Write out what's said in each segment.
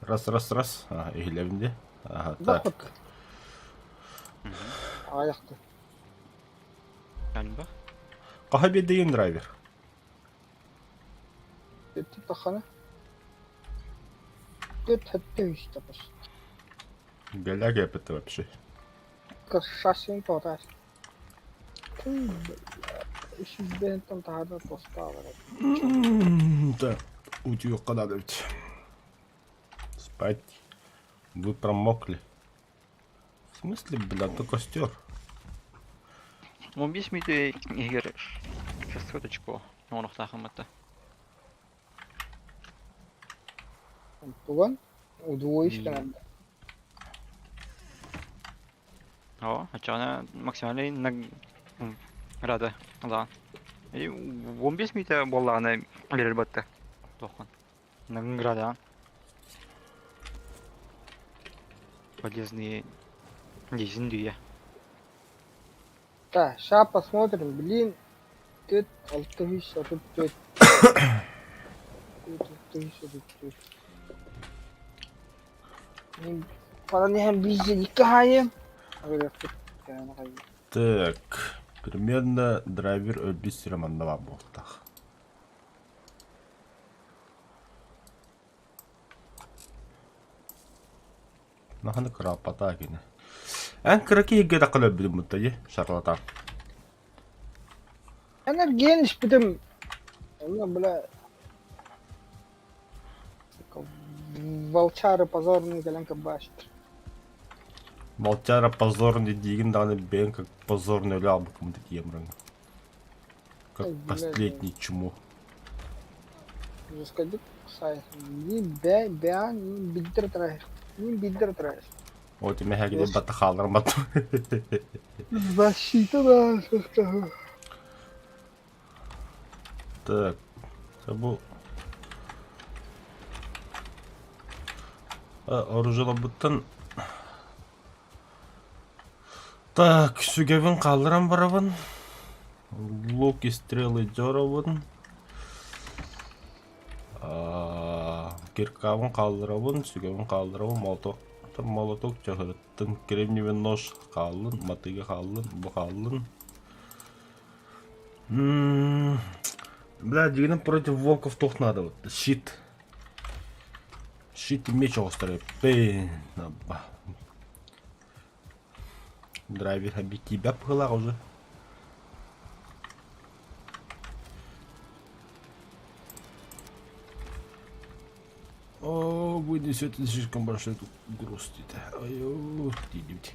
Раз, раз, раз. Ага, иһилэбин дии. Ага, Да так. хоть. Аҕыйахта. Элбэх. Хаһа биэрдигин драйвер? Таххана. Түт хөттө үстэ Галяга это вообще. Шасин тоҕо Үсүбэһинтэн таһаарда тостаалар. Так, утюг надо ведь. Спать. Вы промокли. В смысле, бля, то костер. 15 мүнүүтэ иһигэр 600 очко оҥоруохтааххын батта. Туган удвоишь надо. Оо, оччоҕуна максимальный награда ылаҕын. И 15 мүнүүтэ буоллаҕына биэрэр батта. Туоххун. Наградаҕын. Полезные десин дүйэ. Так, ща посмотрим, блин. Тут 634. Тут 634. Falan иһэн биир хаайым. Так, примерно драйвер өлбүт сирэ манна баар буолтах. Наханы кырааппатаа кини. Эн кыра киһигэ да өлбүтүм бутта дии, шарлатан. Энергиен испитим. Онно, бля, волчары позорные кэлэн кырбаачтар. Волчара позорный диигин даҕаны бэйэҥ как позорный өлө аалбыккын тиийэмрин. Как последний чмо. Жескадик сай. Ни бэ бэан ни биддер траеш. Ни биддер траеш. О, ти мэһэги батта хаалларым бат. Защита да. Так, бу оружиеларбыттан Так, сүгэбин хаалларан барабын. Лук и стрелы дьоробун. Киркабын хаалларабын, сүгэбин хаалларабын, молоток, молоток чаһырыттын, кремниевый нож хааллын, матыга хааллын, бу хааллын. Бля, дьигинэн против волков туох надо вот, щит. Щит и меч оҕустар Драйвер объективбэт быһыылаах уже. О, вынесет слишком большой тут груз где-то. Ой, где-нибудь.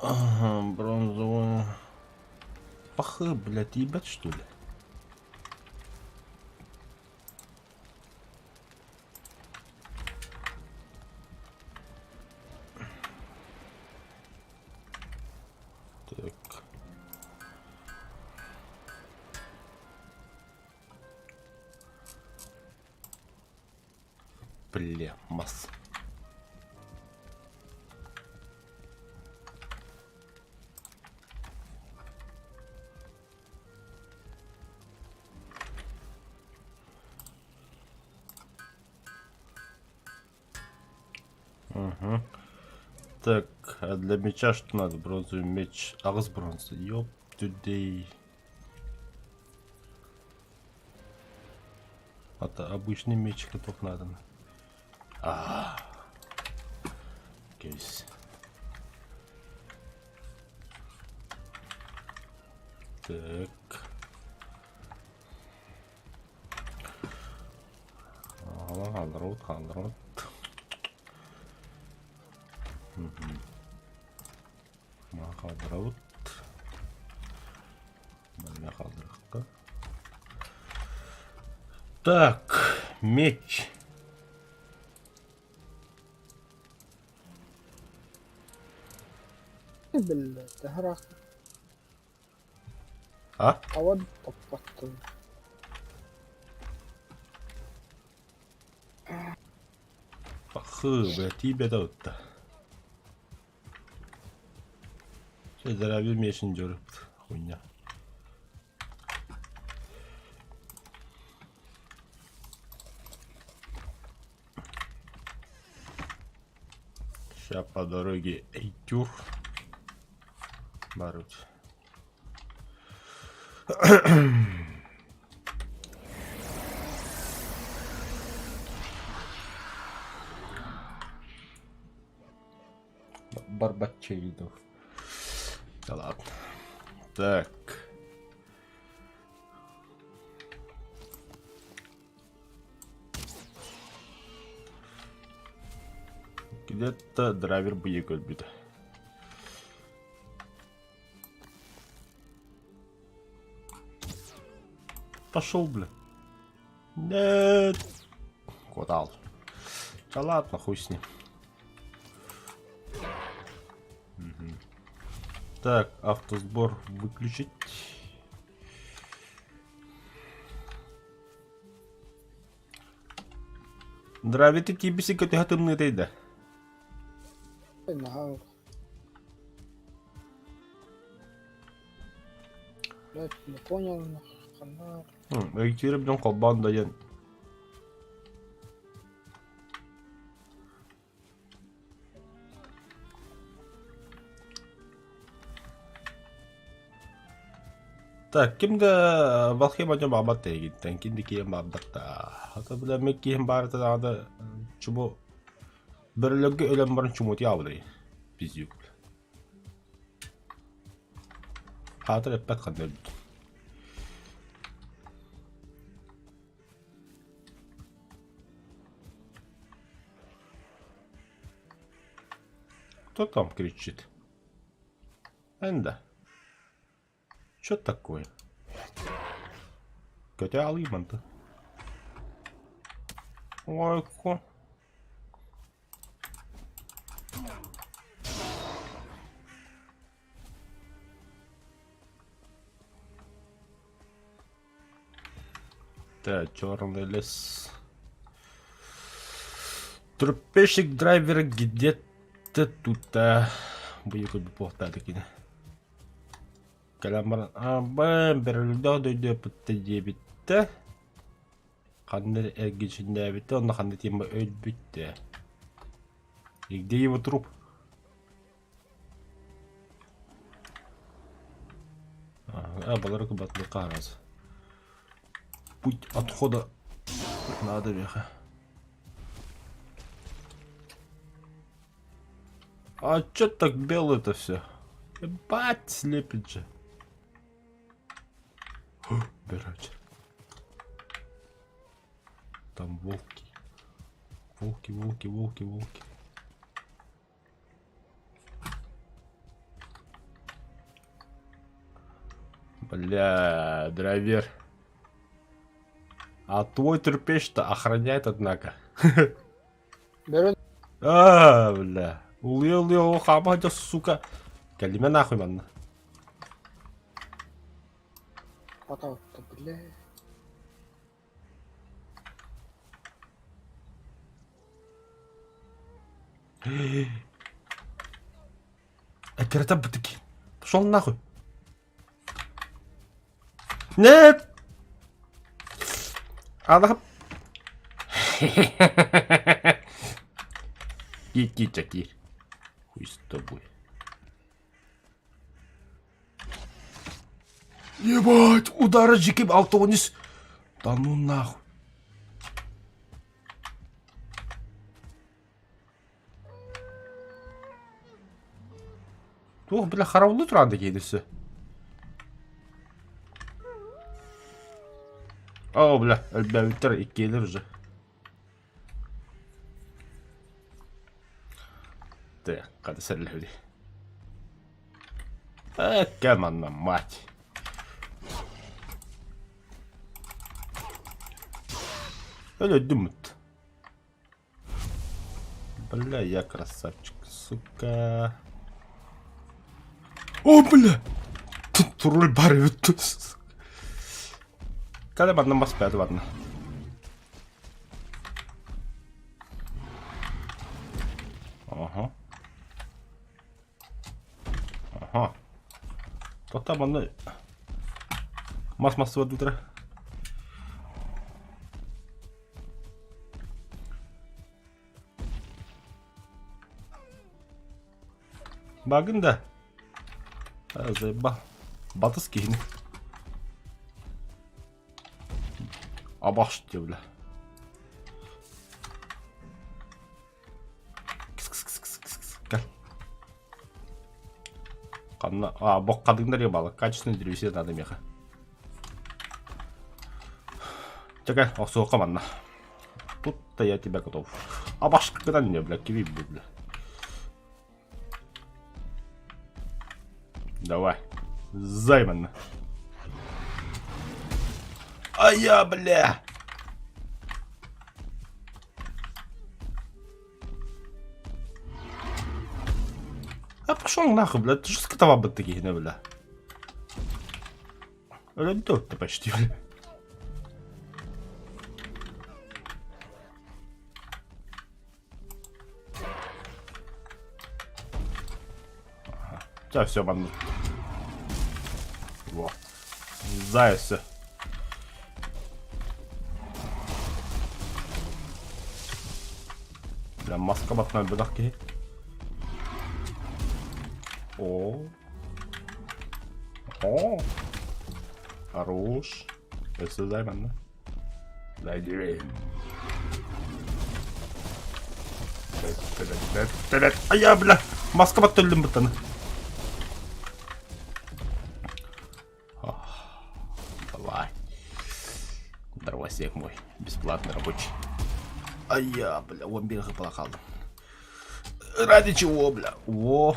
Ага, бронзовая. Пахы, блядь, ебать, что ли? Так. Бля, мас. Угу. Так, а для меча что надо? Бронзовый меч. Аҕыс бронза. Ёп, today. Это обычный меч готов надо. А, Кейс. Так. Хаалларабыт, хаалларабыт. Хаалларабыт. Манна хаалларыахха. Так, меч. Биллэ, А? Ауа топпоттун. Пахы, бля, тиийбэтэ ытта. Здоровье мешин дьөрүпт хуйня. Ща по дороге Эйтюр. Барут. Барбаччейдов. Да ладно. Так. Где-то драйвер быйы көрбүтэ. Пошел, бля. Нет. Куда? Да ладно, хуй с ним. Угу. Так, автосбор выключить. Дравити тиийбиси көтөһө тымныытай да? Наһаа Блядь, не понял, ханна Өйдүүрүм дьон холбоон да диэн Так, ким да Валхим дьон баҕарбат эйигиттэн, ким да киһим баҕарбат да. Хата бile мен киһим баарыта даҕаны чубу бөрөлөргө өлөн баран чумутуйаабытай пиздюк. Хаатыр эппэт ханна өлбүт. Кто там кричит? Энда. Что такое? Көтө алыйманты. Ой, ко. Так, черный лес. Трупешик драйвер где-то тут. Бу буохтаатыкина. Кэлэн баран аабын бөрөлдөөх дойду диэбиттэ. Ханна эргичиннээбитэ, онно ханна тиэмэ өлбүттэ. И где его труп? А, балары кыбатлы раз. Путь отхода надо веха. А чё так белое это все? Ебать, слепит же. Блять. Там волки. Волки, волки, волки, волки. Бля, драйвер. А твой терпеч-то охраняет, однако. Бөрө А, бля. Улуйа-улуйа, хаама сука. Кэлимэ нахуй манна. Потом-то, бля. Это таки. Пошел нахуй. Нет! Ана. Иди, Чакир. Хуй с тобой. Ебать, удары жекем 6-13. Да ну нахуй. Туох бля хараулы туран да кейдесі. О, бля, өлбөбүттэр иккиэлэр уже. Так, хата сэллэһэбит. Эккэ манна мать. Өлөдүмүт. Бля, я красавчик, сука. О, бля! Тут руль бар эбит. Кэлэ манна мас бэт барна. Ага. Ага. Тота манна мас мас суордутара. Багын да. Заеба. Батыс киһини. Абаш бля. Кэл. Ханна а боккадыгындар балы качественный древесина надо меха. Чекай, охсуохха манна. Тут-то я тебя готов. А башкадан не, бля, киви, бля. Давай. Займан. А я, бля! А пошел нахуй, бля, ты жестко бы такие, бля. Өлөдө почти, бля. Чэ, все, манна. Во. Зайся. Бля, маска батынан бөдөх киһи. О. О. Хорош. Өссө зай манна. Айа, бля, маска баттөллүм быттаны. Давай. Дровосек мой, бесплатный рабочий. Ая, бля, он бир хыпала қалдым. Ради чего, бля? О,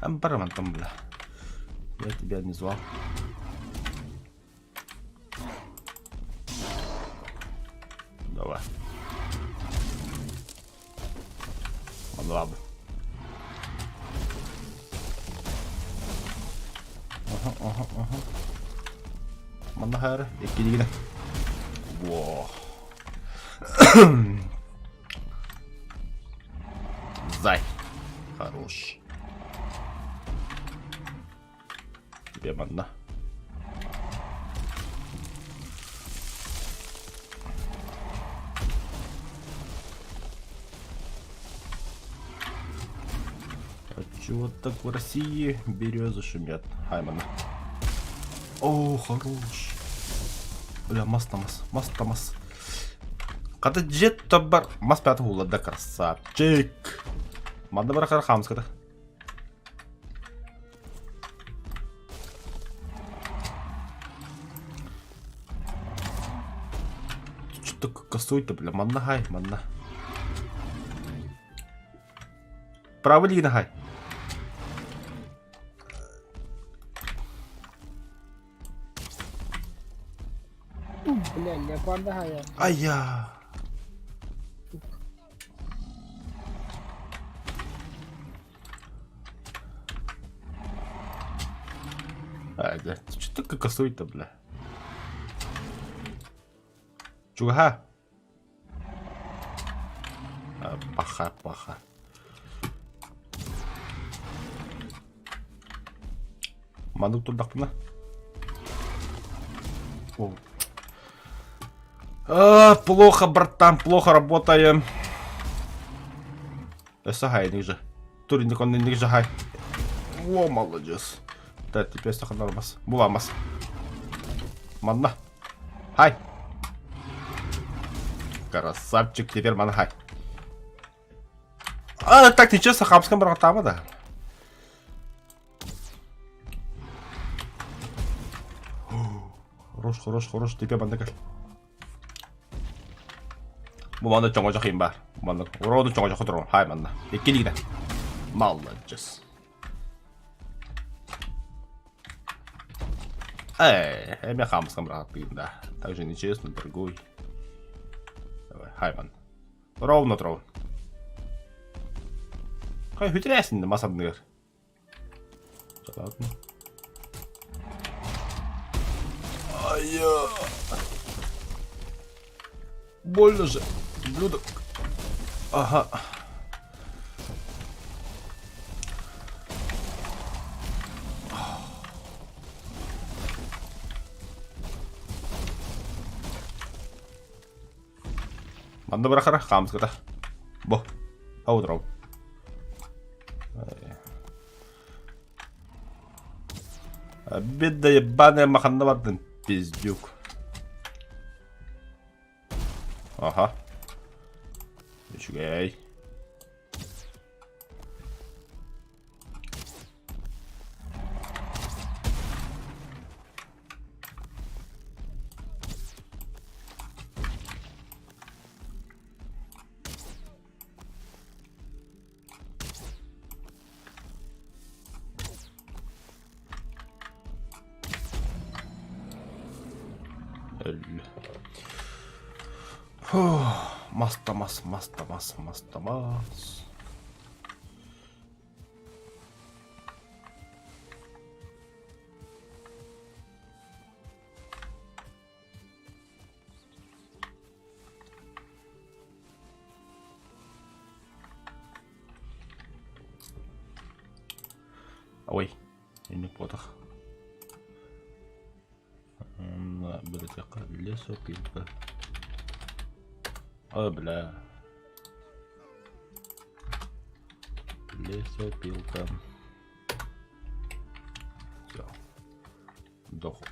Амбарамантом, бля. Я тебя не звал. Давай. Ладно. Ага, ага, ага. Манна хайра, иккилигинэ. Во. Зай. Хорош. Тебе манна. А чего так в России березы шумят? Хаймана. О, хорош. Бля, мас тамас, мас тамас. Хата дьиэ тобар мас пятый да красавчик. Манна барахар хамската. Что косой-то, бля, манна хай, манна. Право ли хай? Бля, леопарда хайа. Айя. Ай, бля, что ты косой-то, бля? Чуга? Паха, паха. Маннык турдахпына. О. А, плохо, братан, плохо работаем. Өссө хайнык же. Туринник оннинник же хай. О, молодец. Так, теперь саханармас. Буламас. Манна. Хай. Красавчик, теперь манна хай. А, так нечестно, хамскан барҕатаама да. Хорош, хорош, хорош, теперь манна кэл. Бу манна чоҥочох им бар. Манна уроду чоҥочох турун. Хай манна. Иккилигинэ. Молодец. Эй, эмиэ хаамыскам быраҕаттыгын да. Так же нечестно, дорогой. Давай, хай манна. Ровно трон. Хай хүтэрээсин мас анныгар. Ладно. Ай-я. Больно же. Ублюдок. Ага. Манна бырахара хаамыската. Бу. Аудров. Беда ебаная маханна бардын, пиздюк. Аха. Үчүгэй. Өллө. Мас да мас, мас да мас, мас да мас. Ой, инник буотах. Бөлөтүөххэ лесопилка. Ой, бля. Лесопилка. Все. Доху.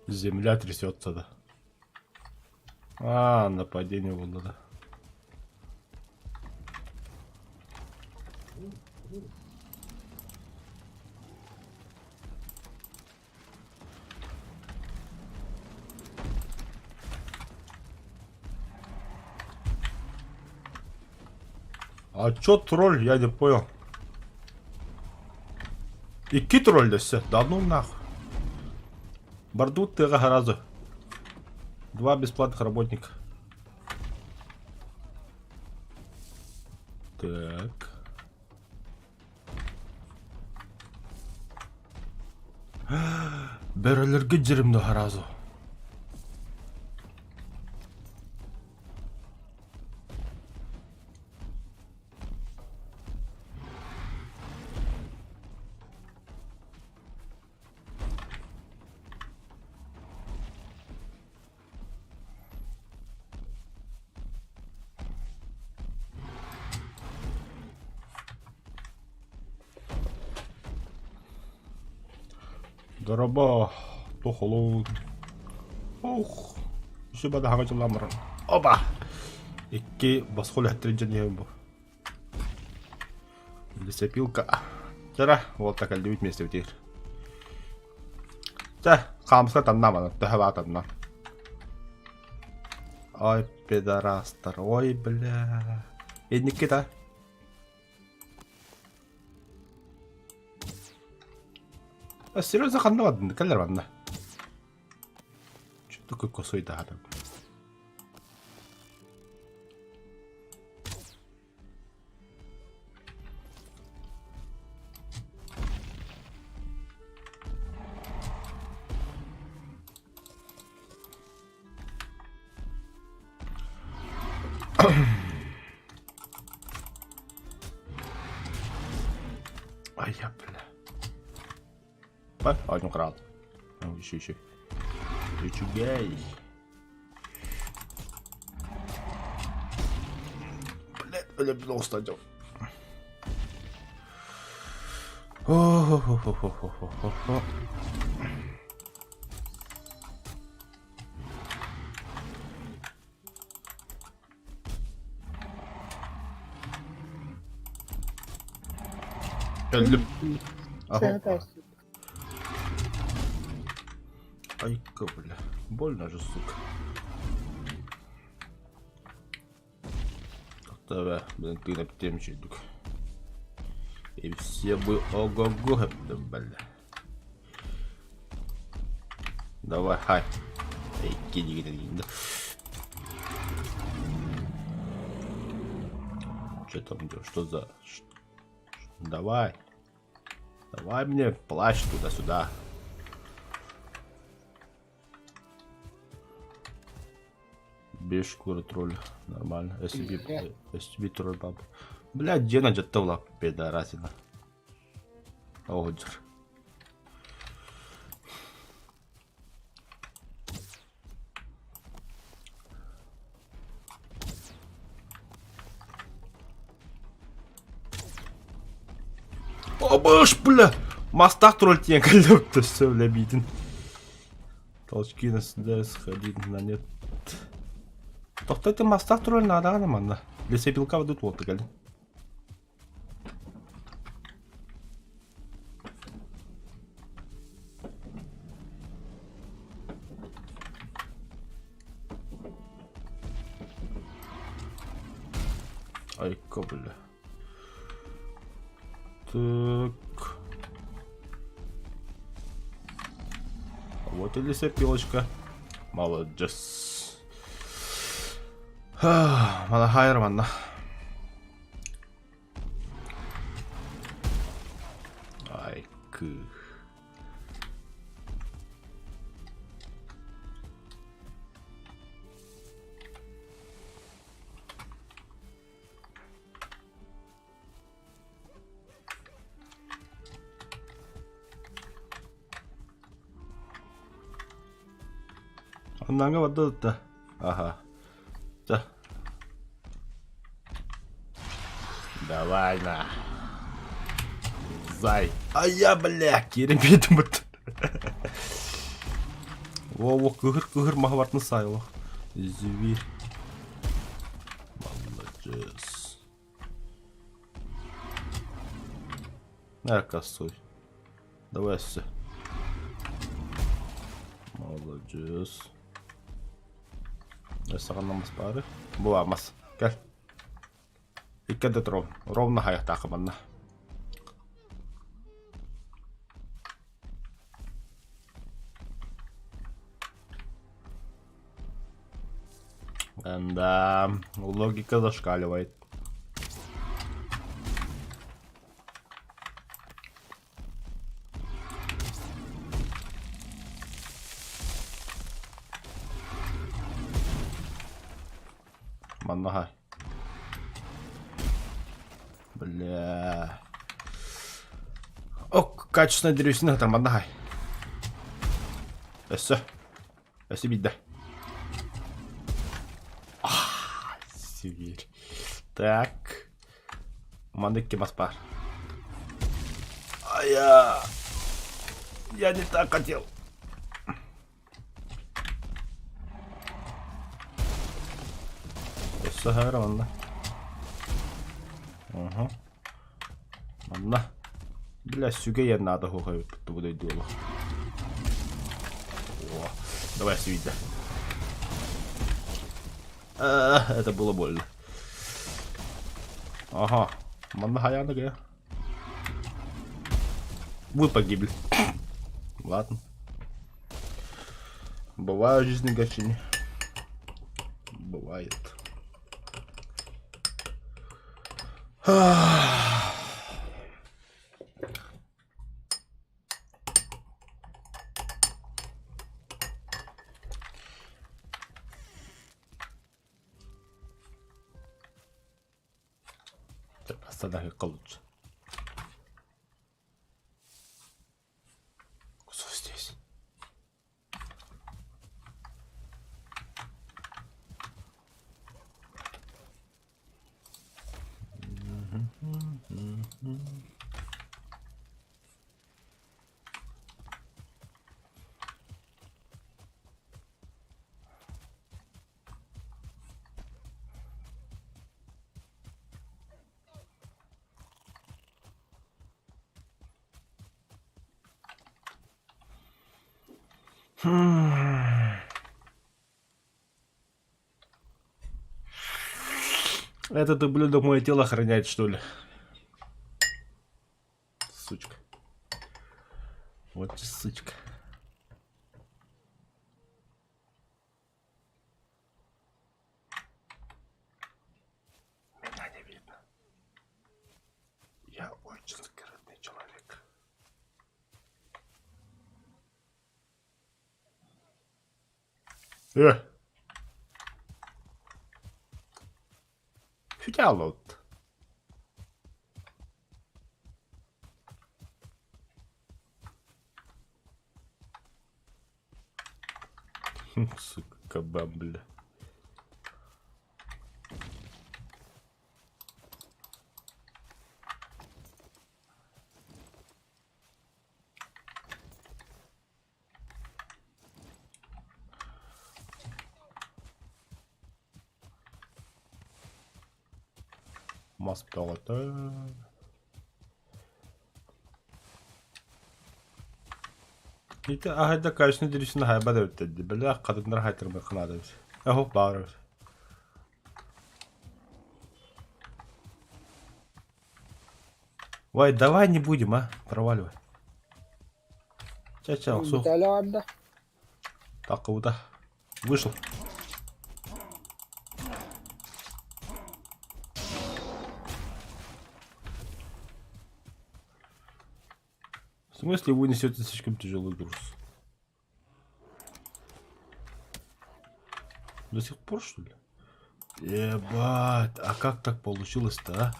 Земля трясется, да. А, нападение было, да. А чё тролль, я не понял. Икки тролль дэссе, да ну нахуй. Бардут тыаҕа сразу. Два бесплатных работника. Так. Бөрөлөргө дьиримдо сразу. Дороба, тохолун. Ох, үсү бадаһаҕа дьылламмыран. Оба! Икки босхо үлэһиттэрин дьэнниэм бу. Лесопилка. Чара, уолта кэллибит миэстэбитигэр. Чэ, хаамыска танна манан, төһө баа танна. Ой, пидорастар, ой, бля. Инникки та. А серьезно ханна бардын, кэллэр манна. Что такой косой да Ай, я, бля. Бар, оонньуу кыраал. Еще, еще. Үчүгэй. Блядь, өлөбүн оҕуста дьон. О-хо-хо-хо-хо-хо-хо. Өллүм. Айка, бля. Больно же, сука. Как-то блин, ты на чуйдук. И все бы ого-го, бля. Давай, хай. Эй, киди, киди, киди. Что там делаешь? Что за... Давай. Давай мне плащ туда-сюда. Без шкуры тролль. Нормально. SCP, SCP тролль баб. Бля, Дена жаттаула пидорасина. Оҕонньор. Обыш, бля! Мастак тролль тиэн кэллэбит өссө бля биитин. Толчки на сюда сходить на нет. Тохто это мастак тролль наадаҕына манна. Лесопилка ведут вот кэлин. Айка, бля. Так. Вот и лесопилочка. Молодец. Малахайр манна. Айкы. Аннаҥа барда да. Ага. Да. Давай на. Зай. А я, бля, киирэн биэрдим бут. Во-во, кыһыр-кыһыр маһы бартын саайылах. Зверь. Молодец. На косой. Давай все. Молодец. Саҕанамас баары. Буламас. Кэл. Икки да ров. Ровно хайахтаахы манна. Да, логика зашкаливает. Манна Бля. Ок, качественная древесина там манна Өссө. Өссө биирдэ. Сибирь. Так. Манна икки мас баар. А я... Я не так хотел. Өссө хаара манна. Угу. Манна. Бля, сүгэ иэн наада хуохайбыт бу дойдуолу. О, давай свидя. Это было больно. Ага, манна хайааны кэ. Вы погибли. Ладно. Бывает в жизни гачини. Бывает. Лучше. Кто здесь? Этот ублюдок мое тело охраняет, что ли? Сучка. Вот сучка. Меня не видно. Я очень скрытный человек. Э! Фитялот. Сука, кабан, бля. Мас бөҕөтө. Ити аһайда качественный дирисин хайба да эбит били хатыннар хайтарбыт ханаада эбит. Эһох баар эбит. Ой, давай не будем, а? Проваливай. Ча-ча, охсу. Виталий барда. Такута. Вышел. В смысле вы несете слишком тяжелый груз? До сих пор, что ли? Ебать, а как так получилось-то, а?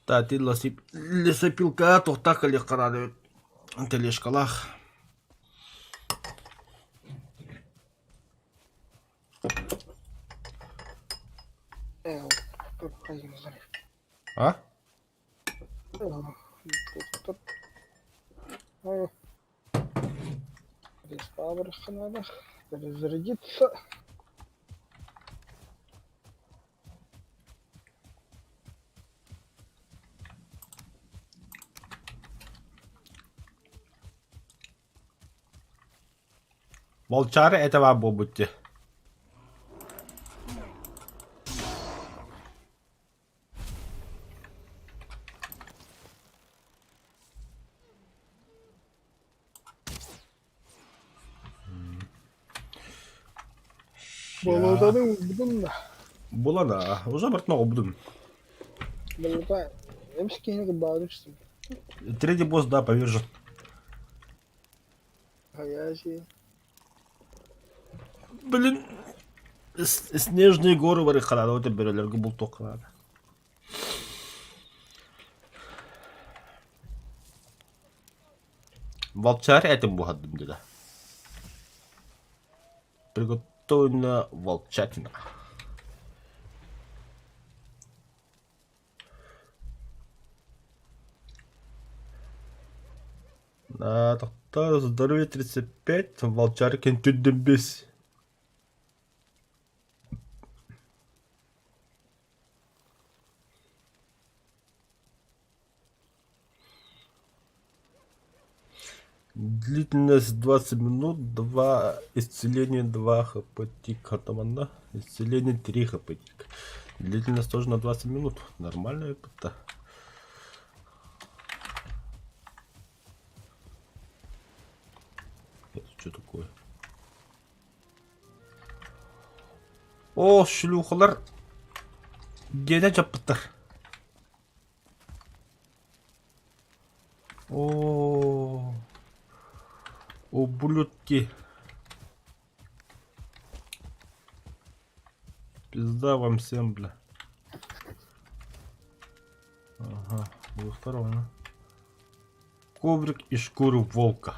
Та ти лесопилка туохтаах кэлиэххэ наада эбит тележкалаах. А? Перезарядиться. Волчары это вам буолбут дии. Болотаны булбутум да. Була да, уже бартын оҕобутум. Болота эмис киһини кырбаабытым чувствую. Третий босс, да, повержен. Хайаси. Блин, снежные горы барыхханаада, вот бөрөлөргө бултуохханаада. Волчары этим буһардым дида. Приготовлена волчатина. Да, тоқтар, здоровье 35, волчаркин түддүн бес. Длительность 20 минут, 2 исцеление 2 хп тик атаманна, исцеление 3 хп тик. Длительность тоже на 20 минут. Нормально это. Это что такое? О, шлюхалар дьиэнэ дьаппыттар. О, ублюдки. Пизда вам всем, бля. Ага, во второго. Коврик и шкуру волка.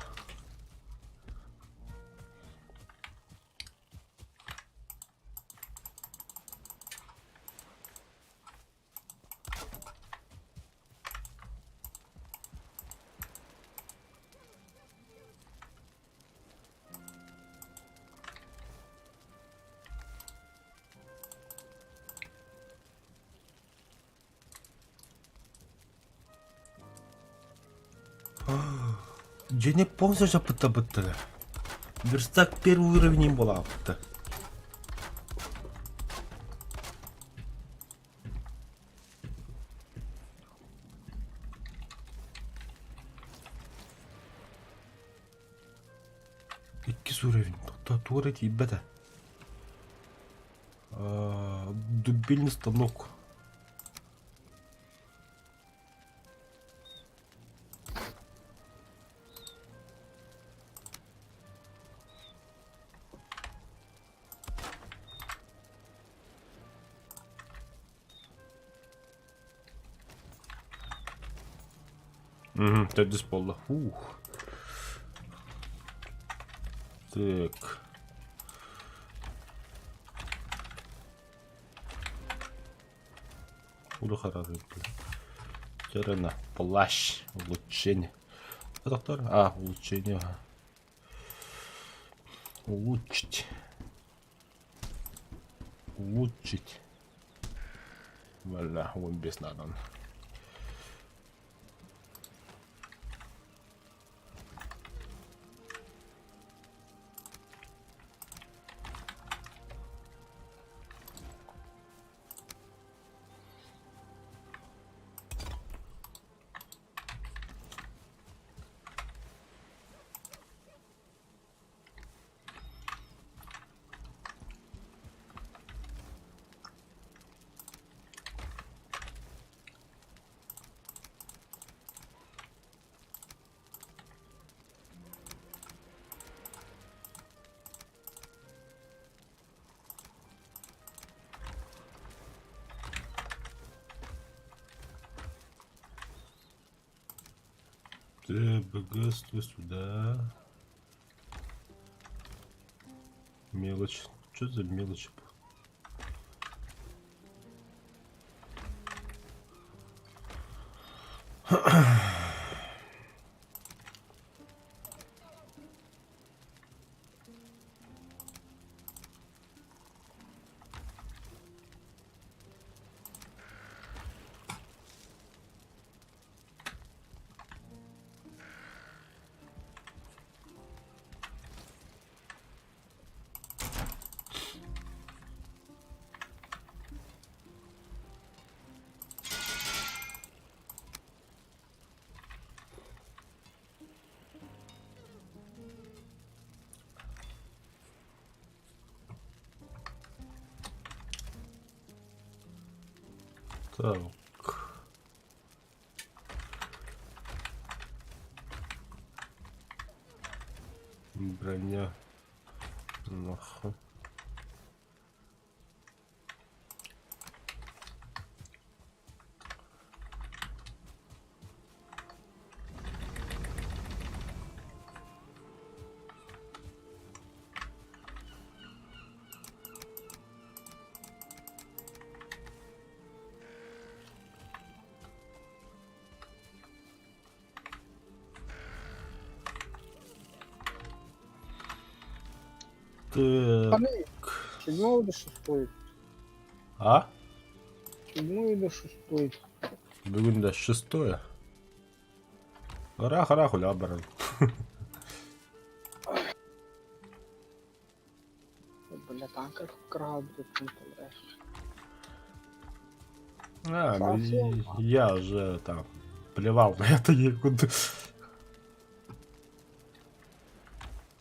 Дьиэни полностью жаппыттабыттара. Верстак первый уровень буолаабыта. Иккис уровень. Туора тиийбэтэ. Дубильный станок. Мгм, төрдүс буолла. Ух. Так. Терена, плащ, улучшение. Доктор? А, улучшение. Улучшить. Улучшить. Бля, вон без надо. Ты богатство сюда. Мелочь. Что за мелочь? Так. Броня. Нахуй. Так. Седьмой или шестой? А? Седьмой или шестой? Бүгүн да шестое. Ыраах-ыраах үлэҕэ баран. Бля, танка корабль. А, ну я уже там плевал на это некуда.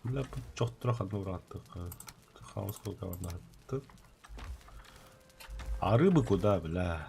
Бля, чохтурах одну Хаос сколько А рыбы куда, бля?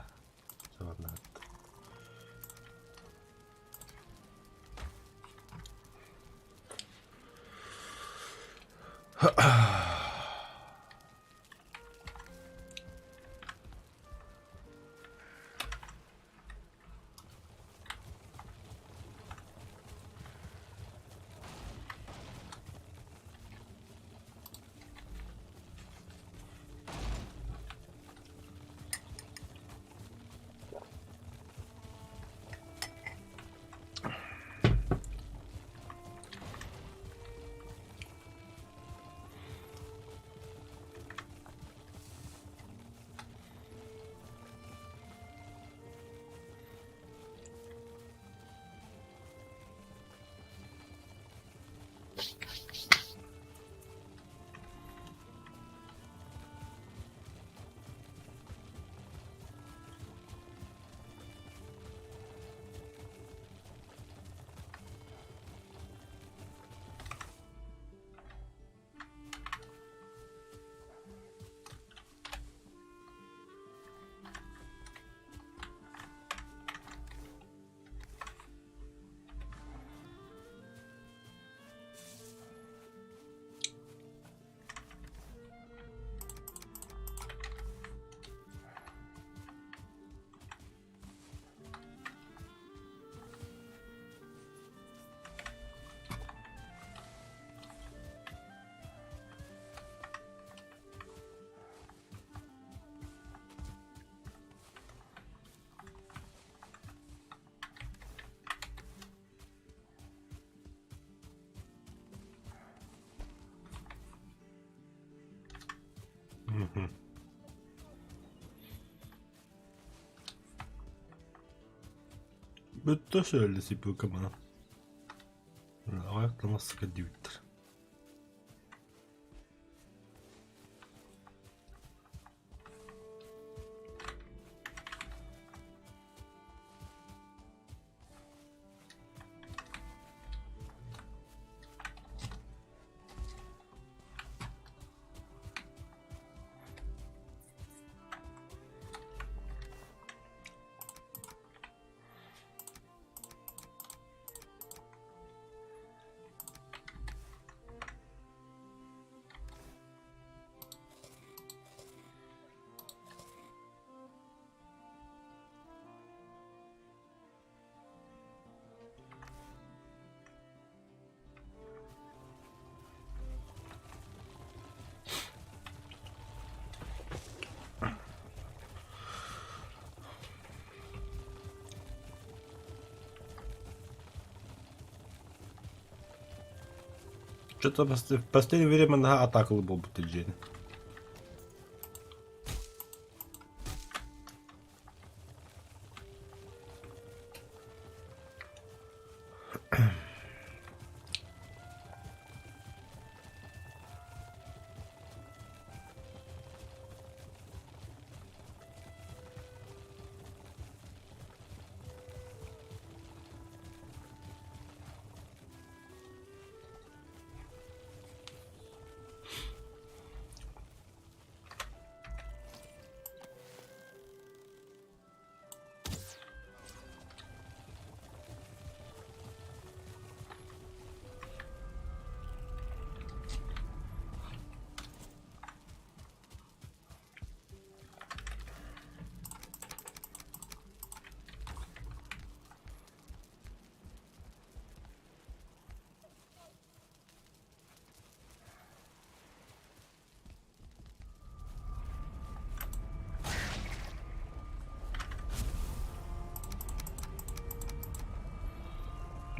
Бүттэ söyle сипилка bana. Ayakta диэбиттэр. Что-то в последнее время наһаа атаакалы буолбут дьиэни.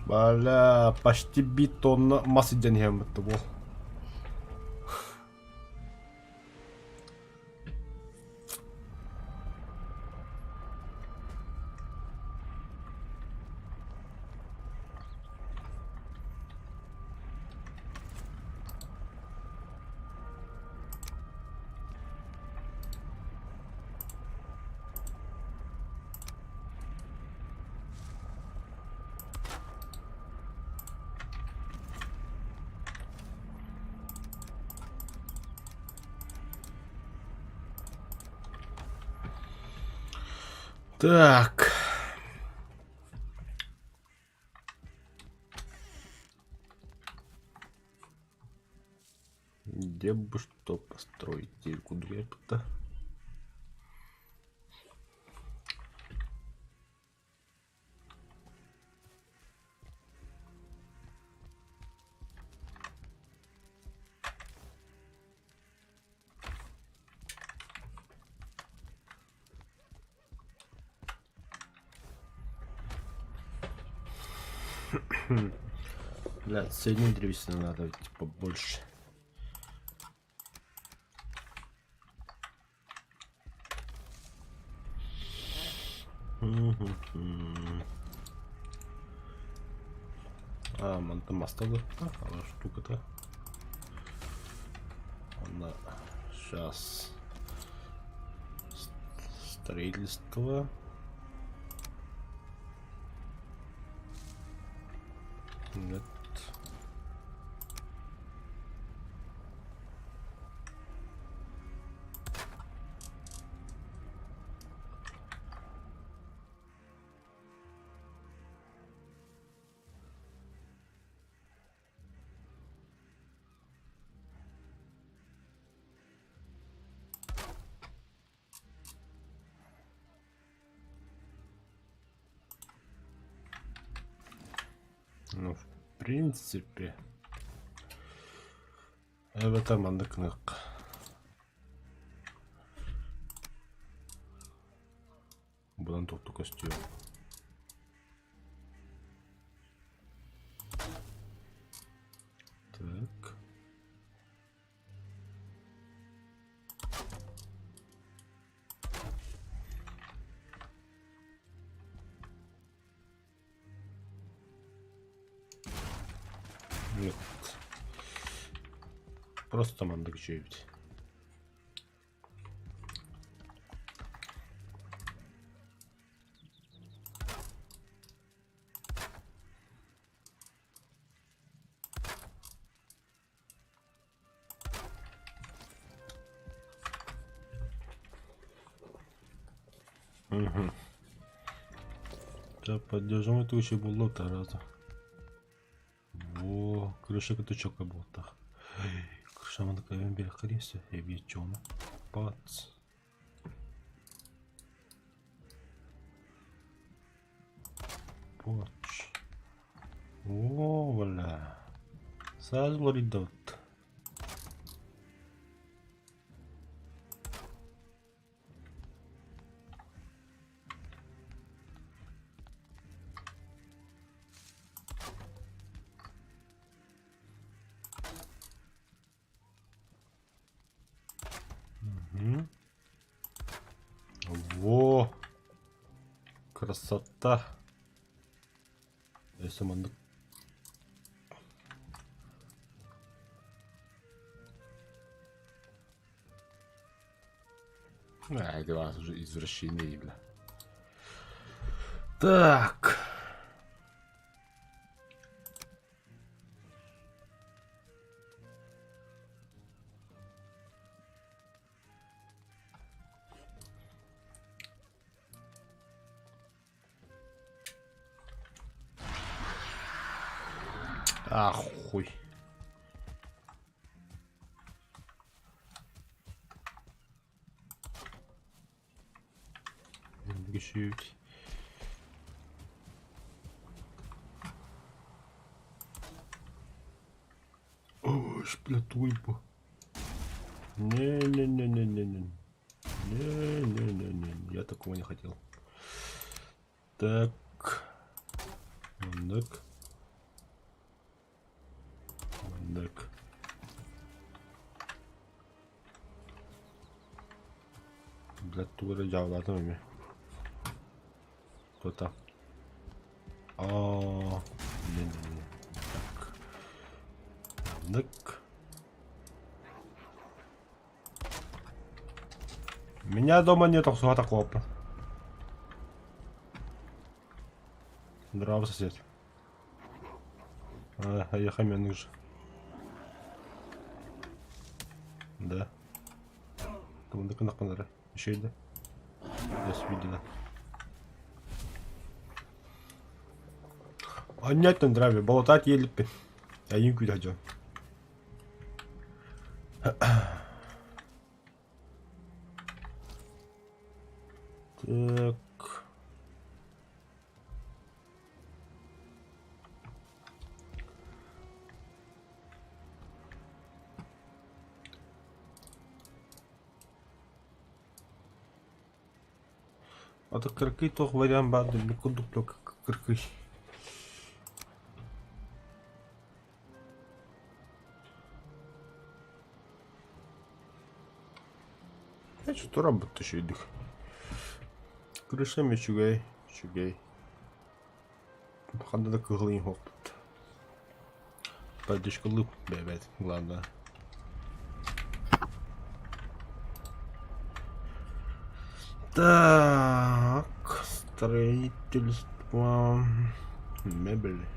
Бля, почти биир тонна мас илдьэн иһэн буол. Так. Где бы что построить? Куда-то. Бля, средней древесины надо типа больше. А, мантан маста ала штуката. Она сейчас строительство. Нет. Ну, в принципе. Эбэтэр маннык гыныахха. Быдан туохту көстүө. Так. Нет. Просто маннык үчүгэйбит. Угу. Так, поддержим это еще было раза. Во, крыша катучок буолтах. Крыша маннык эбэн биэрэххэ диэсэ, эбиэт чуона. Пац. Пац. О, бля. Сразу уларыйдыбыт. Мгм. Во! Красота! Өссө маннык А, это у вас уже извращение, бля. Так. А, хуй. Чуть. Ой, бля, туйпа. Не-не-не-не-не-не. Не-не-не-не. Я такого не хотел. Так. Маннык. Маннык. Блядь, тугу эрэ дьаабылаатым эмиэ. Тута. Аа, не-не-не. Так. Маннык. Меня дома нет, охсуһата куоппа. Здорово, сосед. А, я хамян же. Да. Команда Еще иди. Я видела. Анньяттан драви, болотать елиппин. Айын күүтэ дьон. Так. Ата кыракый туох вариант баар дуу курдук кыркый. Туран бутта үчүгэйдик. Крышам үчүгэй, үчүгэй. Ханна да кыһыл иһиэхпит. Поддержкалыы бэйэбит главное. Так, строительство мебели.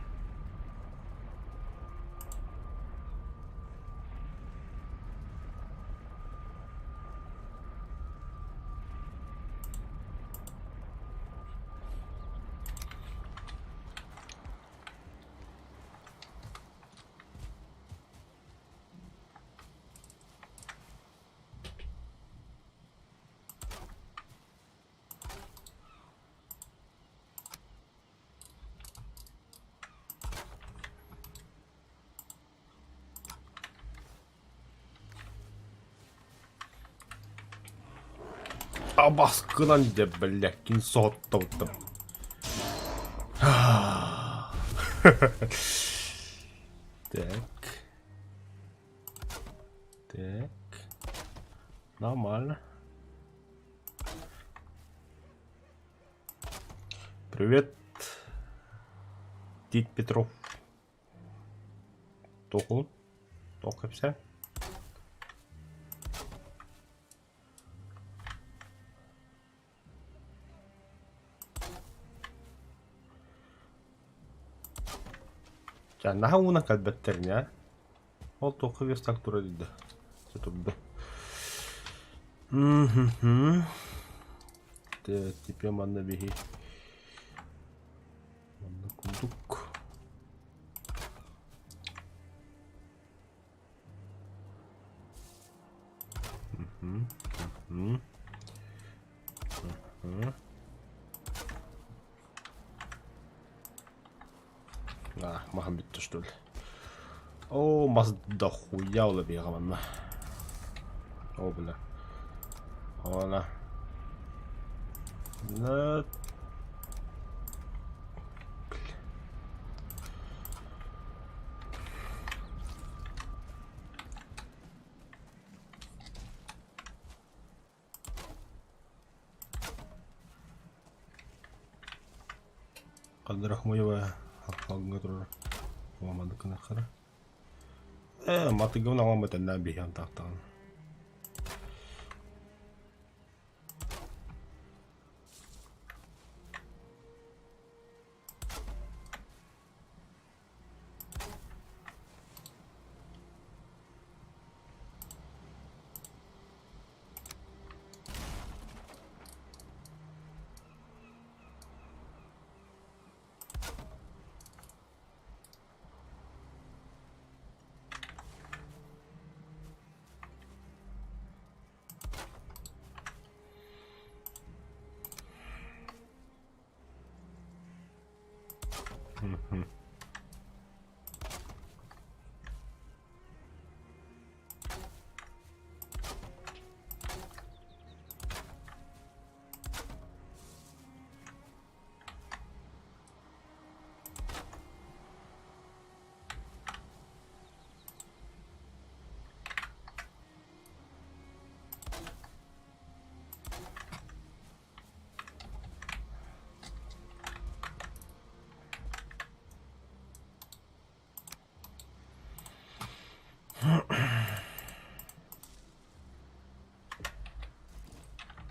Абаскынан дьэ бэлэккин соһуттабыттым. Так. Так. Нормально. Привет, Тит Петров. Тоқул. Тоқ кэпсээн. Чэ, наһаа уунан кэлбэттэр ини, аа? Ол туохха верстак турар да турда. Теперь манна биһи манна курдук. А, маһым бүттэ что ли? О, мас дохуя улабиэҕэ манна. О, бля. Она. На. Ханна хомуйуба халлааҥҥа турар маннык гынаххара. Ээ, матыгыбын аҕалан бэтэннээн биһиэн таахтаҕына.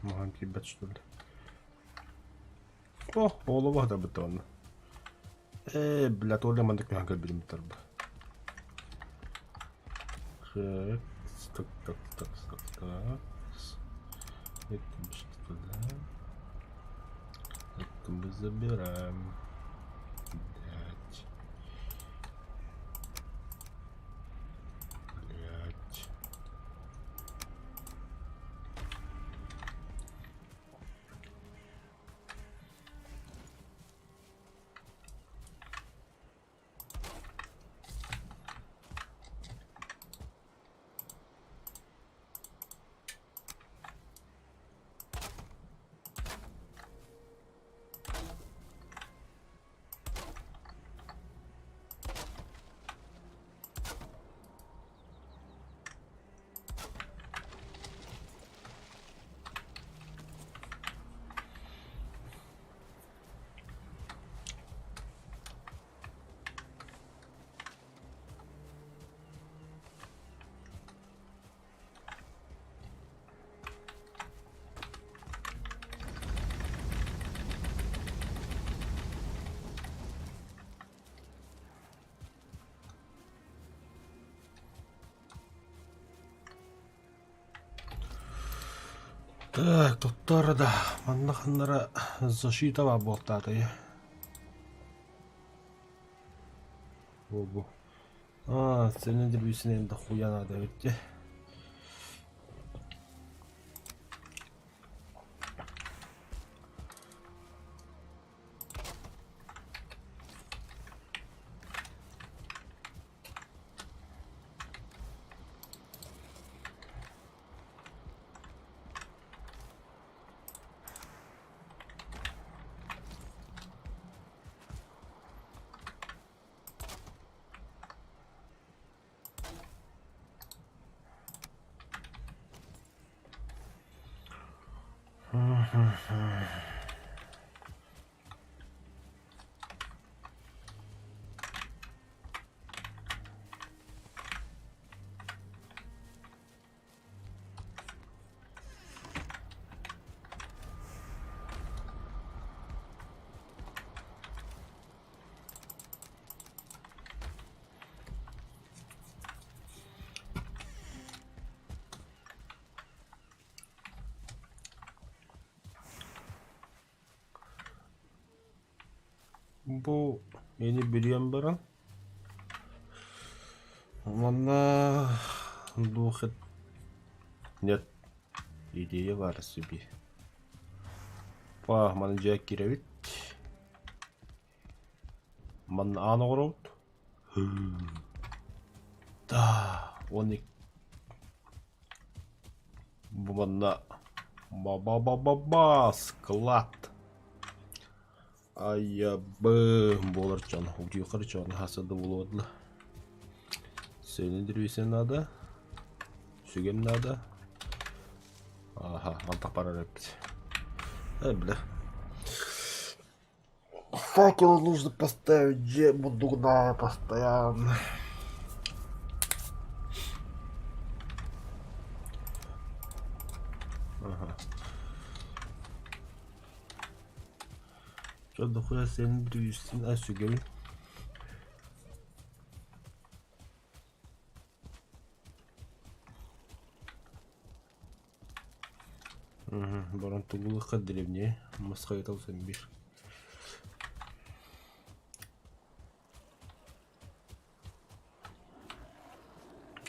Маһан киирбэт что ли? О, олобо хатарбыт онно. Ээ, бля, толя маннык түһэн көрбүтүм тарба. Так, так, так, так, так, так. Это мы что да? Это мы забираем. Блять. Блять. Так, туттар да, манна ханнара защита баар буолтаатый. Бу. А, сцена дебюсінен дохуя надо эбит дии. Бу ини билиэн баран манна духет нет идея баар себе. Па маны дьэ киирэбит. Манна аан оҥоробут. Да, он бу манна ба-ба-ба-ба-ба склад. Айабы буолар дьон, утуйахар дьон хаса да буолуодла. Сені дирвисен надо, сүгем надо. Аха, антах барар эппит. Э, бля. Факел нужно поставить, где мундугная постоянно. Ага. Чё дохуя сен привезти а сүгэбин. Баран тугулукка древнее Москва бир.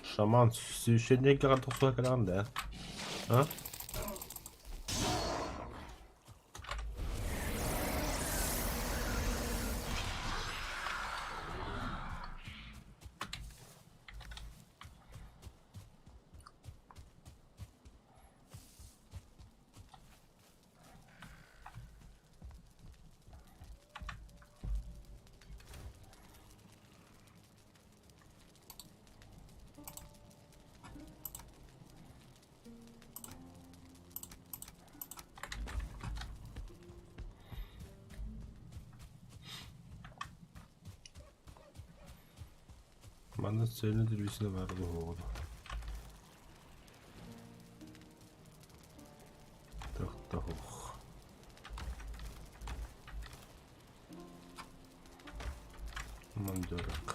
Шаман священникка тохсуха кэлэҕин да? А? Манна сцена телевизора баар буолуоҕа. Тохтоох. Мандырык.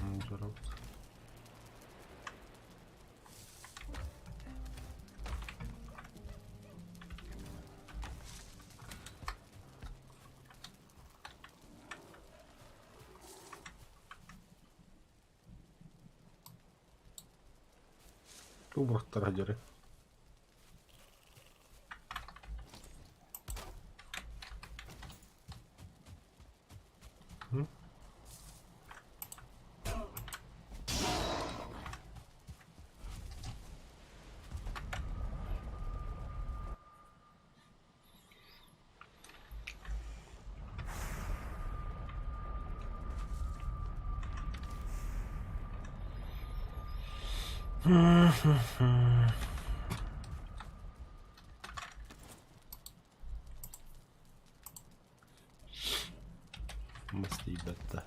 Мандырык. Убуртара дьөрү. Мас тиийбэт да.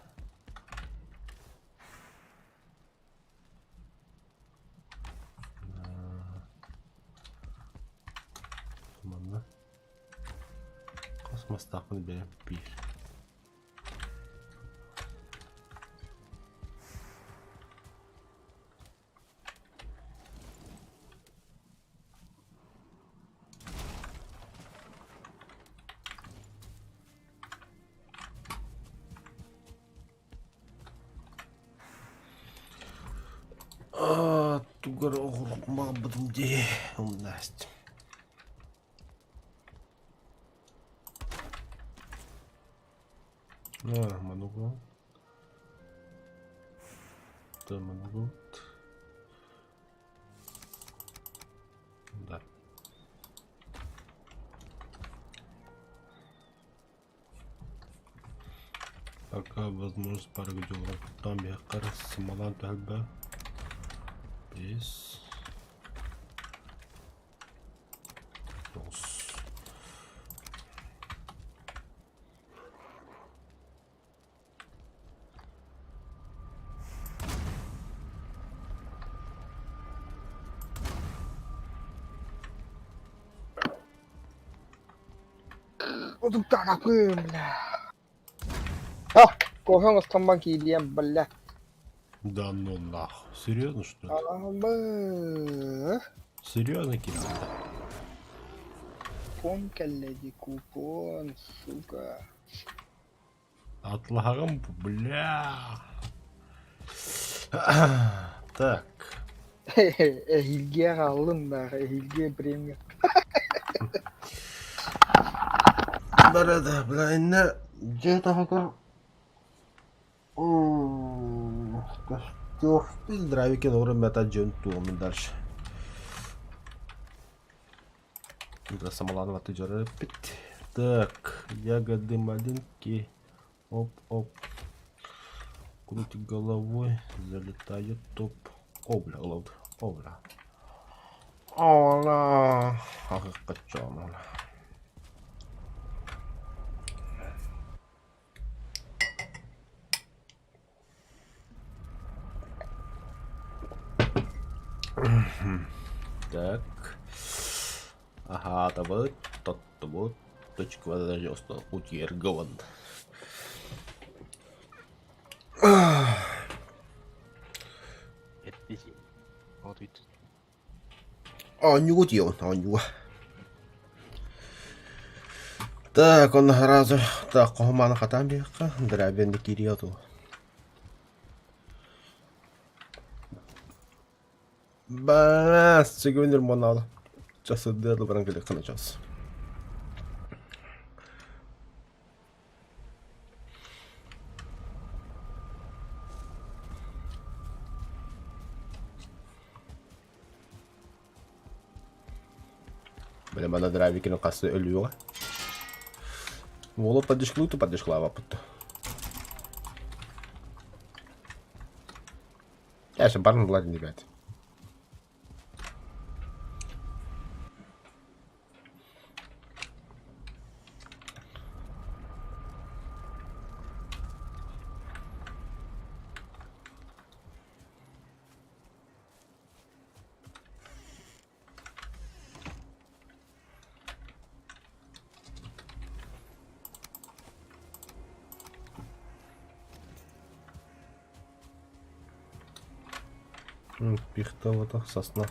Манна хас мастаахпын бэйэм биир. Тугар оҕурукмаҕбытым дии умнасть. Манугу. Манугу. Да. Пока возможность пара видеоуроков биһиэхэ сымалаан түһэрбэ Бес. Тоҕус. Утуктаанаппын, бля. А, кофе оҥостон киириэм, бля. Да ну нахуй. Серьезно, что ли? Аҕабы. Серьезно киирсибитэ. Купон кэллэ дии, купон, сука. Атлаһаҕым бля. Так. Эһиилги аҕаллын баар, эһиилги премия. Барада, бля, иннэ дьиэ таһыгар Костер. Здравики, добрый мета дьон туомун дальше. Самоланова ты дьарыппит. Так, ягоды малинки. Оп-оп. Крутит головой, залетает топ. О, бля, лод. О, бля. Ола. Ах, качан, Так. Аһаатабыт, тоттубут, точка даже утьергован. Оонньуугут диэҕин, оонньууга. Так, онно сразу так хоһумааны хатаан биэххэ, Драбен киириэ ту. Баас, сүгүнүр монал. Часыдыа баран кэлиэххэ час. Бля, мана драйвикин хасы өлүөҕэ. Уолу поддержклуу поддержклаабаппыт. Конечно, барн ладно, ребят. Пихта сосна.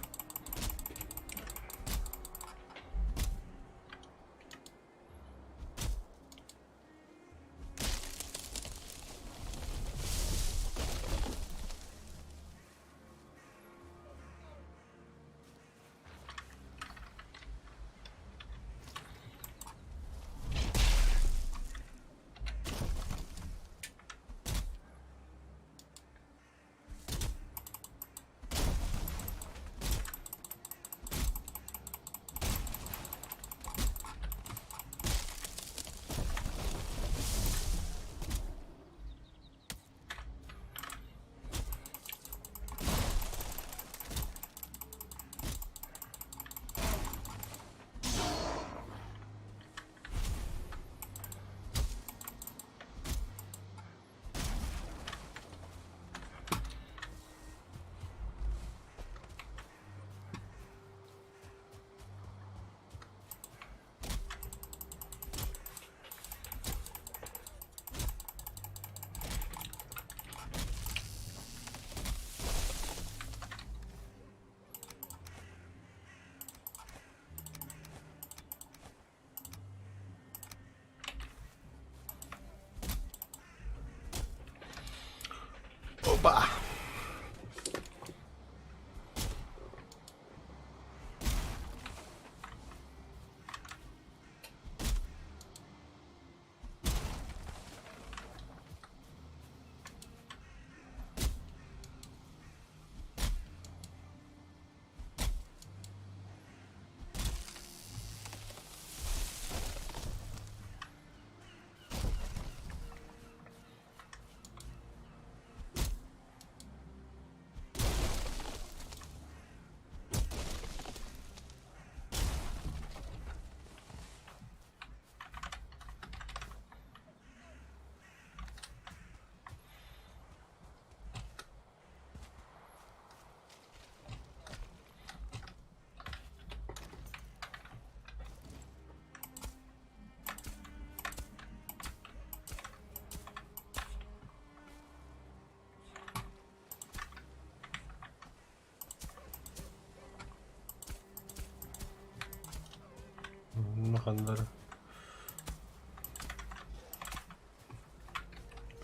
ханнары.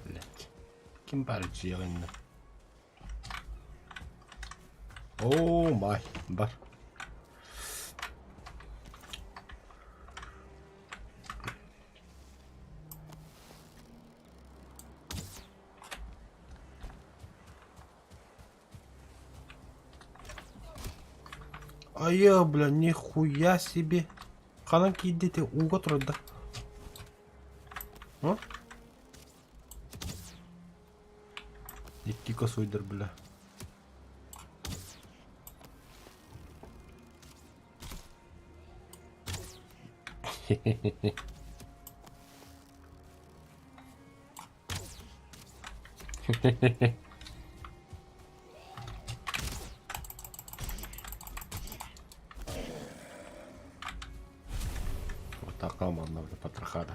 Блять. Ким баар дьиэҕэ иннэ? Оо май, бар. Айа, бля, нихуя себе. Ханан киирдэ ити ууга турарда. А? Икки косойдар, бля. Вот такая манна бля потрохада.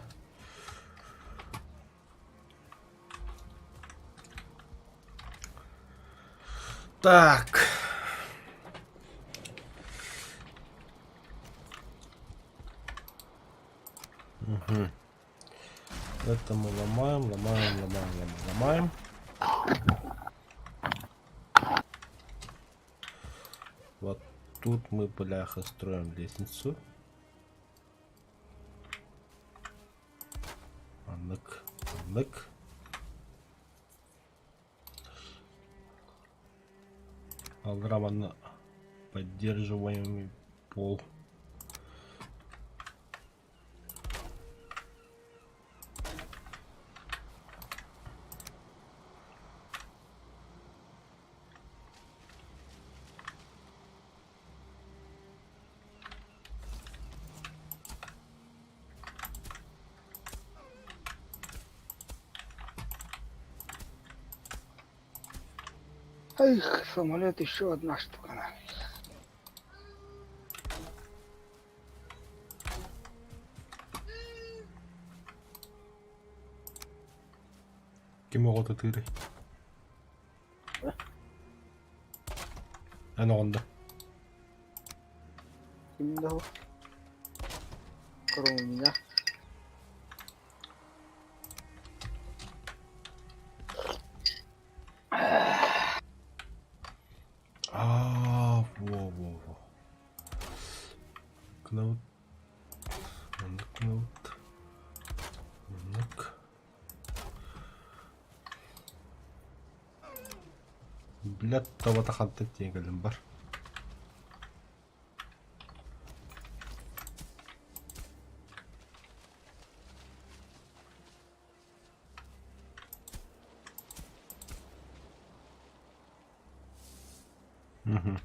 Так. Угу. Это мы ломаем, ломаем, ломаем, ломаем, ломаем. Вот тут мы, бляха, строим лестницу. Маннык, маннык. Аллара манна поддерживаемый пол. Эх, самолет еще одна штука. Ким оҕото тыырый? Эн оҕонда. Ким да Кроме меня. Аа, во-во-во. Гынабыт. Маннык гынабыт. Маннык. Блядь, табата хантан тиийэн кэллим бар. Мгм.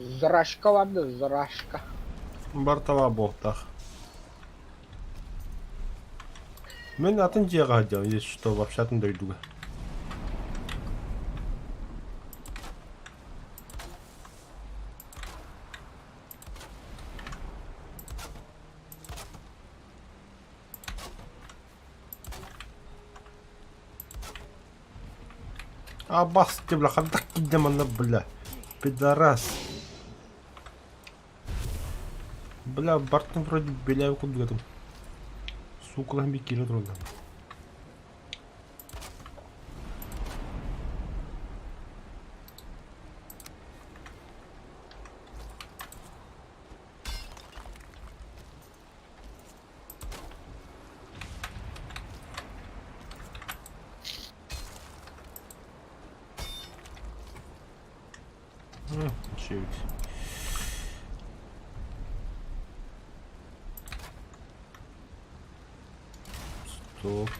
Зрашка барда, зрашка. Бартава буолтах. Мин атын дьиэҕэ сылдьабын, если что, вообще атын дойдуга. А бас ты, бля, хантак киирдэ манна, бля. Пидорас. Бля, Бартын вроде беляю курдук этим. Сука, киирэ тураллар. Shoot. Стоп.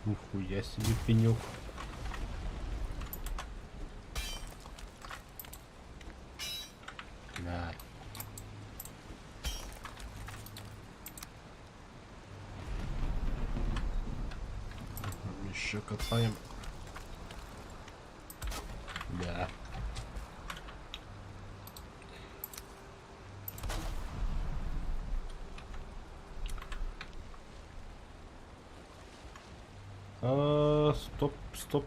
Нихуя себе пенек. Блядь. Еще копаем. Да. А, стоп, стоп.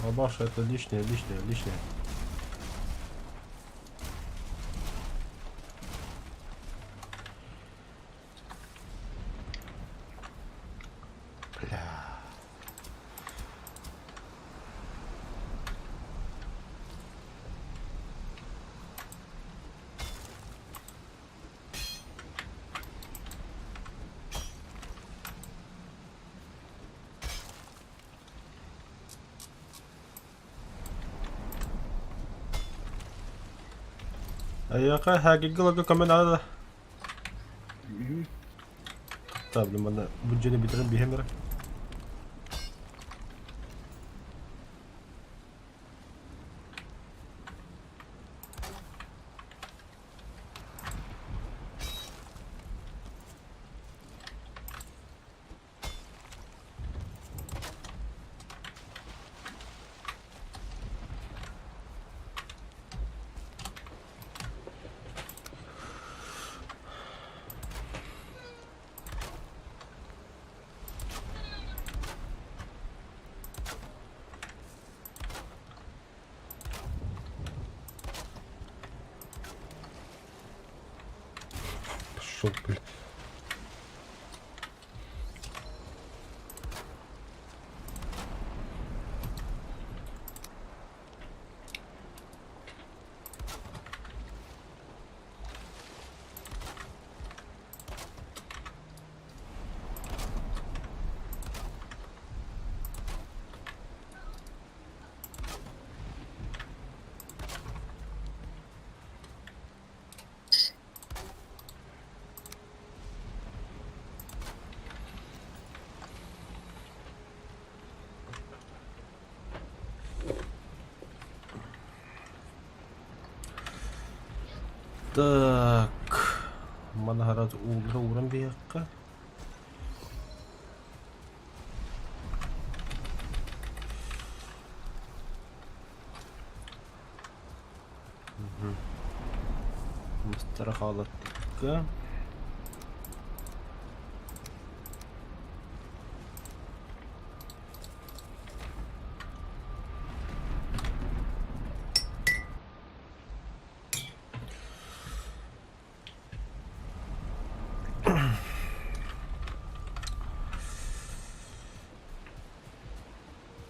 А Маша, это лишнее, лишнее, лишнее. Бля. Айака хагигылага көмө наада. Таблы манна бу дьиэни бүтэрэн биһэм эрэ. Пошел, блин. Так, Манаһарат уулара ууран биһиэххэ. Мастара хаалаттыкка.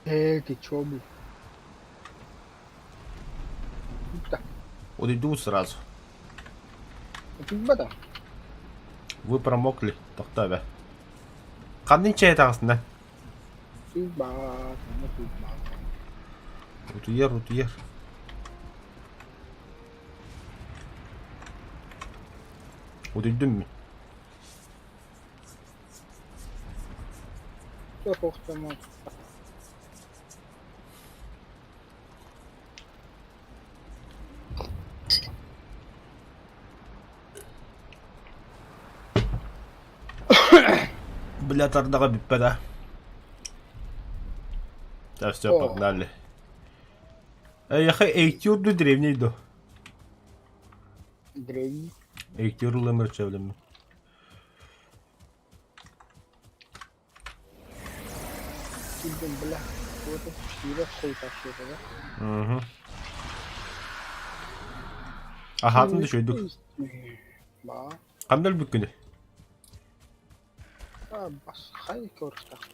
Ээ, ты чё, блин? Да. Вот иду сразу. Тиийбэтэ. Вы промокли, тохтоо эбэ. Ханнын чэй таҕысна? Тиийбэт, онно тиийбэт. Утуйар, утуйар. Утуйдум мин. Суох охтомот. Бля, тардаҕа бүппэт а. Так, все, О. погнали. Эйэхэ эйти урду древний до. Древний. Эйти урлымыр чөблөммүн. Киирдим, бля. Вот киирэ хуй тахсыыта да. Угу. Аһаатын да үчүгэйдик. Баа. Ханна өлбүккүнүй? А, бас, хай көрүстэх.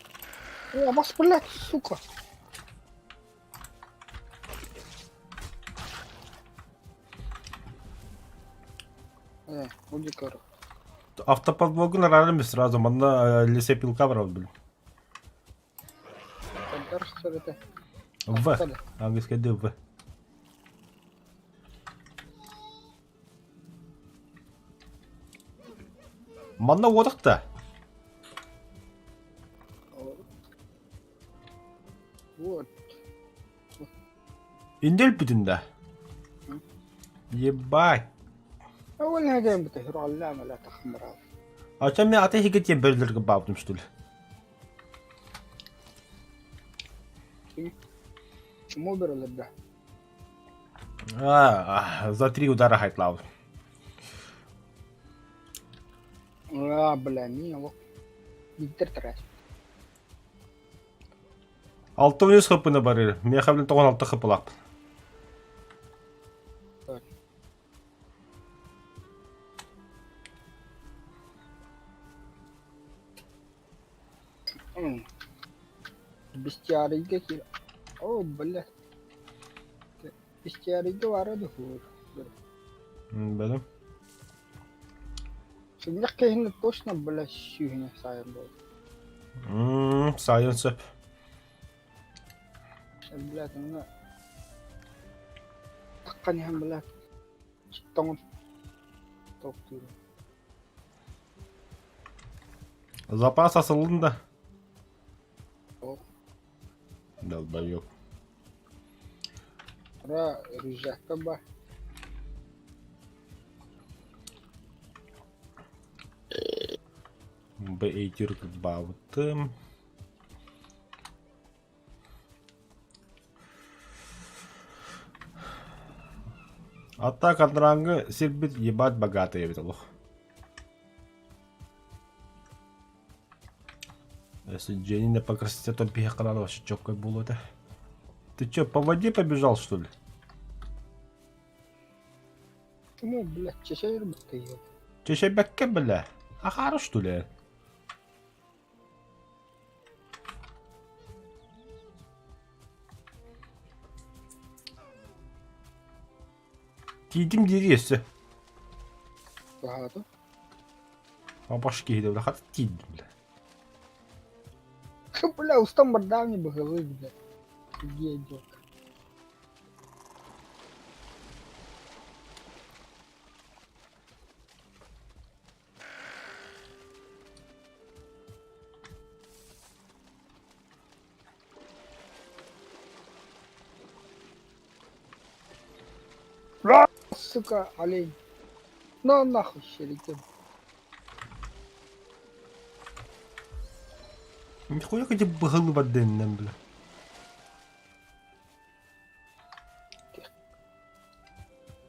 О, бас, блядь, сука. Э, уди көр. Автоподблогун араарым сразу манна лесопилка барабыт блин. Контар сырыта. В. Английская Д В. Манна уотахта. Вот. Инде өлбүтүн да. Ебать. أول حاجة بتهرع اللعمة لا تخمر. Ача мен ата хиге тем бөрлерге баптым что ли? Чему берлер А, за три удара хайтлау. А, бля, не, вот. Биттер трас. 6 хыпыны барыр. Мен хаблин 96 хыпылап. Бестиарийга кир. О, бля. Бестиарийга бара духур. Бәлем. Сыннах киһини точно, бля, сүүһүнэ сайын буолла. Сайын сөп. Блядь, онно таххан иһэн, блядь, тоҥон тохтуур. Запас асылын да. О. Долбоёб. Ра рюкзакка бар. Б бабытым. А так андрангы сирбит ебать богатые эбит олох. Если Дженни по красоте, то пихакана вообще четко было это. Ты чё, по воде побежал, что ли? Чему, блядь, чешир бытты. Че бәкке, бля? А хорош, что ли? Тиидим дириэссе. Баһаата. Баш киһи бля, хата тиидим, бля. Бля, устан бардамни быһылы, блядь. Где идет? Сука, олень. Ну нахуй щелетим. Нихуя хотя быһылы барденнен, бля.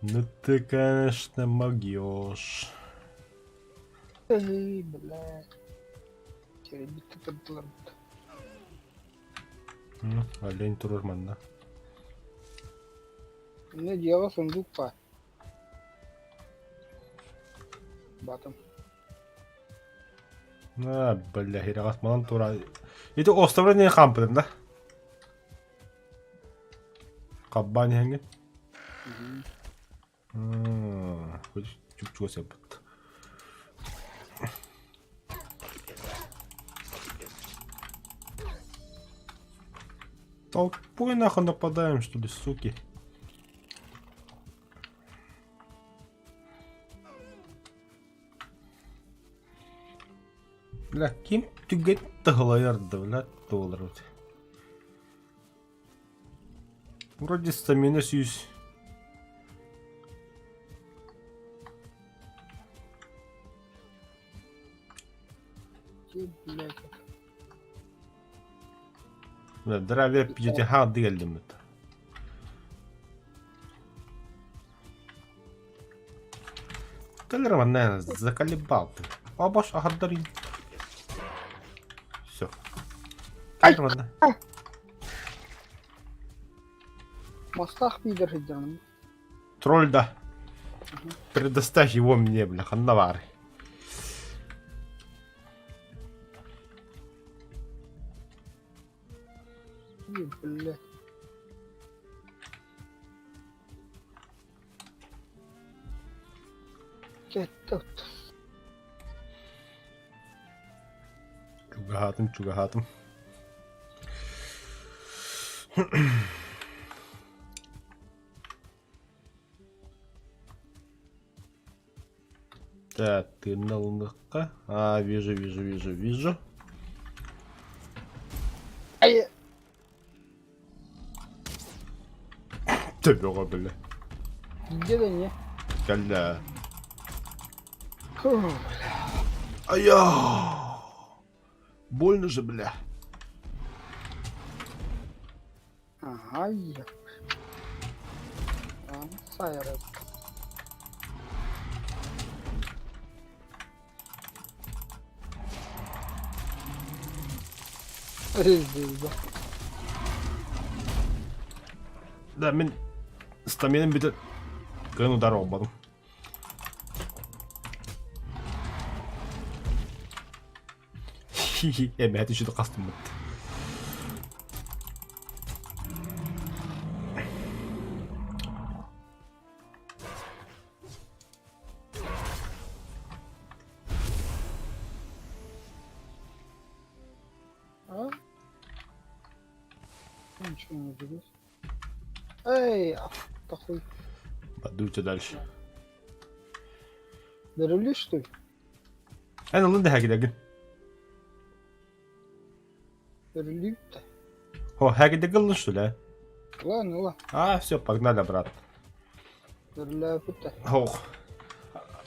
Ну ты, конечно, могёшь. Эй, бля. Черебит тупо Олень турар манна. Мне дело сундук па. Батом. А, бля, хирагас манан тура. Ити островра не хампыдым да? Каббани хэнги. Хоть чуп-чуга сөппүт. Толпой нахуй нападаем, что ли, суки? Бля, ким түгэн тыһылайар да, бля, туолар вот. Вроде стамина сүүс. Блядь. Бля, здравия пьете хады келдим. Кэлэр манна заколебал ты. Обош аһардарин. Все. Кэлэр манна. Мастаах пидор сылдьаҕын. Тролль да. Предоставь его мне, бля, ханна баар. Блядь. Кеттут. Чугаһаатым, чугаһаатым. Так, тыынна ылыныахха. А, вижу, вижу, вижу, вижу. Ай! Төбөҕө бile. Где да не? Кэллэ. Фу, Айа! Больно же, бля. Ага, Сайрес. Да, мин стаминам бүтэн кыайан удар оҥорботум. Эмэһэ түшүтү хастыммыт. А? Ничего не удивлюсь. Эй, такой. Подуйте дальше. Дырыли, что ли? Эн ылын дэһэкидэгин. Дырыли-то. О, хэкидэгин что ли? Ладно, ладно. А, все, погнали, брат. Дырыля-пыта. Ох.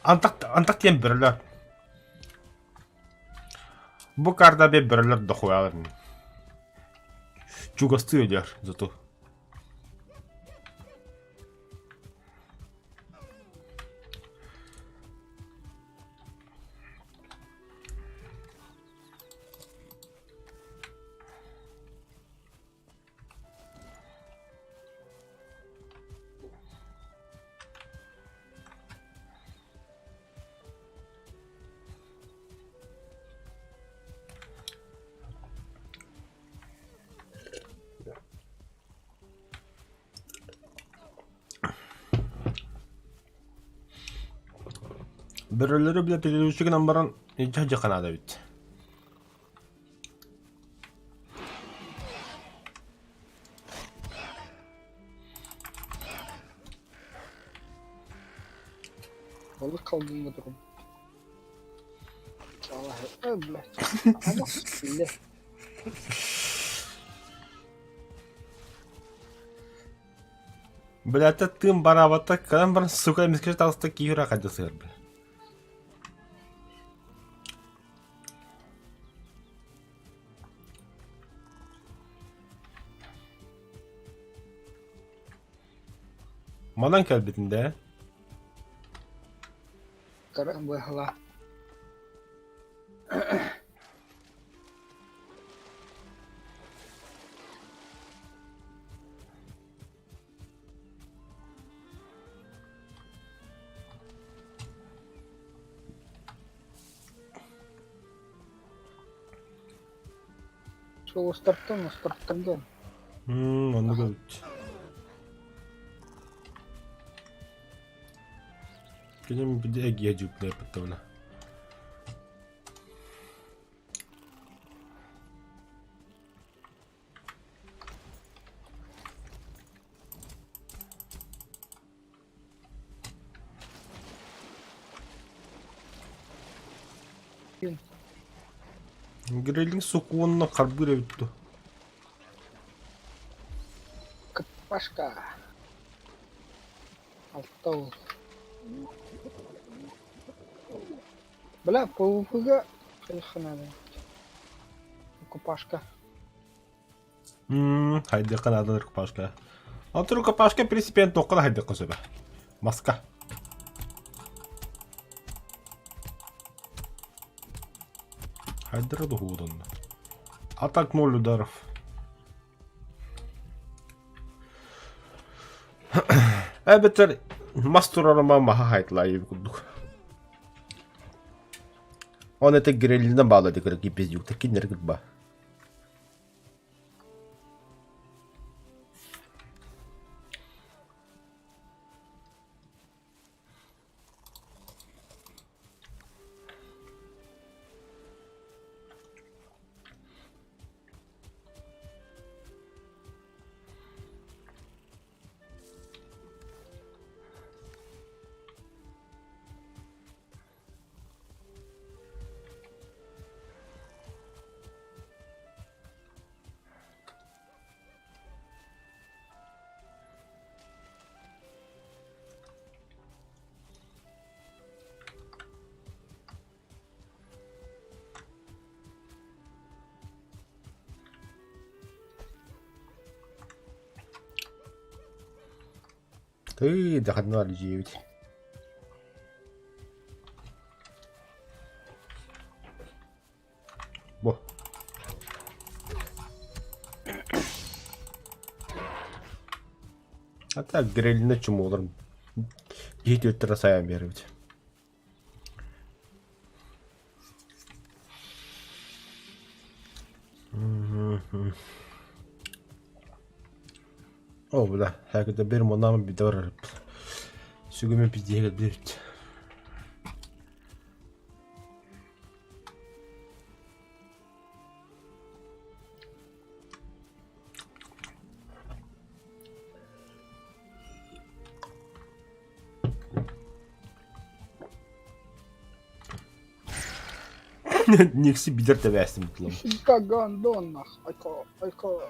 Антах, антах тиэн бөрөлөр. Бу карда бе бөрөлөр дохуялар. Чугастыы өлөр, зато. Бөрөлөрү билэ предыдущий гынан баран илдьэ ханаада эбит. Balık kaldığında durum. Allah блядь. Ama бля. Блядь, тыын бараабата кэлэн баран сука эмискэ таҕыста киһи хадьа сыһар бля. Манан кэлбитин да Быһала. Сол остроптан, остроптан да. Оннук эбит. Кэлин били эгиэ дьүүплээппит Грилинг сокуонна харбыыр эбит дуо? Пашка. Алта уол. Бля, ПВП-га хайыхха наада. Рукопашка. Хайдыахха наада рукопашка. Антон рукопашка, в принципе, эн туохха да хайдыахха сөбө. Маска. Хайдара дуһуудунна. А так ноль ударов. Эбэтэр мас турарыма маһа хайтлаайы курдук. Он это грилинен bağladı кыргы пиздюк кинер кырба. Тыы, даханнар дьиэбит. Бу. А так грилинэ чумууларым киһи түөттэрэ сайан биэрэбит. О, бля, һээкитэ бир мунаам бите барар. Сүгүмүн пиздиһэ кэлбит. Никси бидер тэбээстим бутулам. Сука, гандон, нах. Айко, айко.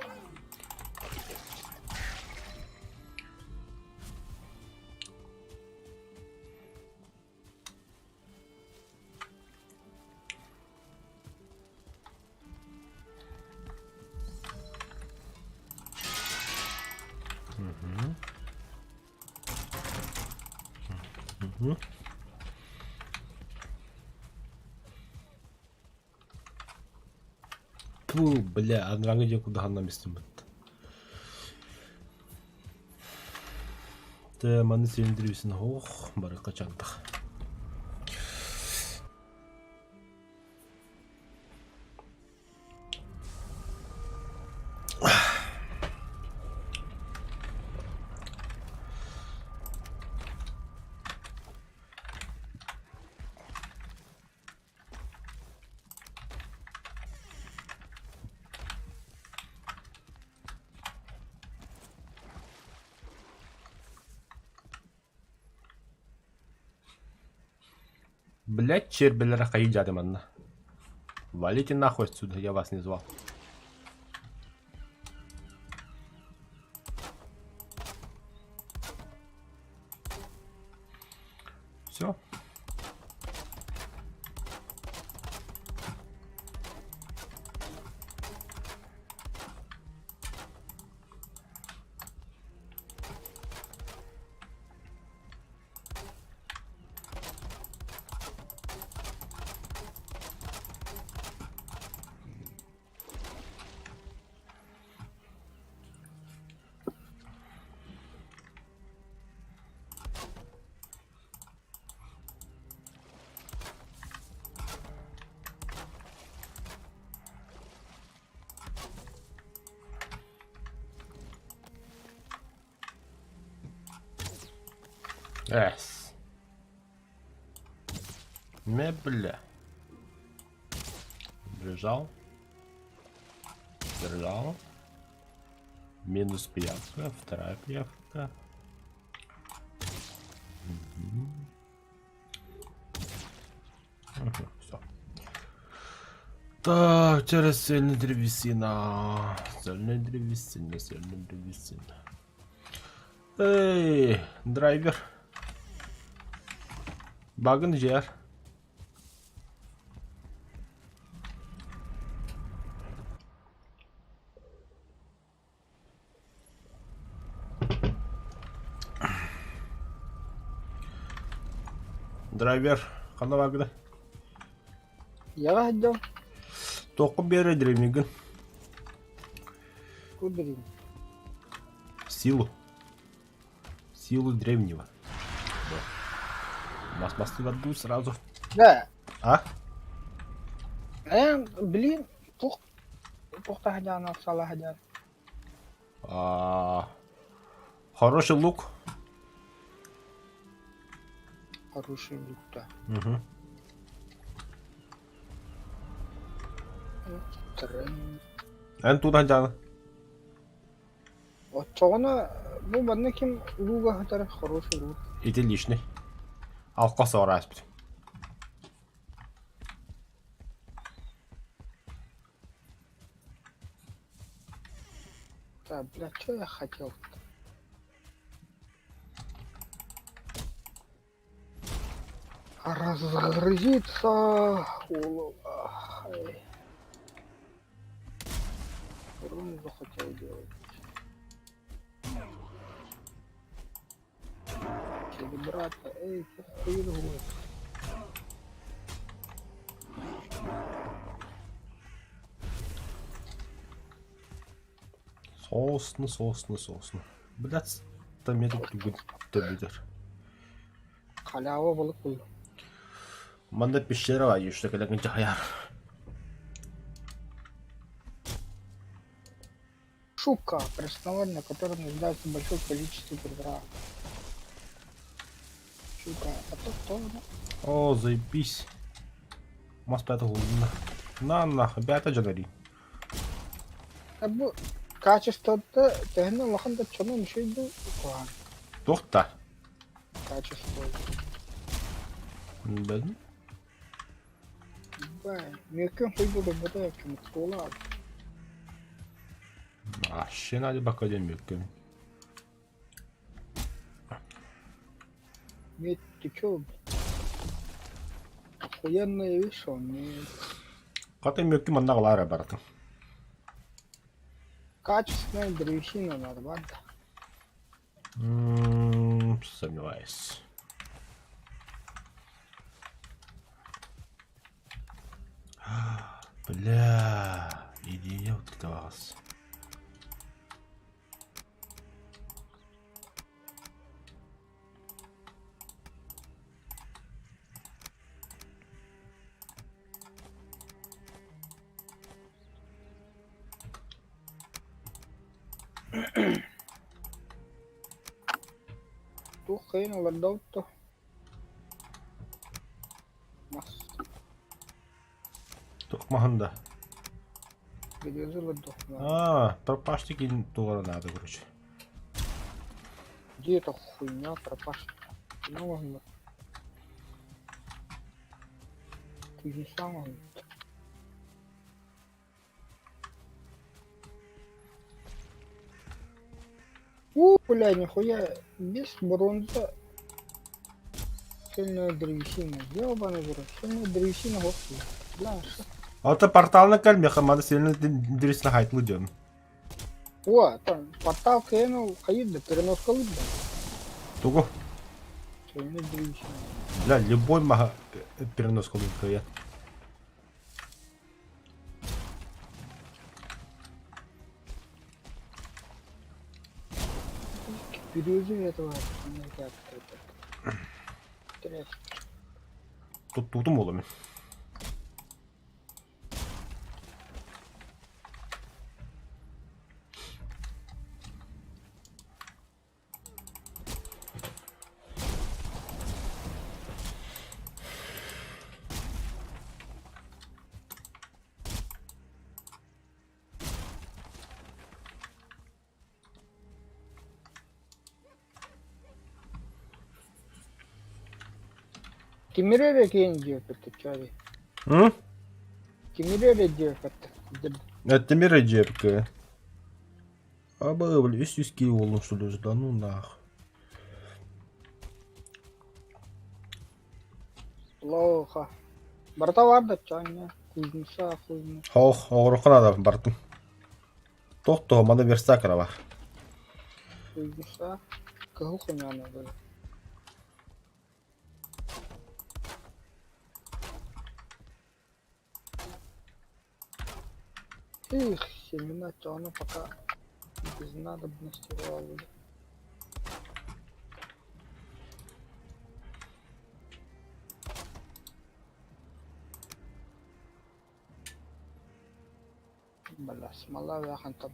Ту, бля, анарааҥҥы дьиэ кудаһанна истим бытта. Тэ маны сиэндирибисин оһох барыка чантах. Блять, чербелere хайы манна. Валите нахуй отсюда, я вас не звал. Все. Yes. Мебля. Лежал. Держал. Минус пиявка, вторая пиявка. Угу. Угу, все. Так, через сильная древесина. Сильная древесина, сильная древесина. Эй, драйвер. Багын жер. Драйвер, ханна бааргына? Яҕа сылдьан Туоххун биэрэр древнигын? курдук. Силу. Силу древнего. Бас бастыгар дуу сразу. Да. А? Э, блин, туох туохта сылдьан сала сылдьан. А, хороший лук. Хороший лук-то. Угу. Эн тудан дьааны. Оччоҕуна бу манна ким лууга сытар хороший лук. Ити лишний. Алка соорааспыт. Так, бля, что я хотел-то? Разгрузиться. Улова. Ай. Рун захотел делать. Брата, эй, ты хуй Сосны, сосны, сосны. Блядь, там метод түгэн төбүтэр. Халява балык буллум. Манна пещера бар, еще кэлэн дьаһайар. Шука, пресноводная, которая нуждается в большом количестве приправ. Щука, а то кто? О, заебись. Мас пята голубина. На нахуй, бята дьанари. А бу качествота төһөнү улахан да чонун үчүгэй дуу куһаҕан Туох да? качество. Бэн. Бай, мүөккүн хуйбу гыммыта чумуктуолаах. Вообще надо бака диэн мүөккүн. Нет, ты чё? Охуенная вещь, он не... Хата мүөккү манна аҕалаара барытын. Качественная древесина нормально. М, Сомневаюсь. Бля, идея вот это вас. Туох хайын олордобут дуо? Мас. Тохмаһын да. Береза олордох. А, пропашты кин тугара надо, короче. Где эта хуйня пропашка? Ну ладно. Ты не сам он. У, бля, нихуя, без бронза. Цельная древесина. Ёбаный в рот. Цельная древесина, господи. Бля, шо? Ата портална кэл меха маны сильно дирисна хайтлы дьон. О, там портал кэнул, хайда, переноска лыбда. Тугу? Цельная древесина. Бля, любой маха переноска лыбда. Березы этого Интересно. Туттуутум буолла мин. Тимири эрэ киэн диэбит чари. М? Тимири эрэ диэбэттэр. Тимир дьиэпкэ. Аба, бля, 300 кило буоллум что ли, да ну нах. Плохо. Барыта бар да чаня. Кузнеца, хуйня. Хоох, оҕороххо наада бардым. Туох туһа, маны верстак эрэ бар. Кузнеца. Кыһыл хуйняны было. Их, семена тёна пока без надобности валили. Бля, смола вяханта.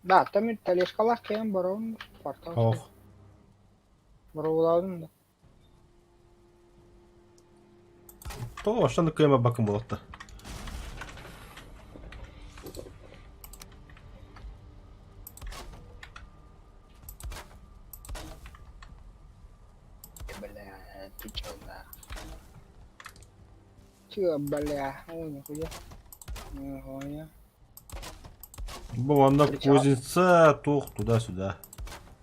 Да, там и тележкалаах кэлэн барабын портал. Ох. Боруулаабын да. Тоҕо ошону кыайма бакын буолта. Бля, ты чё, да? Чё, бля, ой, нихуя. Нихуя. Бу манна Причал. кузница, туох туда-сюда.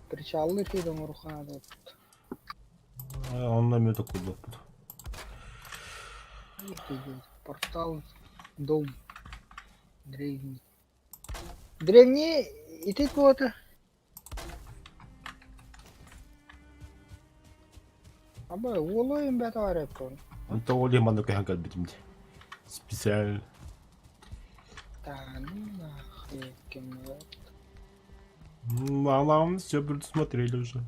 Причаллы ты оҥоруха Онно эмиэ токуллуохпут. Портал, дом. Древний. Древний ити куота. Аба, уолу бята барыппын. Онто ол иһин манна көһөн кэлбитим дии. Специально. Да ну нахуй, кем Мам, все предусмотрели уже.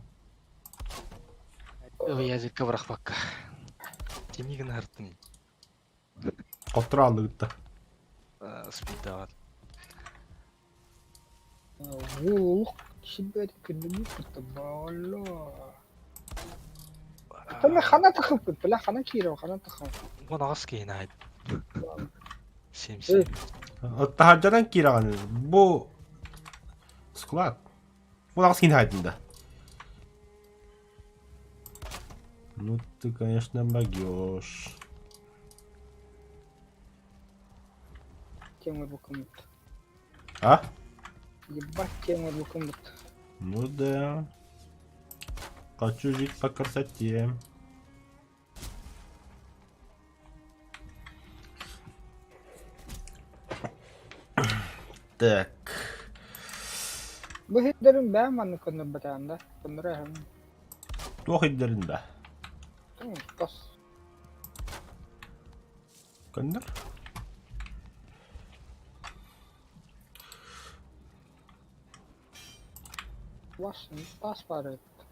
Языкка бырахпакка. Кими гынартым? Хотурааллыгытта. Спидават. Уолук сибэт күндүбүт боло. Тама хана тахыппыт, бля, хана киирэн, хана тахын. Уон аҕыс киһини айд. Сем сем. Таһырдьанан киирэҕин. Бу склад. Бу аҕыс киһини хайдын да. Ну ты, конечно, могешь. Тема букумут. А? Ебать тема букумут. Ну да. Хочу жить по красоте. Так. Бу сирдэрин бэйэм маннык көннөрбөтөҕүм да, көннөрө эһэм. Туох ирдэрин да? Тос. Көннөр. Бас, тас баар эбит.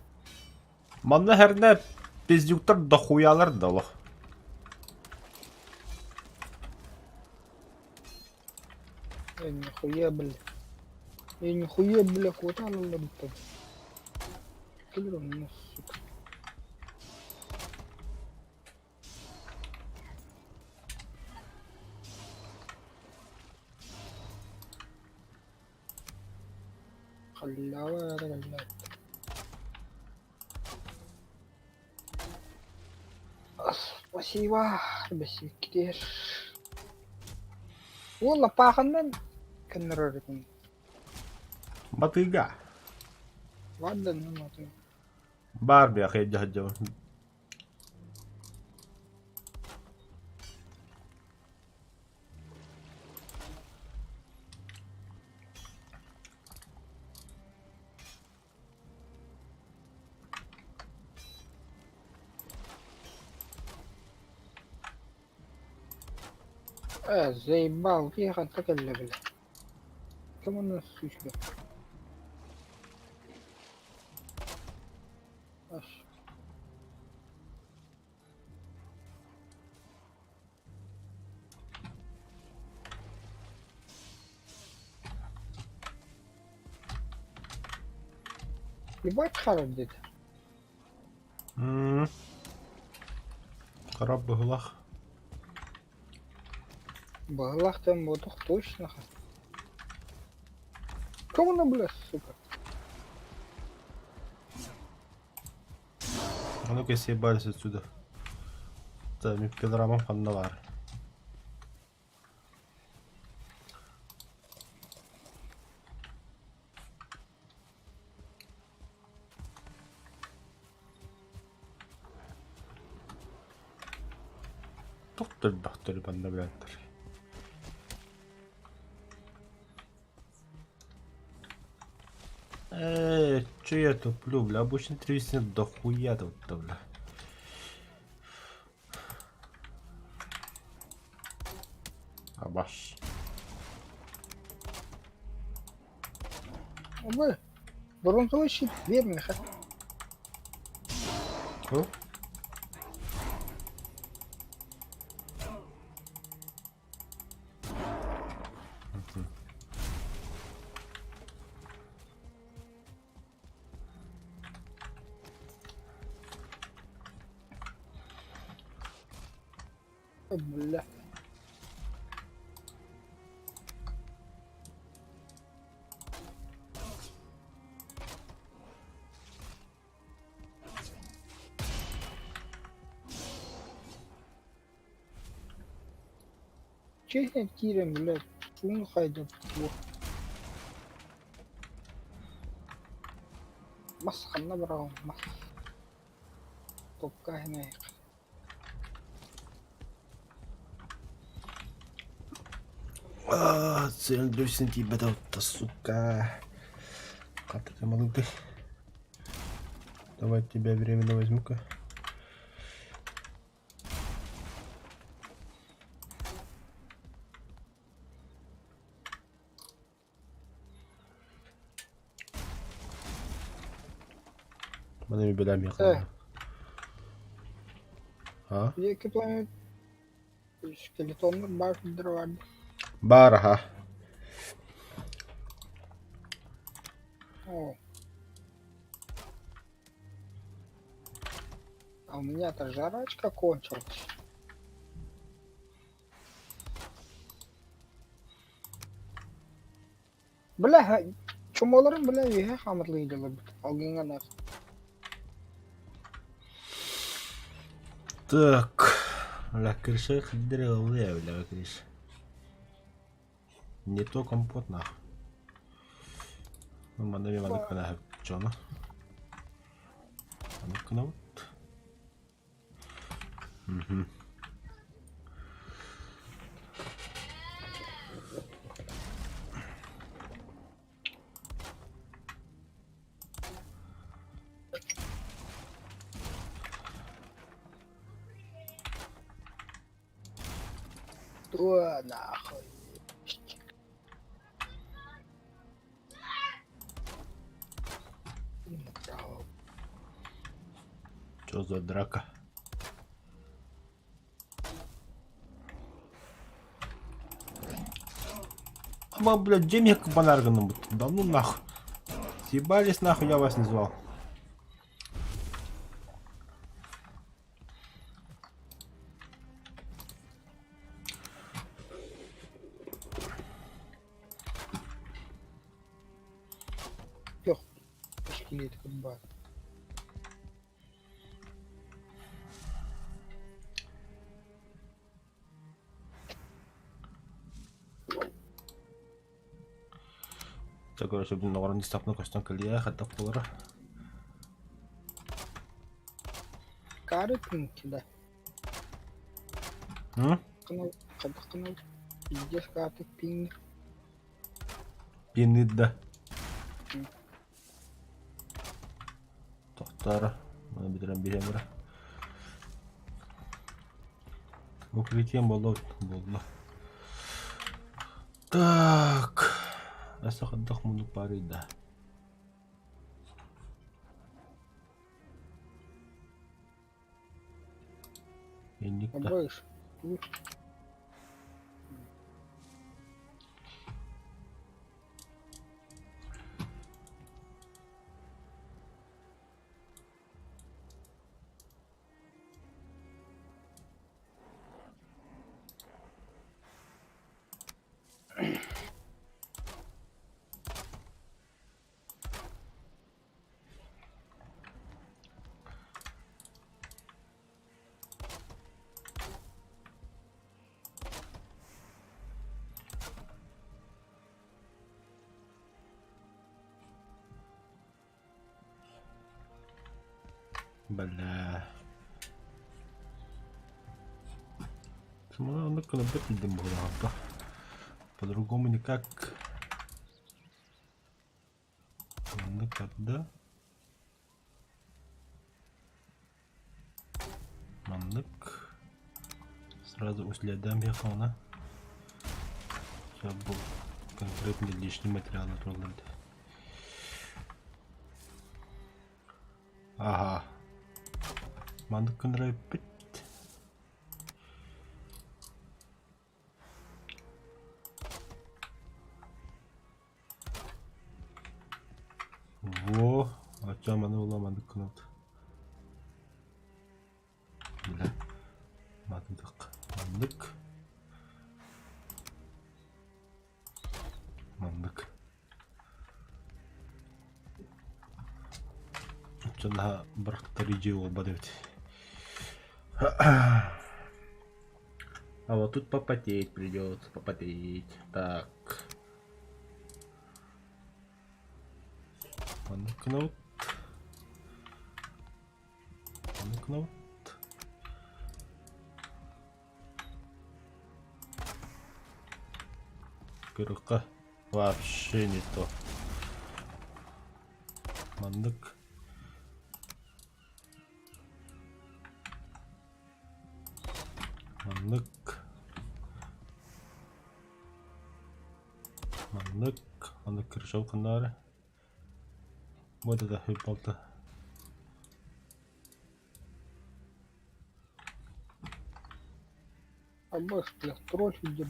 Манна хэрнэ пиздюктар дохуялар да олох. Э, нихуя, бля. Э, нихуя, бля, куда алалларыттан. Кэлэр онно, сука. Халява эрэ кэллэ. Спасибо, бэсиккитигэр. Уол лаппааханнан көннөрөр этим. Батыга. Ладно, ну маты. Баар биэхэ дьаһадьабын. Э, заебал, киһи кэллэ бile. Ким онно сучка? Аш. Ебать харап диэтэ. М. Харап быһылах. Быһылах диэн буотах точно Кому бля, сука? А ну-ка съебались отсюда. Да, ми пилорамам ханна баар. Тохтор манна билэттэр. Э, чё я туплю, бля, обычно трясет до хуя тут, бля. Абаш. Убы, бронзовый щит верный. О? Бля. Честно, киирэн, блядь, суун хайдат Мас ханна быраҕым мас Топка иһинэ Сыалдырсын тиийбэтэ сука. Как ты молодый. Давай тебя временно возьму-ка. Маны билэмиэхэ. А? Диэки планет скелетоннар баар сирдэрэ баар дии. Баар аха. О. А у меня-то жрачка кончилась. Бля, чумоларым, бля, үөһэ хаамытлыйдылар алгыҥҥа нах. Так, бля, крыша древняя, бля, крыша. Не то компот нах. Ну, манна мен маннык гына дьону. Маннык гынабыт. Мгм. Туо нахуй. Направо. Что за драка? Ама, блядь, где мне кабанар Да ну нахуй. Съебались нахуй, я вас не звал. Скелет баар. Так, короче, блин, оҕорон дистапны көстөн кэлиэ, хайдах буолара. Кары пинки да. М? Хайдах гынал пиздец карты пинг. Пинит да. Тохтоор, маны бүтэрэн биһиэм эрэ. Укрытием буолла буолла. Так, өссө хайдах муннук баарый да. Инник да. Обоишь. Бля. Оннук гына бит быһыылаах По-другому никак. Маннык тарда. Маннык. Сразу уследам биэхэ Все бу конкретно лишний материал тураллар Ага. Маннык гыннара эппит. Во, оччо маны була маннык гынабыт. Бля. Матыдык. Маннык. Маннык. Оччо наһаа бырахтар идея буолбат эбит. А вот тут попотеть придется, попотеть. Так. Маннык гынабыт. Маннык гынабыт. Көрүөххэ вообще не то. Маннык. Маннык. Маннык. Маннык крышал ханнаары. Вот это балта. Обоих, бля, тролль идет.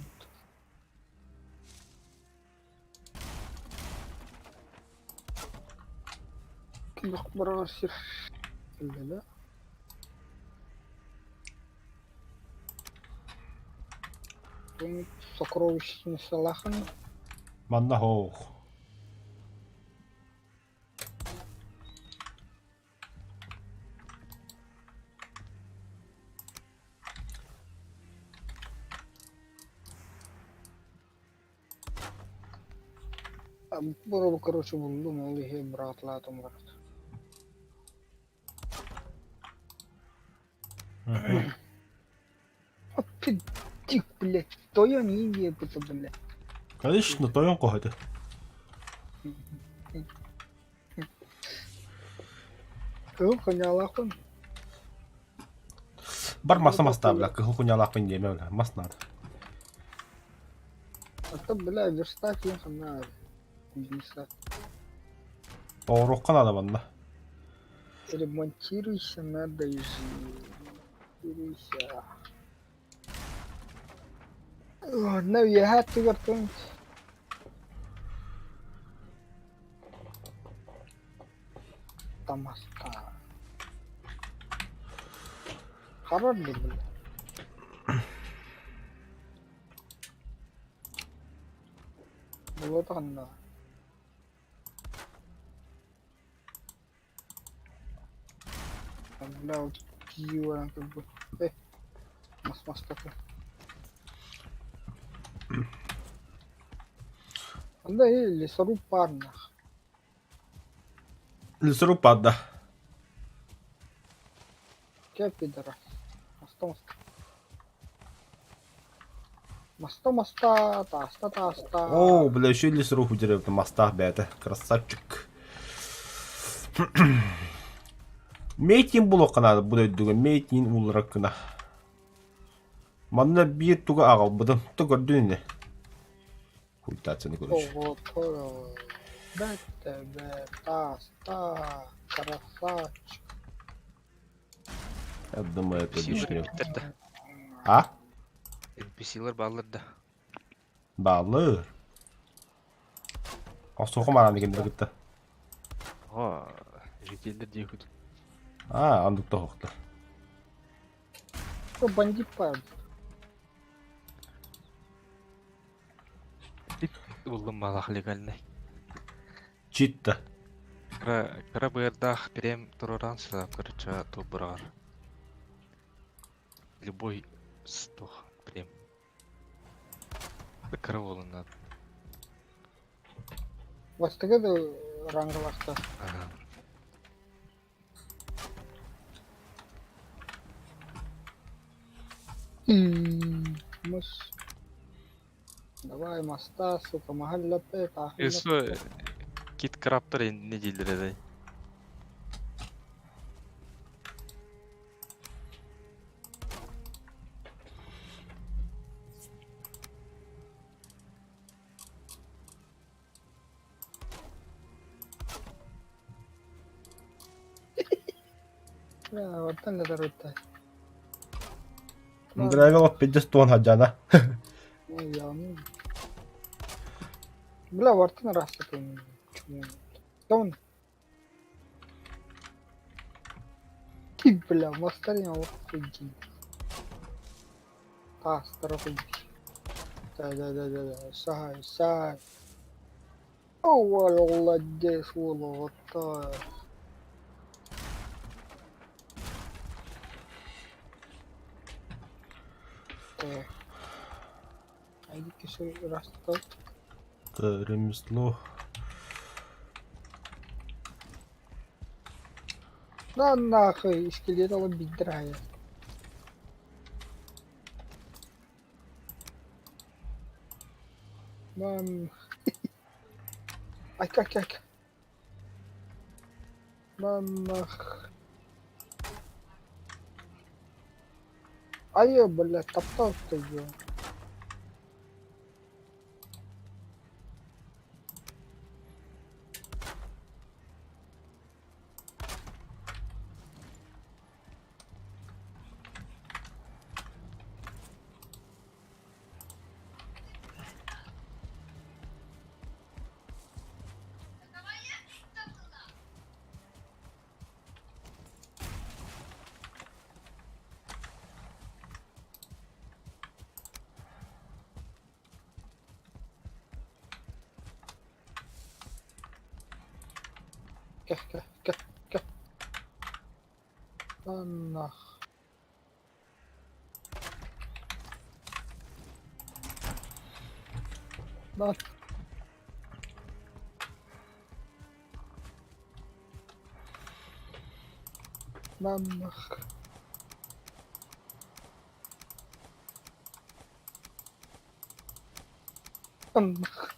Барар сир. Да? Сокровищница Лахан. Манна хоох. Бу короче буллум, ол иһи быраҕыталаатым барат. Тик, блядь, тойон Индия это, блядь. Конечно, тойон хоһо Кыһыл хоньаалаахпын. Бар маса маста, бля, кыһыл хуньалаахпын диэмэ, бля, мас надо. А то, бля, верстак ехал надо. Кузнеца. Оҕуруохха надо манна. Ремонтируйся надо и ремонтируйся. На үөһээ өттүгэр туруҥ. Тамаста. Харар дии бля. Болуота ханна. Бля, кии баран көрбүт. Э, мас мастака. Анда и лесоруб парнах. Лесоруб да. Кэ пидорас. Маста маста. Маста маста, тааста тааста. О, бля, еще лесоруб удереп мастах бэйэтэ. Красавчик. Мейтин булуохха наада бу дойдуга мейтин уулларар гына. Манна биир тугу аҕалбытым, то көрдүн ини. Хуйтацияны короче. Ого, б, тааста, красавчик. Я думаю, это Спасибо, лишнее. Питер. А? NPC-лэр бааллар да. Бааллар. Охсуохум арааны кинилэр кытта. О, жителлэр диэхүт. Аа, андык тоһохтор. Бандит пар. Буллум малах легальный. Читта. Кыра, кыра быардаах прем тураран сыла, короче, тубурар. Любой стох прем. Кыра буолунна. Бастакы да рангалахта. Ага. Мыс. Давай моста, сука, махаллапе, Есу кит краптар не дииллэр этэй. Оттон да тарутта. Драйвел пиздец туон хаджана. Бля, вартын растатын. Тон. Ты, бля, мастарин охуйдин. Тастар охуйдин. Да, да, да, да, да. Сай, сай. О, молодец, вот Так. Айди растет. Это ремесло. Да нахуй, скелет обидрает. Мам. Ай, как, как. Мамах. Ай, бля, топтал-то ее. Кэ, кэ, кэ, кэ. Да нах. Да. Да нах. Да нах.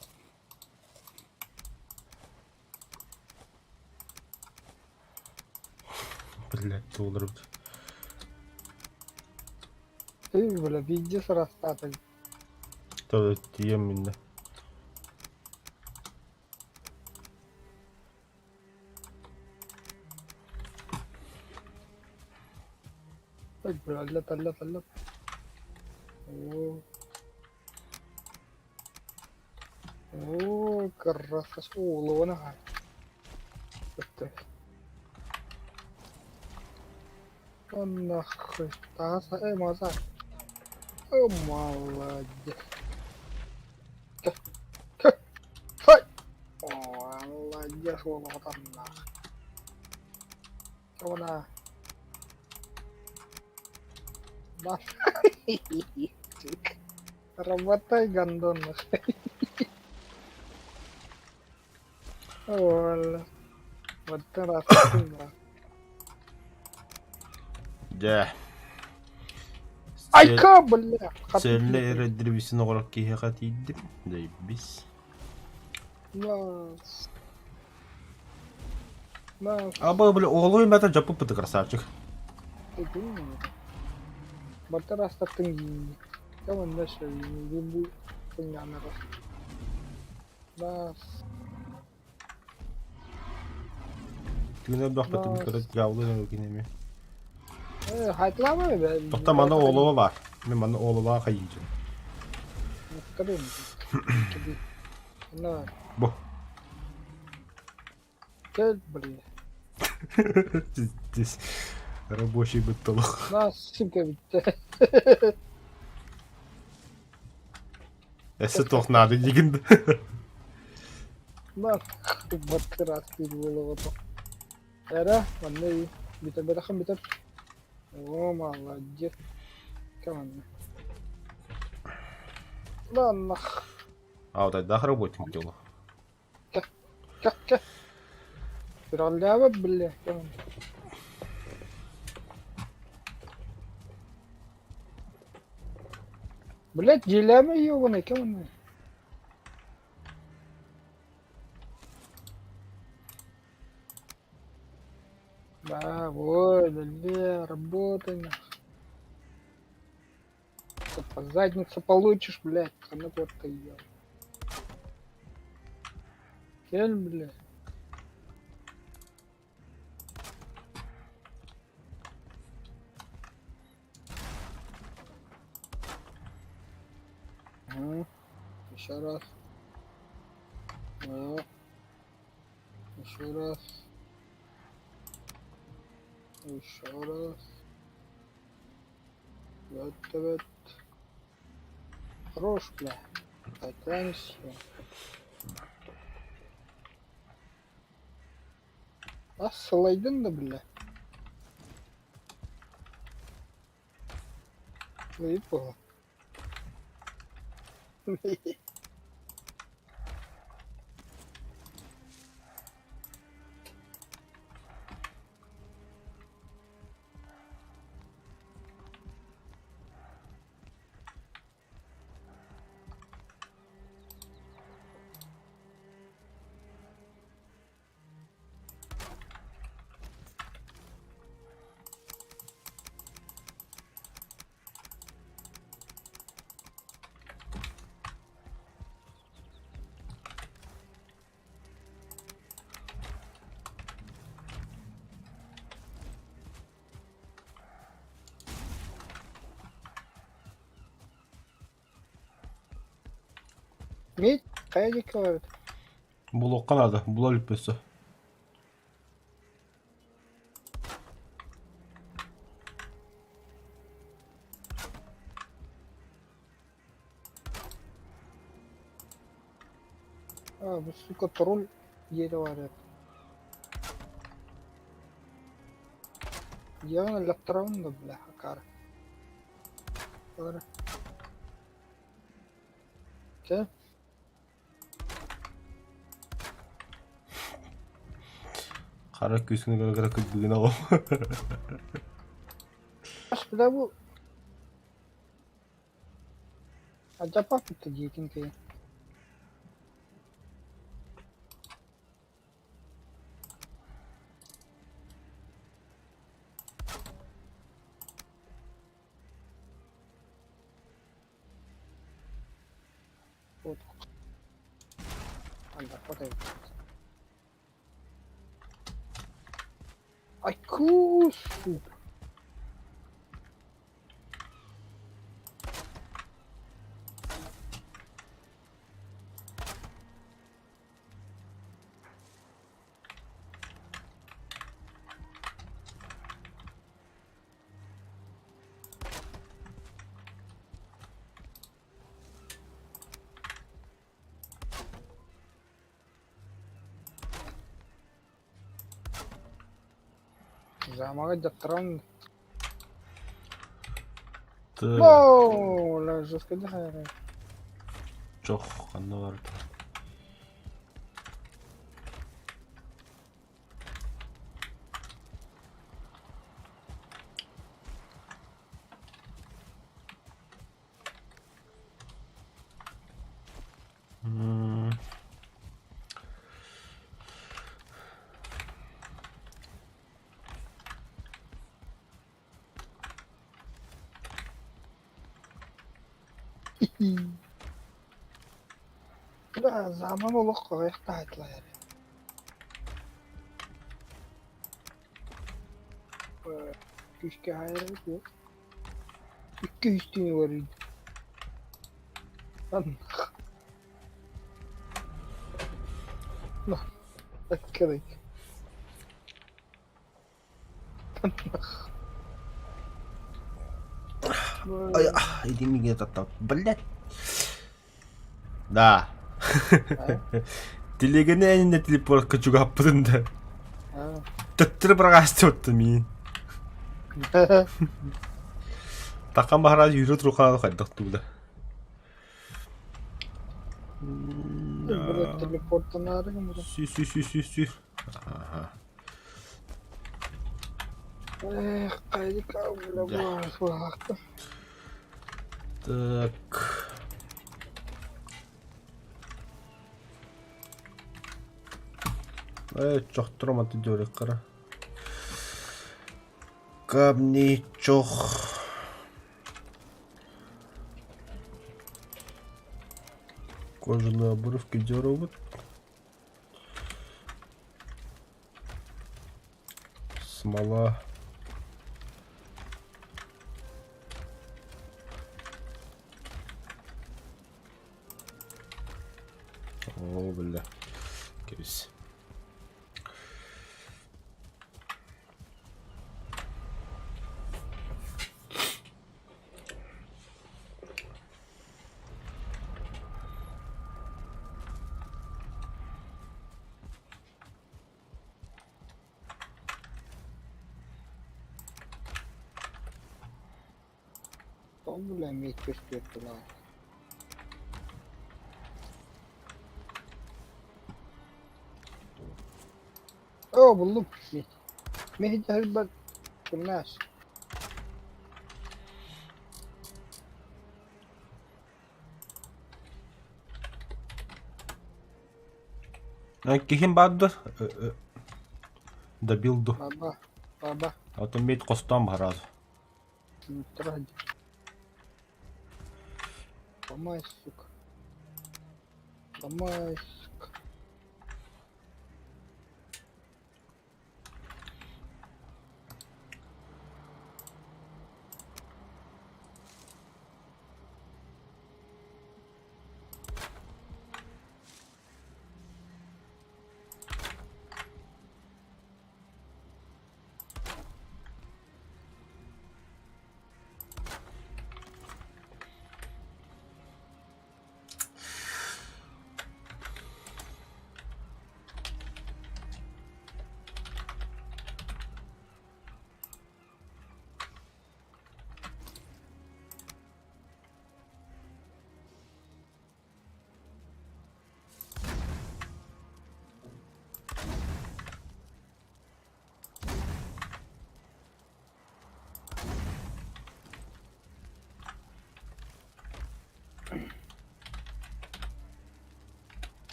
Блять, доллар. Ты, бля, везде срастатый. То тием Ой, бля, лет, лет, лет. О. О, красавчик. О, луна. О, нахуй. Таса, маза. О, молодец. Хай. О, молодец, вот он нах. Она. Да. Работай, гондон. Оля. Вот раз, Дьэ. Айка, бля! Сэллэ эрэ древесин оҕорок киһиэхэ тиийдим. Дэйбис. Нас. Нас. Аба, бля, оҕолуй мэтэ дьаппыппыты красавчик. Барта растаттын Кому дальше бу хуйня Нас. Түгүнэ бөхпөтүм көрө дьаулы нөҥү кинеми. Э, хайтлама бе. Тохта мана олова бар. Мин манна оолулаах хайыыдьын. На. Бу. Кэл, блин. Здесь рабочий быттылых. На, сука, бүттэ. Эссе туох наада дигин. На, баттыраах диир буолуоҕа. Эрэ, манна бүтэр бэтэххин бүтэр. О, молодец. Кэманна. Ладно. А вот это работник дело. Кэ, кэ. Сүрэҕэлдээбэт биллэ. Кэманна. Блять, дьиэлээмэ ёбаный, кэманна. Да, ой, бля, работай нахуй. По задницу получишь, блядь, а ну вот ты ел. Кел, бля. Ага. Еще раз. О. Еще раз. Еще раз. Вот, вот. Хорош, бля. Дотянешься. А сылайдын да, бля. Выпало. Медь хайа диэки барбыт? Булуохха наада, була илик өссө. А, бу сука тролль диэри баар эбит. Дьиэҕин өллөхтөрөбүн да бля, акаары. Бары. Чэ. Хара күүскүн гына кыргыгын оҕом. Ас бля бу Алдьаппаппыт да дьиэтин кэйэн. Вот. Алдьаппат эбит. Айкуу, сука. Замага дьахтаран Так, Оо, жестко дыхайрай. чох, ханна барда? М. Да, заман олох аҕыйах Күүскэ хаайар эбит. Икки үстүүнү барыйда. Открыть. Ай, иди мне это, блядь. Да. Телегене энинэ телепортка чугаһаппытын да. Төттөрү быраҕаастыбыттым миин. Такам баһара юру турукааны хайдах тууда. Телепортанаары Сүү сүү сүү сүү сүү. Ага. Эх, хайдыка бля, Так. Э, чохтором аты дөреккара. Камни чох. Кожаные обрывки дерева. Смола. Оо, бля. Кэбис. Бля, эмиэ көстүө Оо, буллум. Мин Кымнаас. Киһим баар дуо? Добил ду. Баба, баба. Атын мейт қостан барады. Ломай, сука. Ломай, сука.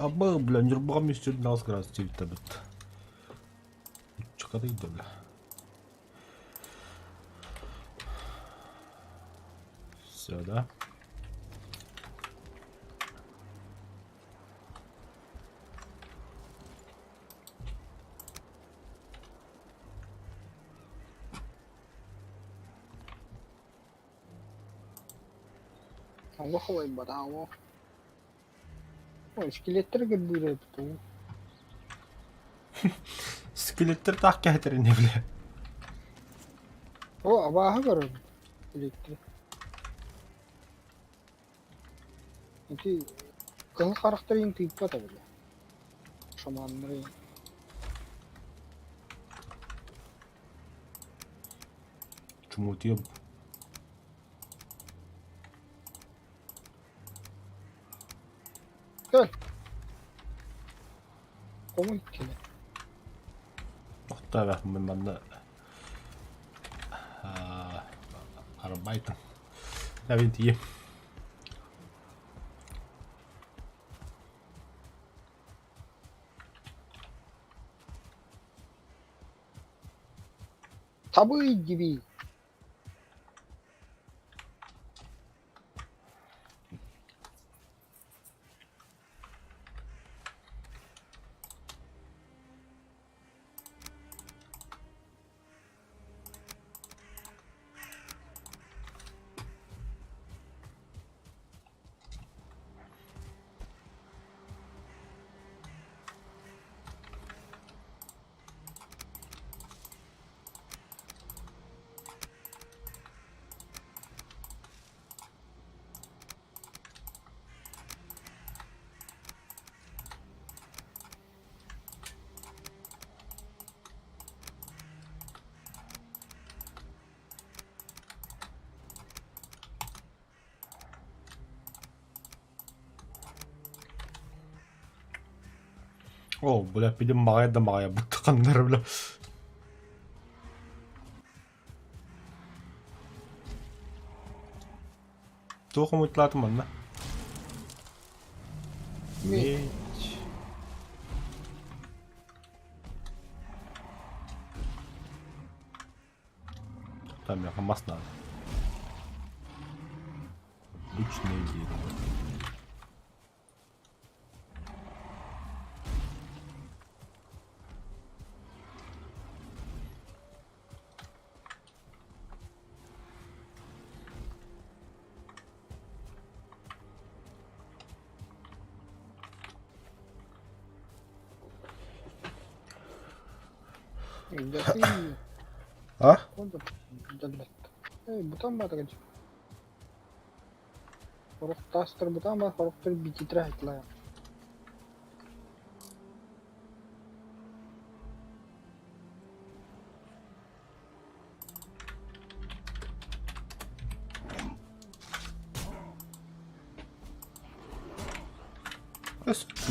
Аба, бля, Ньурбаҕа мүстүрүн аҕыс градус диэбиттэрбит. Чакадый да, бля. Все, да? Олох улайбатаҕа. Ой, скелеттэр кырбыыр эбит уу. Скелеттер таах кэһэтэрин бля. О, абааһы көрөбүн. Скелеттери. Ити кыһыл харахтарын тыыппата бile. Шаманнары. Чумутуйа Кэл. Хомуй кини. Тохтоо манна арбайтын. Давид тиийэ. Табый дибий. О, бля, пидем маҕайа да маҕайа быттаханнар, бля. Туох омутлаатым манна? Медь. Там миэхэ мас наада. Обычное дерево. А? Бутан баатыгын Сорох таастар бутан баар, сорохтор бититирэ айтылаа.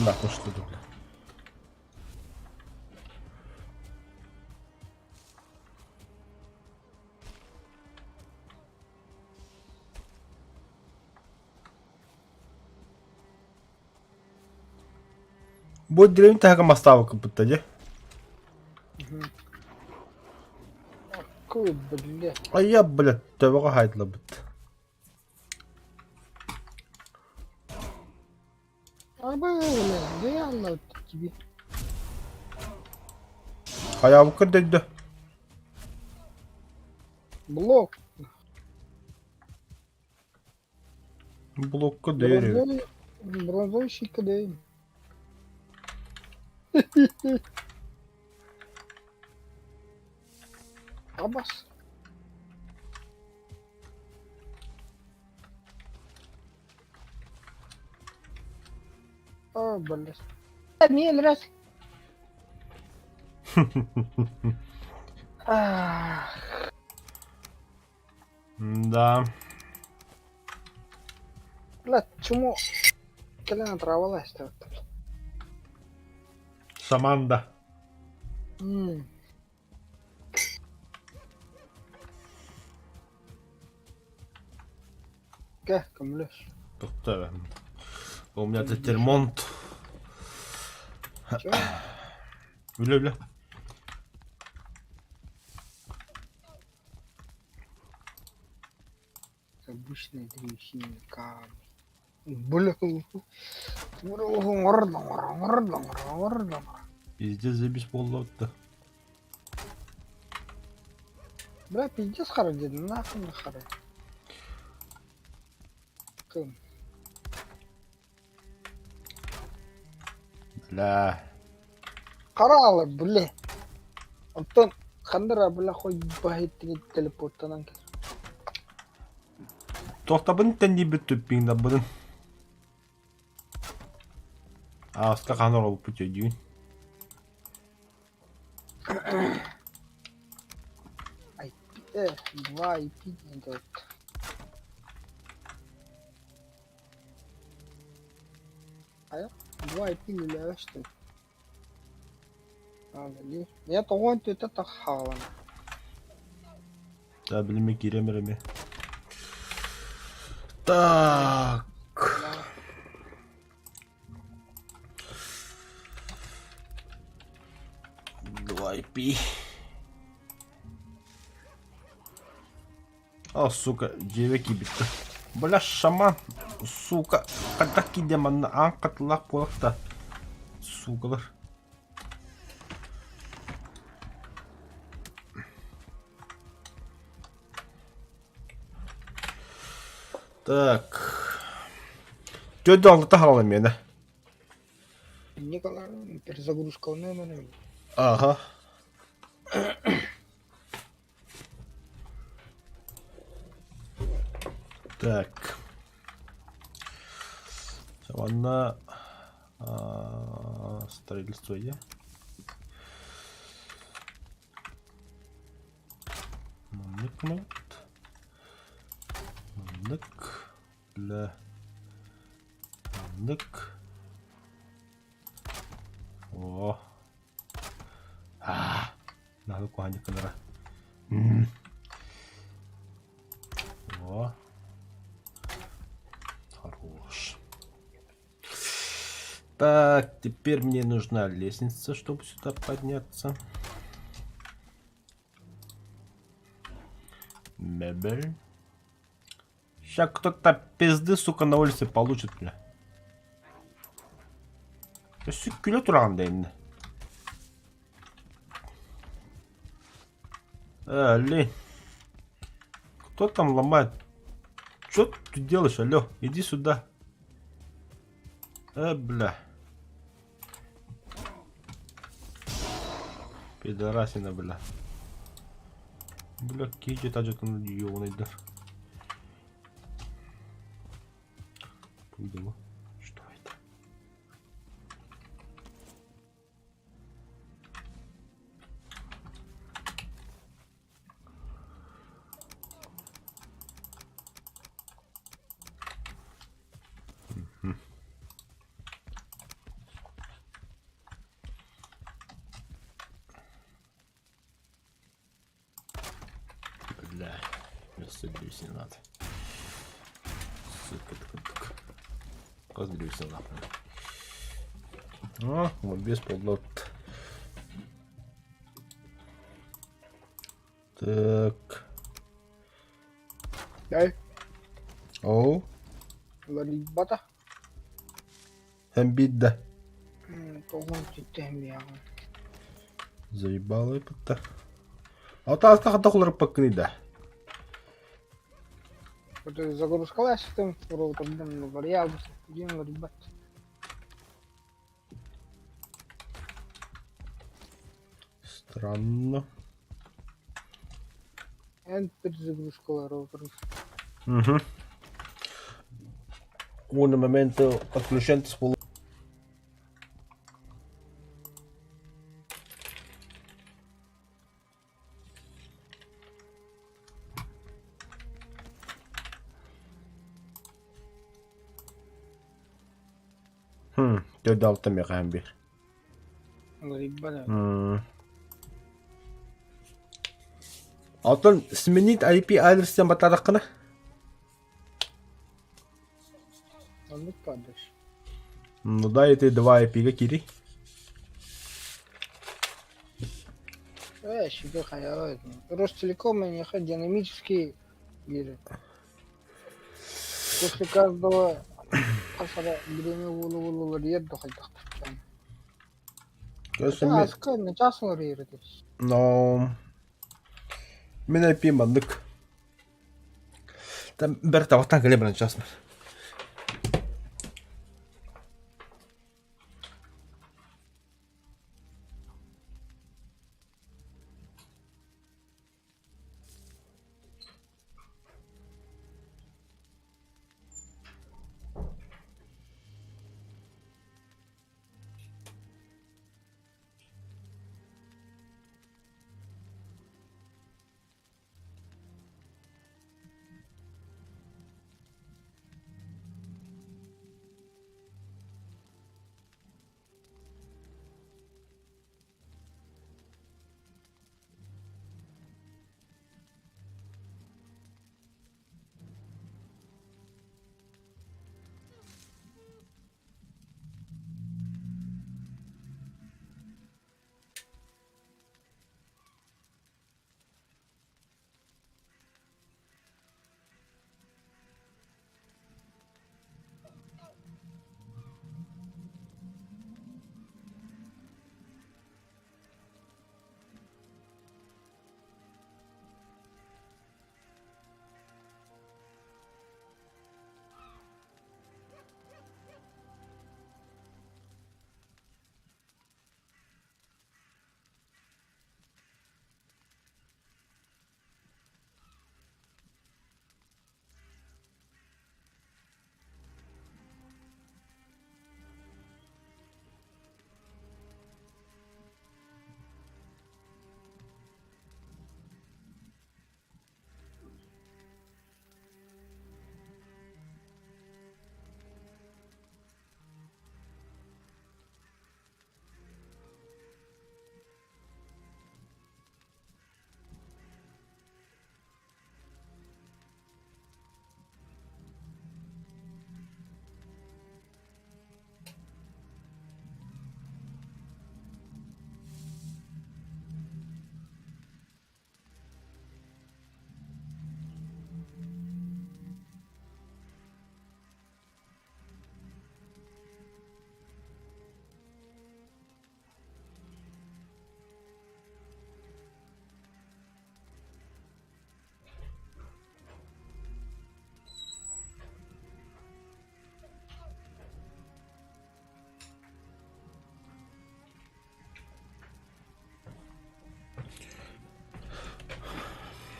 Нахуй что ли, бля? Бу деревня таһыгар мастаабыккын дии. Какой, блядь. А я, блядь, төбөҕө хаайдылабыт. А бля, да я Алла тебе. Хайаабыккын дөйдө. Блок. Блокка дөйөр эбит. Бронзовый, бронзовый щитка дэйм. Абас. О, блядь. Не, раз. Ах, Да. Бля, чему кэлэн отравалась Саманда. М. Кэ, көмөлөс. Тоқта. У меня тут ремонт. Чё? Үлэ үлэ. Обычные древесины камни. Бля, Пиздец заебись буолла. Бля, пиздец хара дед, нахуй на хара. Кым. Бля. Харалы, бля. Онтон хандара, бля, хой баһыттыгы телепорттанан кэл. Туохтабын тэннибит түппиҥнабытын. Ааска хаан оробуппут өйдүүн. 2 IP не дает. Хайа, 2 IP үлэлээбэстим. Аны Я тоҕон түтэ таххаалана. Да, билимэ киирэмэр эмэ. Так. 2 IP. А, сука, дьиэбэ киирбиттэр. Бля, шаман, сука, хайдах киирдэ манна аан хатылаах буолар да, сукалар. Так. Төрдө алта хаалан миэнэ. Николай, перезагрузка номера. Ага. Так. Манна строительство я. Маннык мут. Маннык. Бля. Маннык. О. Аа. Наһаа куһаҕан гынара. О. Хорош. Так, теперь мне нужна лестница, чтобы сюда подняться. Мебель. Сейчас кто-то пизды, сука, на улице получит, бля. Өссө күлэ тураҕын да иннэ. Э, лень. Кто там ломает? Что ты делаешь, алло? Иди сюда. Бля. Пидорасина, бля. Бля, киһи дьата ёбаныйдар. Пуйдала. Что это? Бля, вместо не надо. Сука, так. Коздрюсь нахуй. А, вот без полнот. Так. Дай. О. Ларибата. Хэмбидда. Тоҕун түттэһим. Заебало это. А та тахта да. Вот загрузкалась там, там вариант, один ларибат. Странно. Эн перезагрузкала роутер. Угу. Un momento, отключен с. Хм, 4 мегаамбер. Алтан сменить IP адрестен батараққына? Оннук падаешь. Ну да, это 2 IP-га кири. Себе хаял. Ростелеком у них динамический биры. После каждого хасара биреме улу дохайдахтар. Көрсөм Аска не часың рер. Но мен IP мандык. Там бер таваттан келе бірін часмын.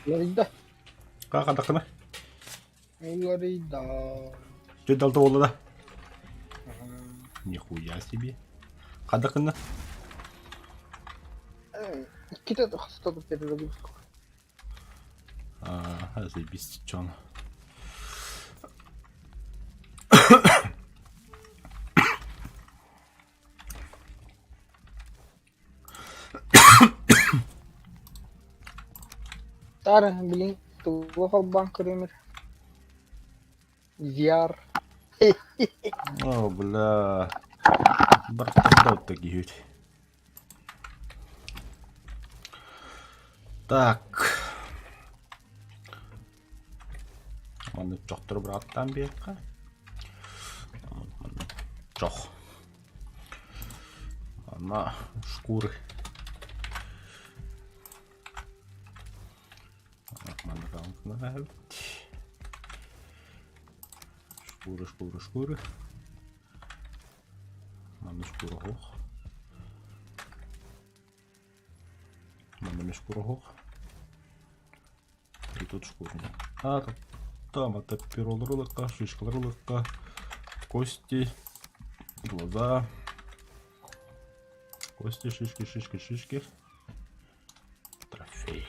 Уларыйда. Хадакына. Уларыйда. Чуть далта буолла да? Нихуя себе. Хадакына. Иккитэ хаста да перерабил. А, заебись, чон. Тара, блин, тугу холбоон көрүмэр. VR. О, бля. Бартандау такие. Так. Маннык чохтору бырааттаан биэххэ. Маннык чох. Манна шкуры. Маннык Шкуры, шкуры, шкуры. Манна шкура суох. Манна эмиэ шкура суох. И тут шкура. А, там это перолар ылыкка, шишкалар ылыкка, кости, глаза. Кости, шишки, шишки, шишки. Трофей.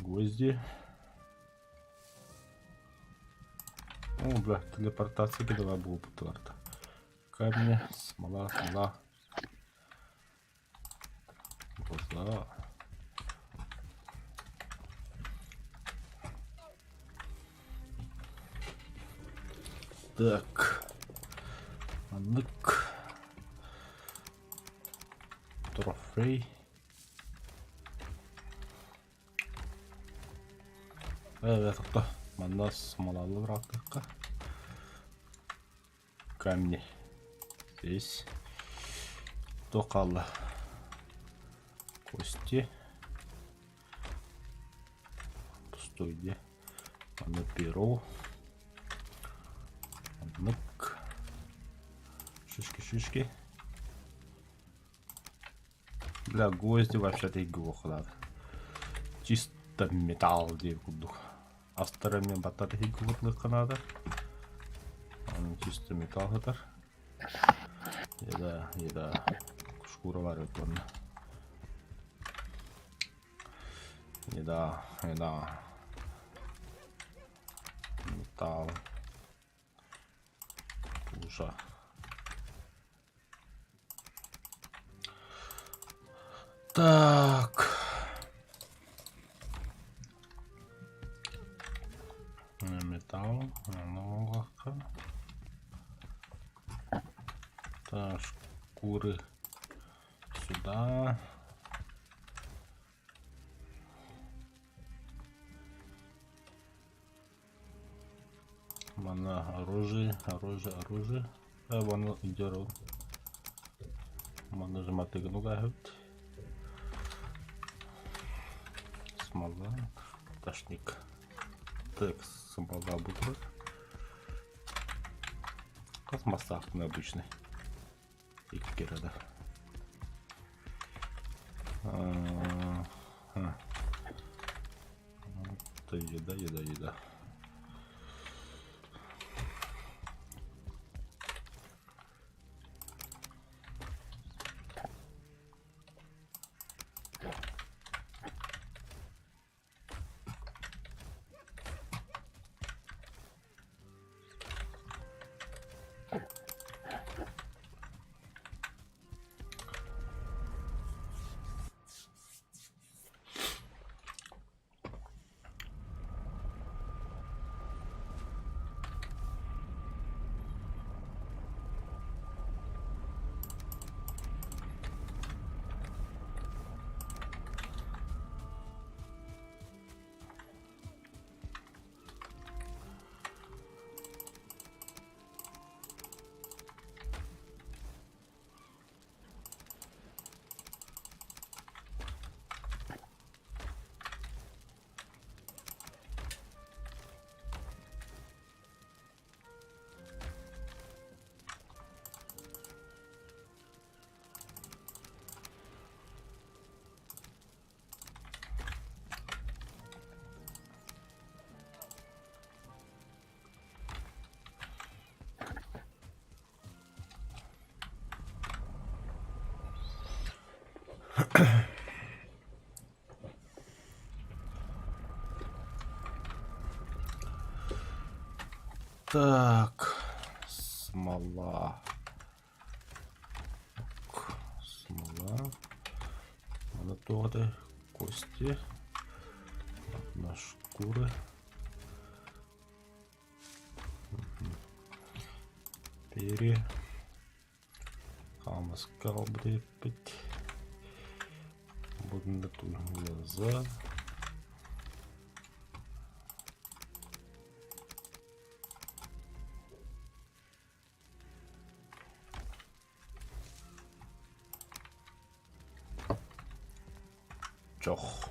Гвозди. О, бля, телепортация кидала буолбуттулар да. Камни, смола, смола. Глаза. Так. Маннык. Трофей. Э, тохто. Манна смолалы бырааттахха. Камни. Здесь. Туох хаалла? Кости. Пустой где? Манна перо. Маннык. Шишки-шишки. Бля, гвозди вообще-то иглохлар. Чисто металл диир курдук. Астара эмиэ баттата иглохлыахха наада. Аны чисто металл сытар. Еда, еда. Шкура баар эбит уонна. Еда, еда. Металл. Туша. Так. Металл. Аналогка. Так, шкуры сюда. Манна оружие, оружие, оружие. Вон идет. Манна жматыгнуга. Смола. Ташник. Так, смола будет. Космосахтный обычный. Икки да. Это еда, еда, еда. Так, смола. Смола. Аны туох этэй? Кости. Одна шкура. Перья. Хаамыска аҕалбыт эбиппит. Бу глаза. Чох.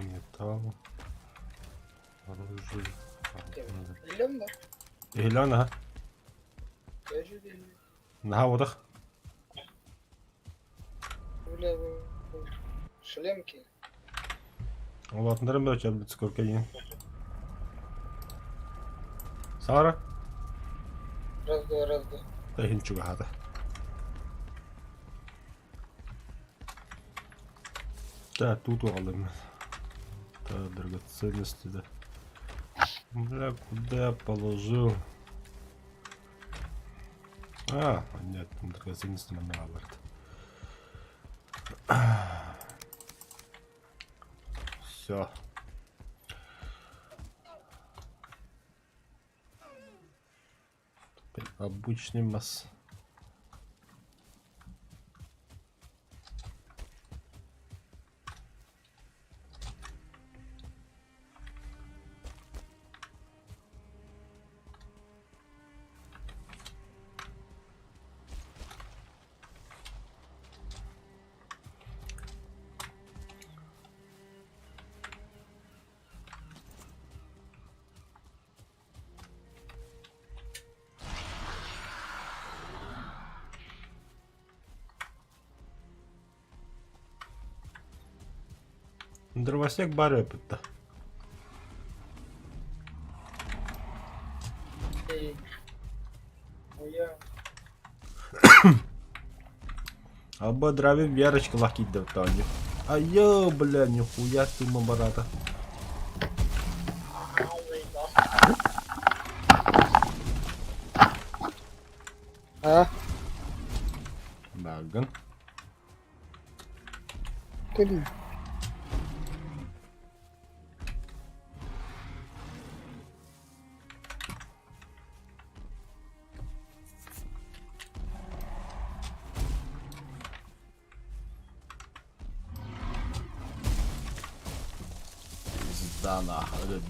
Металл. Оружие. Билем да. Иһилээн аха. Наһаа уотах. Бля, шлемки. Улаатыннарым бөрө чэбдит сколько иин. Сара? Раз, два, раз, два. Иһин чугаһаата. Так, тут уҕалым. Так, драгоценности, да. Бля, куда я положил? А, нет, там драгоценности на говорит. Все. Обычный масс. Дровосек баар эбит да. Абба драви Верочка киирдэ оонньуу. Айыы, бля, нихуя ты барата. А? Баагын. Ты Пизда нахуй.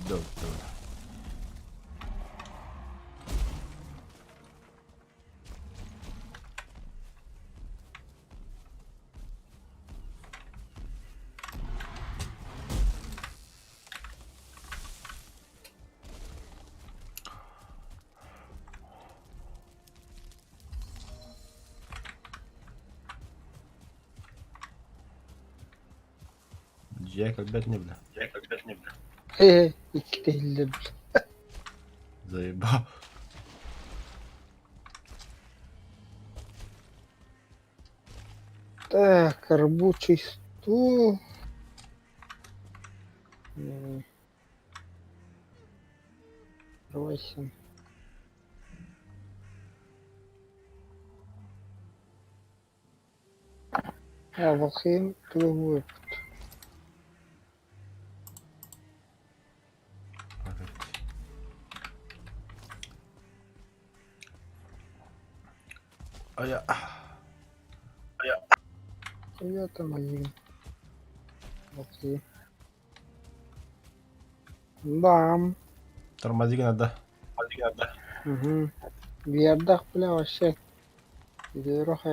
Дьиэ кэлбэт ини бля. Э, иккитэ иһиллэр Заебал. Так, рабочий стол. Восемь. А, Валхейм тугуй. Айа. Я там один. Окей. Да. Тормози надо. Угу. Биэрдэх бля вообще. Дөрөх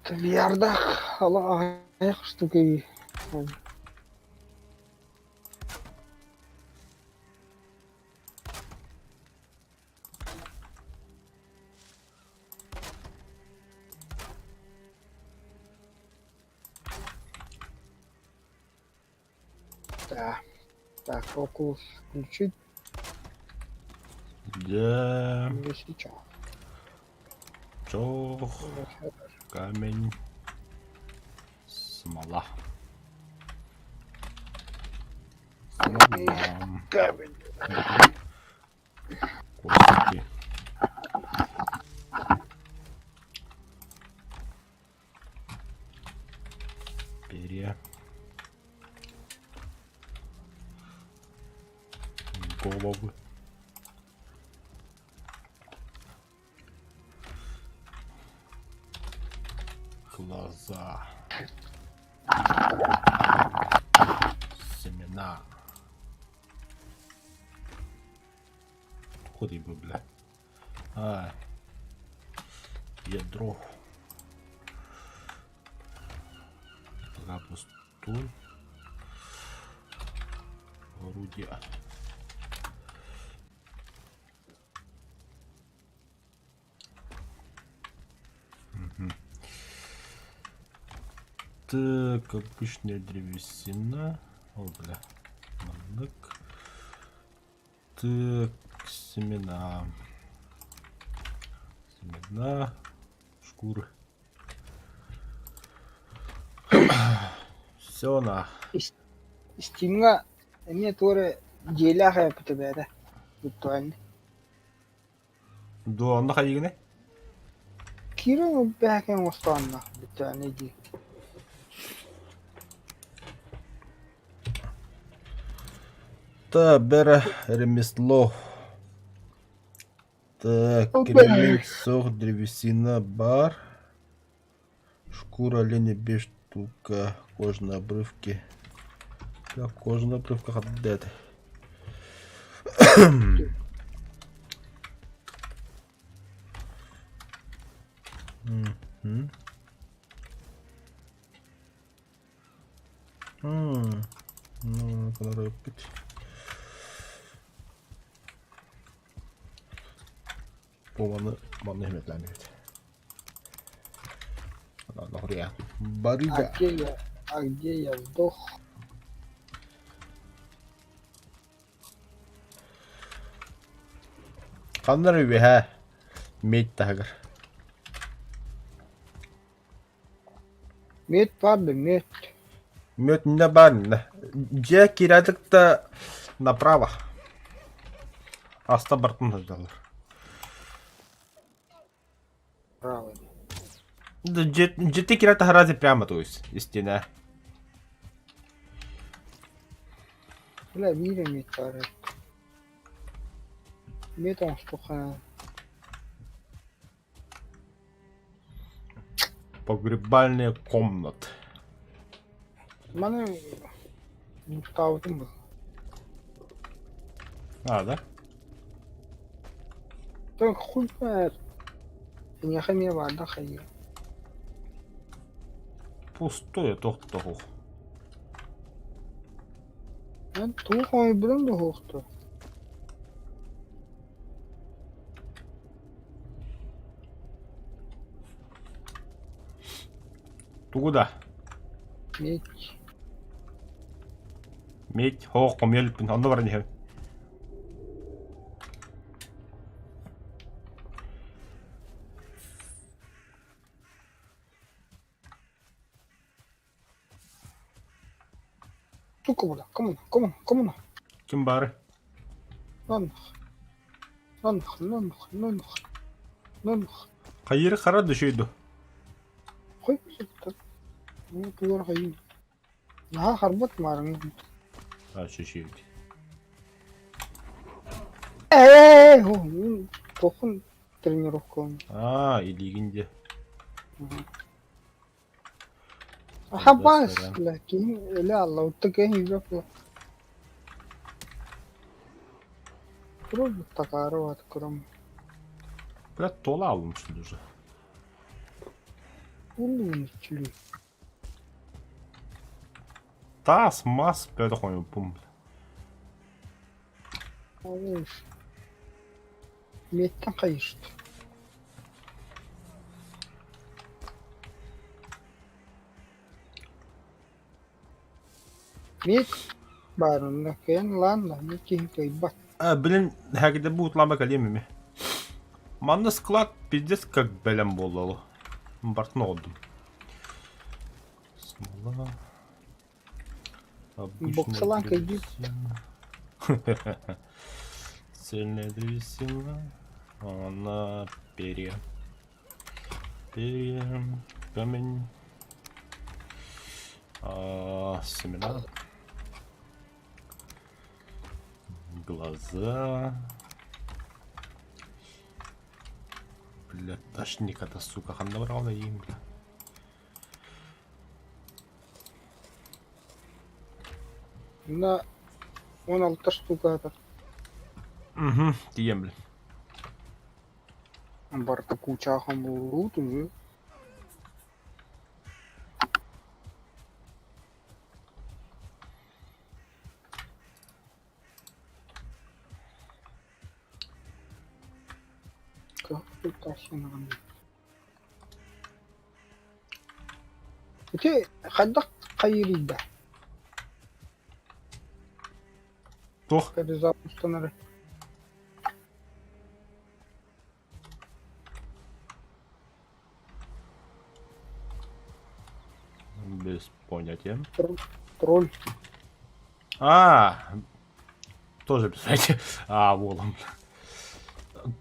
Биэрдэх ала аҕыйах штука Да. Так, фокус включить Дьэ, или сейчас. чох, камень, смола. Смола. Камень. Кости. Перья. Головы. Глаза. Семена. Куда бы, бля? А, ядро. Пока пустой. Орудие. Угу. Так, обычная древесина. О, бля. Маннык. Так, семена. Семена. Шкуры. Все на. Стимҥа эмиэ туох эрэ дьиэлээх эбит эбээтэ виртуальный. Дуо, онно хайыгыный? Киирэн бэһэкэн оҥостоонно виртуальный дии. Та бэрэ ремесло. Так, кремень, сох, древесина, бар. Шкура оленя без штука, кожаные обрывки. Так, кожаные обрывка хаддет. Мгм. М, Ну, кынарыппыт. Бу маны манна иһимэтлээммит. А Барыга. где я? А где я сдох? Ханна эрэ үөһээ медь таһыгар. Мед баар да мед. Мед иннэ баар иннэ. Дьиэ киирээдик да направо. Аста бартын сылдьаллар. Правый. Дьиэти киирэ таһарази прямо то есть истина. Бля биир эмит баар эбит. Мед оҥостуохха Погребальная комната. Маны муктаабытым бу. А, да? Так хуй знает. Эйиэхэ эмиэ баарда хайыы. Пустое тохтоһух. Эн туох оҥойбутуҥ да суохтуо. Тугу да? Медь. Медь хоох хомуйа иликпин, онно баран иһэбин. Сука бля, кому кому кому Ким баары? Нанах. Нанах, нанах, нанах. Нанах. Хайыры хара дөшөйдү. Хой сытта. Ну, тугар хайыы. Наһаа харбат маарыҥ. А, чуть-чуть. Ээ, туохун тренировкалан. А, илиигин дьэ. Хабаас, бля, киһи өлө алла, утта киһи үйбэт була. Туру такаары бат көрөм. Бля, тола алым şimdi уже. Улуун иччилүү. Таас, мас, бөдөх ойуппум. Олус. Миэттэн хайышт. Миэт баар онно кыайан ылаан да миэт киһи кыайбат. А, блин, хэгде буутлама кэлиэм ими. Манна склад пиздец как бэлэм буолла Бартын оҕордум. Смола. Обычная Боксалаан кыйдыы. древесина. Цельная древесина. Она перья. Перья, камень. А, семена. Глаза. Бля, тошник это, сука, ханна бараҕына иим, бля. Мына 16 штука это. Угу, тиийэн, бля. Барыта кучаахан буолуут үһү. Ити хайдах хайыырый да? Туох? Перезапустанары. Без понятия. Тролль. А, тоже без понятия. А, волом.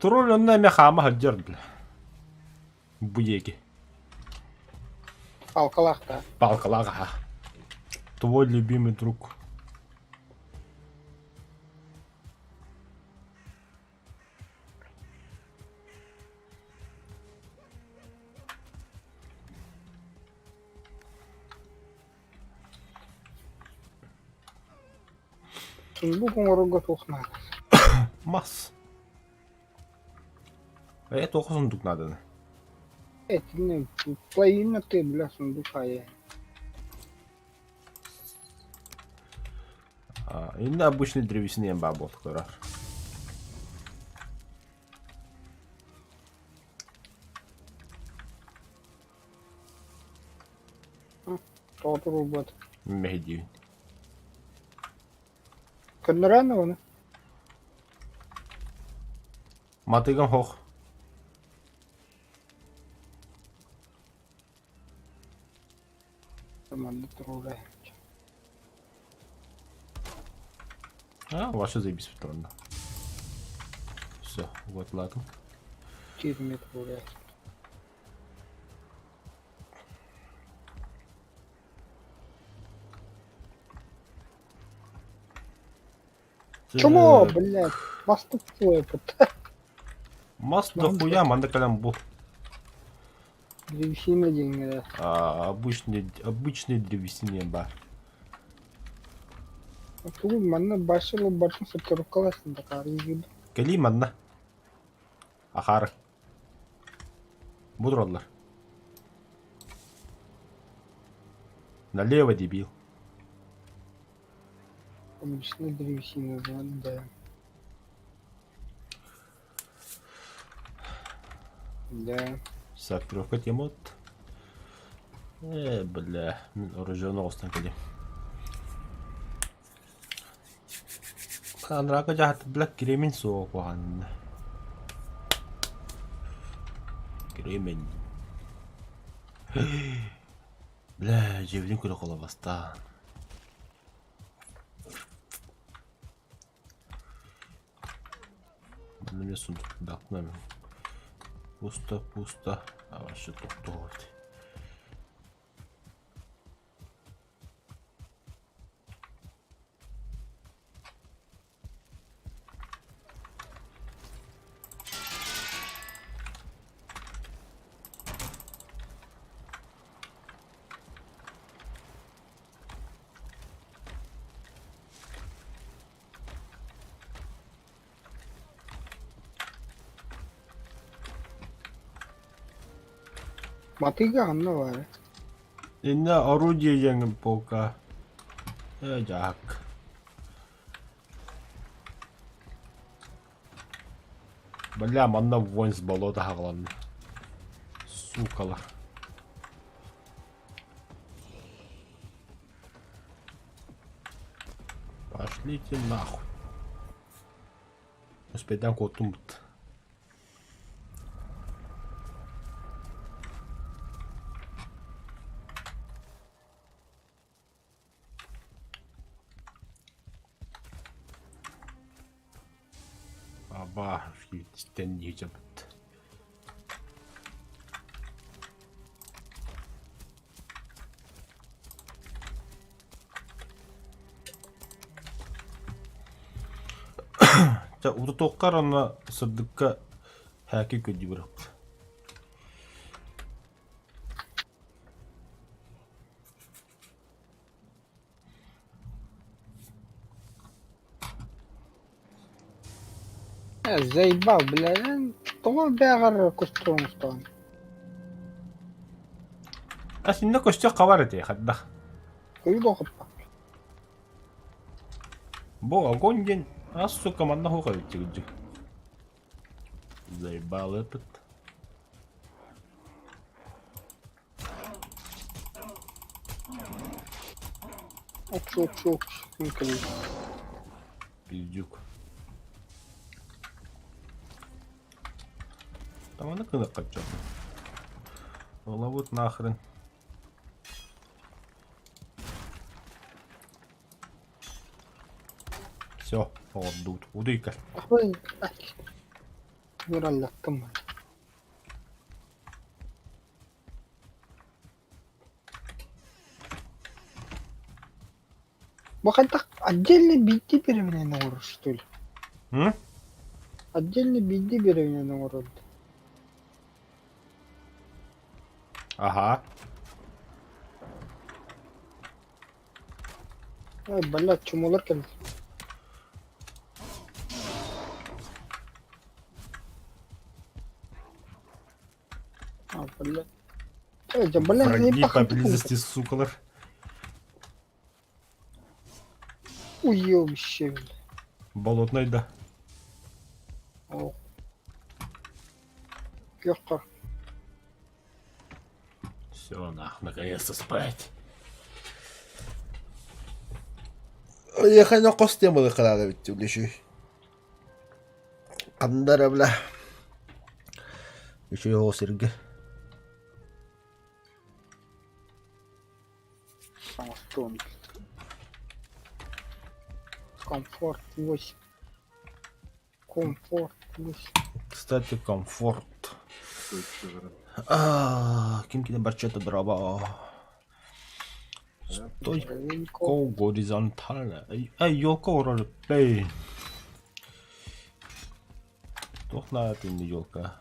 Тролль онно эмэ хаама сылдьар, бля. Бу диэки. Палкалаах да. Палкалаах аха. Твой любимый друг. Сундук оҥорорго туох наада? Мас. Э, туох сундук нааданы? Этинэ половина ты, бля, сундук айа. А, инна обычный древесины баа буолтуктара. Тоҕо буолбат. Мэһэйдиибин. Көннөрөөн ону. Матыгым хох. Манна туруга. А, вообще заебись патронно. Все, вот ладно. Киирмит буолуо. Чмо, блядь, мас тупой этот. Мас дохуя, манна кэлэн бу. Древесина диэҥҥэ А, обычный, обычный древесине бар. Тугу манна башылы бартын сортировкаласын такаар Кэлии манна. Ахары. Бу тураллар. Налево, дебил. Обычная древесина, да, да. Да. Сортировка тема. Э, бля, мин оружие оҕустан кэлиэм. Анрака дьаһат, бля, кремень суох куһаҕан. Кремень. Бля, дьиэбитин көрө холобастаан. Манна эмиэ сундуктаахпын Пусто, пусто. А вообще тохтоот. Матыыга ханна баар? Иннэ орудие диэҥҥин полка. Ээ дьаак. Бля, манна вонь с болота хаҕыланна. Сукалар. Пошлите нахуй. Успейдаан куоттуммут. Аба, истэн дьиэбит. Чэ, утутуоххар уонна сырдыкка һээки көрдүүр Заебал, бля, тоҕо бээҕэр кустуруҥ устаҕын? Асинна көстөх хабар этэ хайдах. Кыйы хаппа. Бу огонь диэн ас сука манна хуха эбит Заебал этот. Окшу, окшу, окшу. Пиздюк. Там она кынакка Ловут нахрен. Все, отдут. Удыйка. Мураллаттым. Бу хайдах отдельно биирдии бириэмэнэн оҥорор что ли? М? Отдельно биирдии бириэмэнэн оҥорор Ага. Ой, блядь, чумолар кэллэ. А, блядь. Эй, да, блядь, Враги заебал. поблизости, сукалар. Уебище, блядь. Болотный, да. О. Кёхка. Все, нах, наконец-то спать. Ехай хос теманы карара битти үлешүй. Ханнара бля. Үчүгэй оҕо сиргэ. Антон. Комфорт 8. Комфорт 8. Кстати, комфорт. А, ким кини барчата дроба. Стойка горизонтально. Эй, елка урар бэй. Туох наада елка.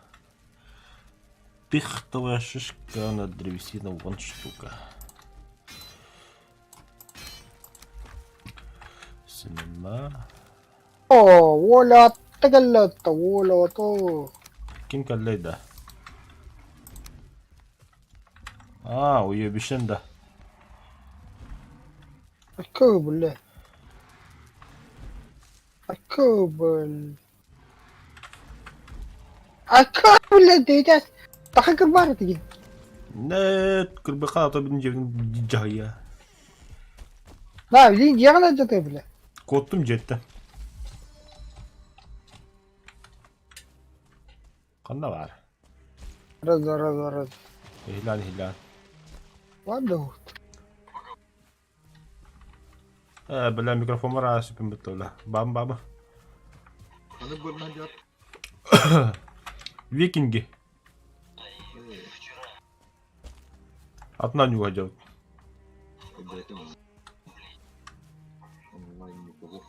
Пихтовая шишка на древесина вон штука. Семена. О, Оля, тагала-то, Оля, то. Ким кэллэй да? Аа, уебищен да. Акы, бля. Акы, бля. Акы, бля, дейдәс. Таха кырбар деген. Нет, кырбыка ата бин жебин жайя. Да, блин, дьиэҕин алдьатыы, бля. Куоттум дьиэттэн. Ханна баар? Раз, два, раз, два, раз. Иһилээн, иһилээн. Ладно, вот. Э, бля, микрофоммар аасыппын быттыла. Бам бама. Аны бөлмөн дьат. Викинги. Атынан юга дьабыт. Онлайн никого.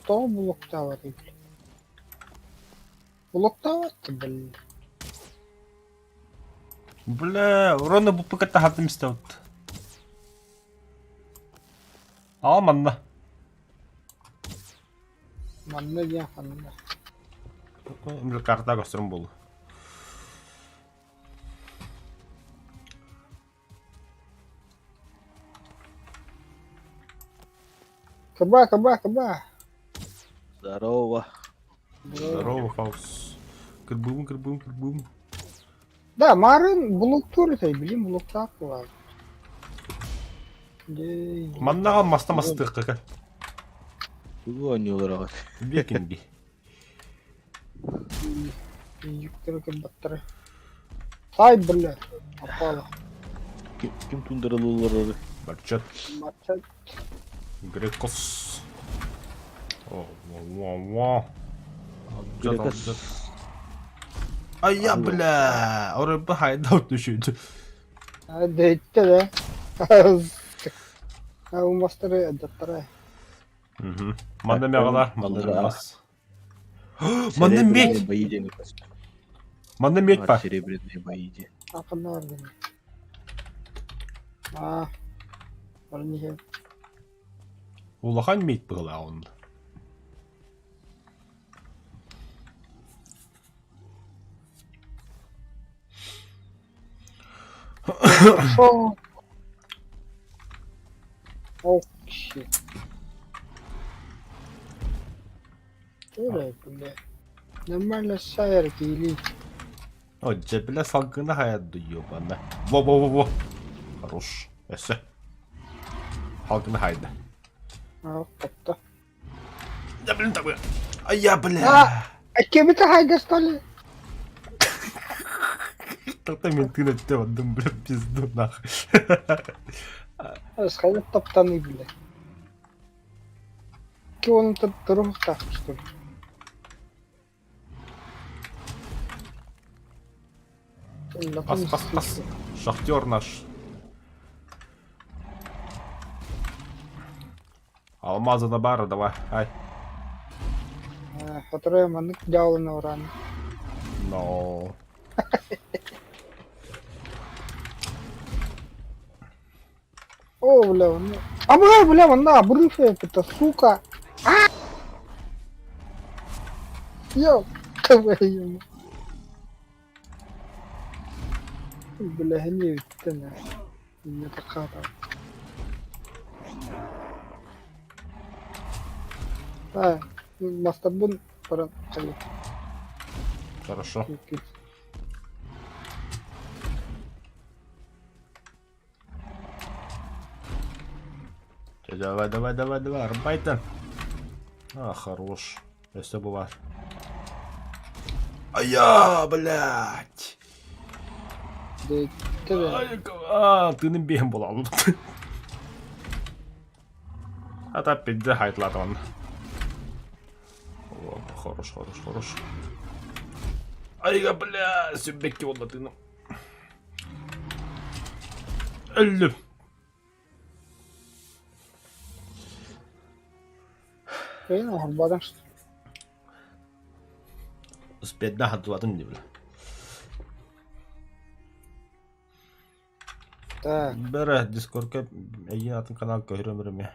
Тоҕо блоктаабатый, бля? Блоктаабат бля. Бля, урона буппукка таһардым истэбит. Аҕам манна. Манна диэн ханна? Карта көстөрүм буолуо. Кыба, кыба, кыба. Здорово. Здорово, Фаус. Кырбыым, кырбыым, кырбыым. Да, марын блоктуур этэй, билим блоктаах буолар. Маннаҕа маста мастыахха кэл. Тугу оонньуулар аҕат? Биэкинди. Юктары кырбаттары. Ай, бля, попало. Ким тундралуулар Барчат. Барчат. Грекос. О, во, во. Грекос. Ай, бля, оройбу хайда түшүдү. Дэйтте да. Умастары адаттара. Манна мегалар, манна мас. Манна медь. Бои диэн Манна медь бар. Серебряные бои диэн. Акыннар диэн. Аа. Барнихе. Улахан медь быһылаа онно. Пошел. Ох, щит. Бля, бля. Нормально сайр киили. О, дьэ, бля, салгына хайа ёбана. Во-во-во-во. Хорош. Өссө. Салгына хайда. А, топто. Да, блин, табы. А я, бля. А, а кем это хайда, что ли? Тогда менты на тебя отдам, бля, пизду, нахуй. Схайда топтаны, бля. Он тут так, что ли? Пас, пас, пас. Шахтер наш. Алмаза на бара, давай, ай. Которая маннык дьаалына уран. Но. О, бля, он... А, бля, бля, он обрыв это, сука. А! Ёп, твою мать. Бля, не ведь Не такая. А, мастабын баран хайа. Хорошо. Давай, давай, давай, давай, арбайтен. А, хорош. Өссө бу бар. Ая, блядь. А, тыным биһин буолалым. А та пизде хайтлатан. О, хорош, хорош, хорош. Айга, бля, сүббекки буолла тыным. Өллүм. Успеть хатылатын дии Так. Бэрэ Дискордка эйиин атын канал көһөрөм эмиэ.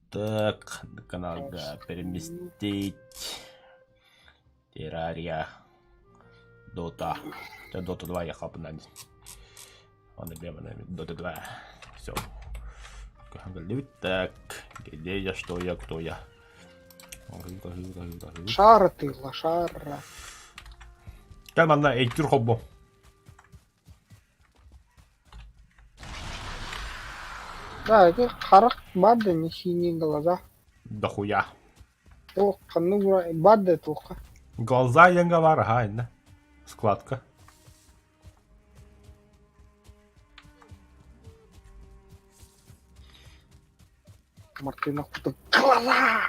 Так, каналга переместить Террария Дота. Дота 2 я хапнан. Аны билемин Дота 2. Все. Так, где я, что я, кто я? Шара ты, лошара. Кэл манна эйтүр хоббо. Да, это харах бада не синие глаза. Дохуя. Туох ханнык бада туохха. Глаза янга бар, аха, инна. Складка. Мартына курдук глаза!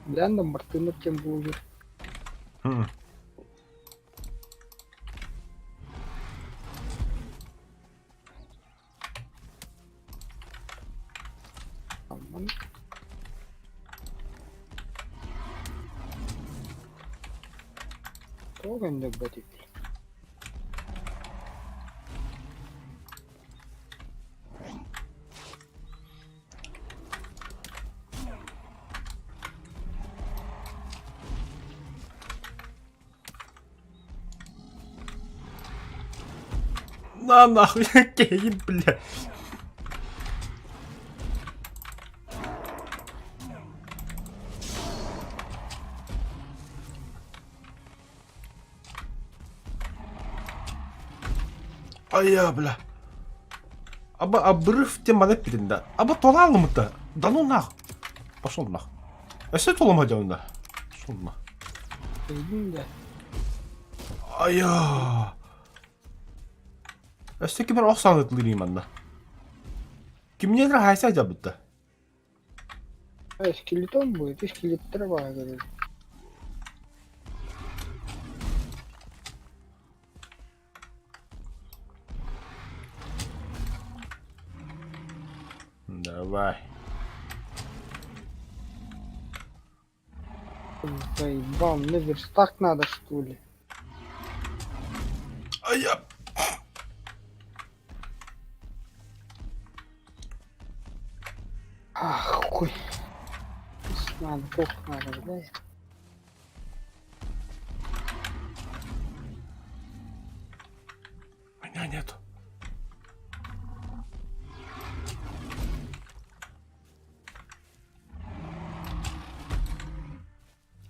Билэн да Мартынов диэн блогер. Амман. Туох өндөбөт На нахуй, киһи, бля. Айа, бля. Аба обрыв тем маны эппитин да. Аба толаалымыта. Да ну нах. Пошел нах. Өссө толома дьонна. Пошел нах. Билдим да. Айа. Өссө ким ох саҥытылыыр манна. Кимнелер хайса дьабытта. А, скелетон будет, и скелет трава, говорит. Давай. Заебал, мне верстак надо, что ли? А я... Ах, хуй. Надо, пох надо, бля. Меня нету.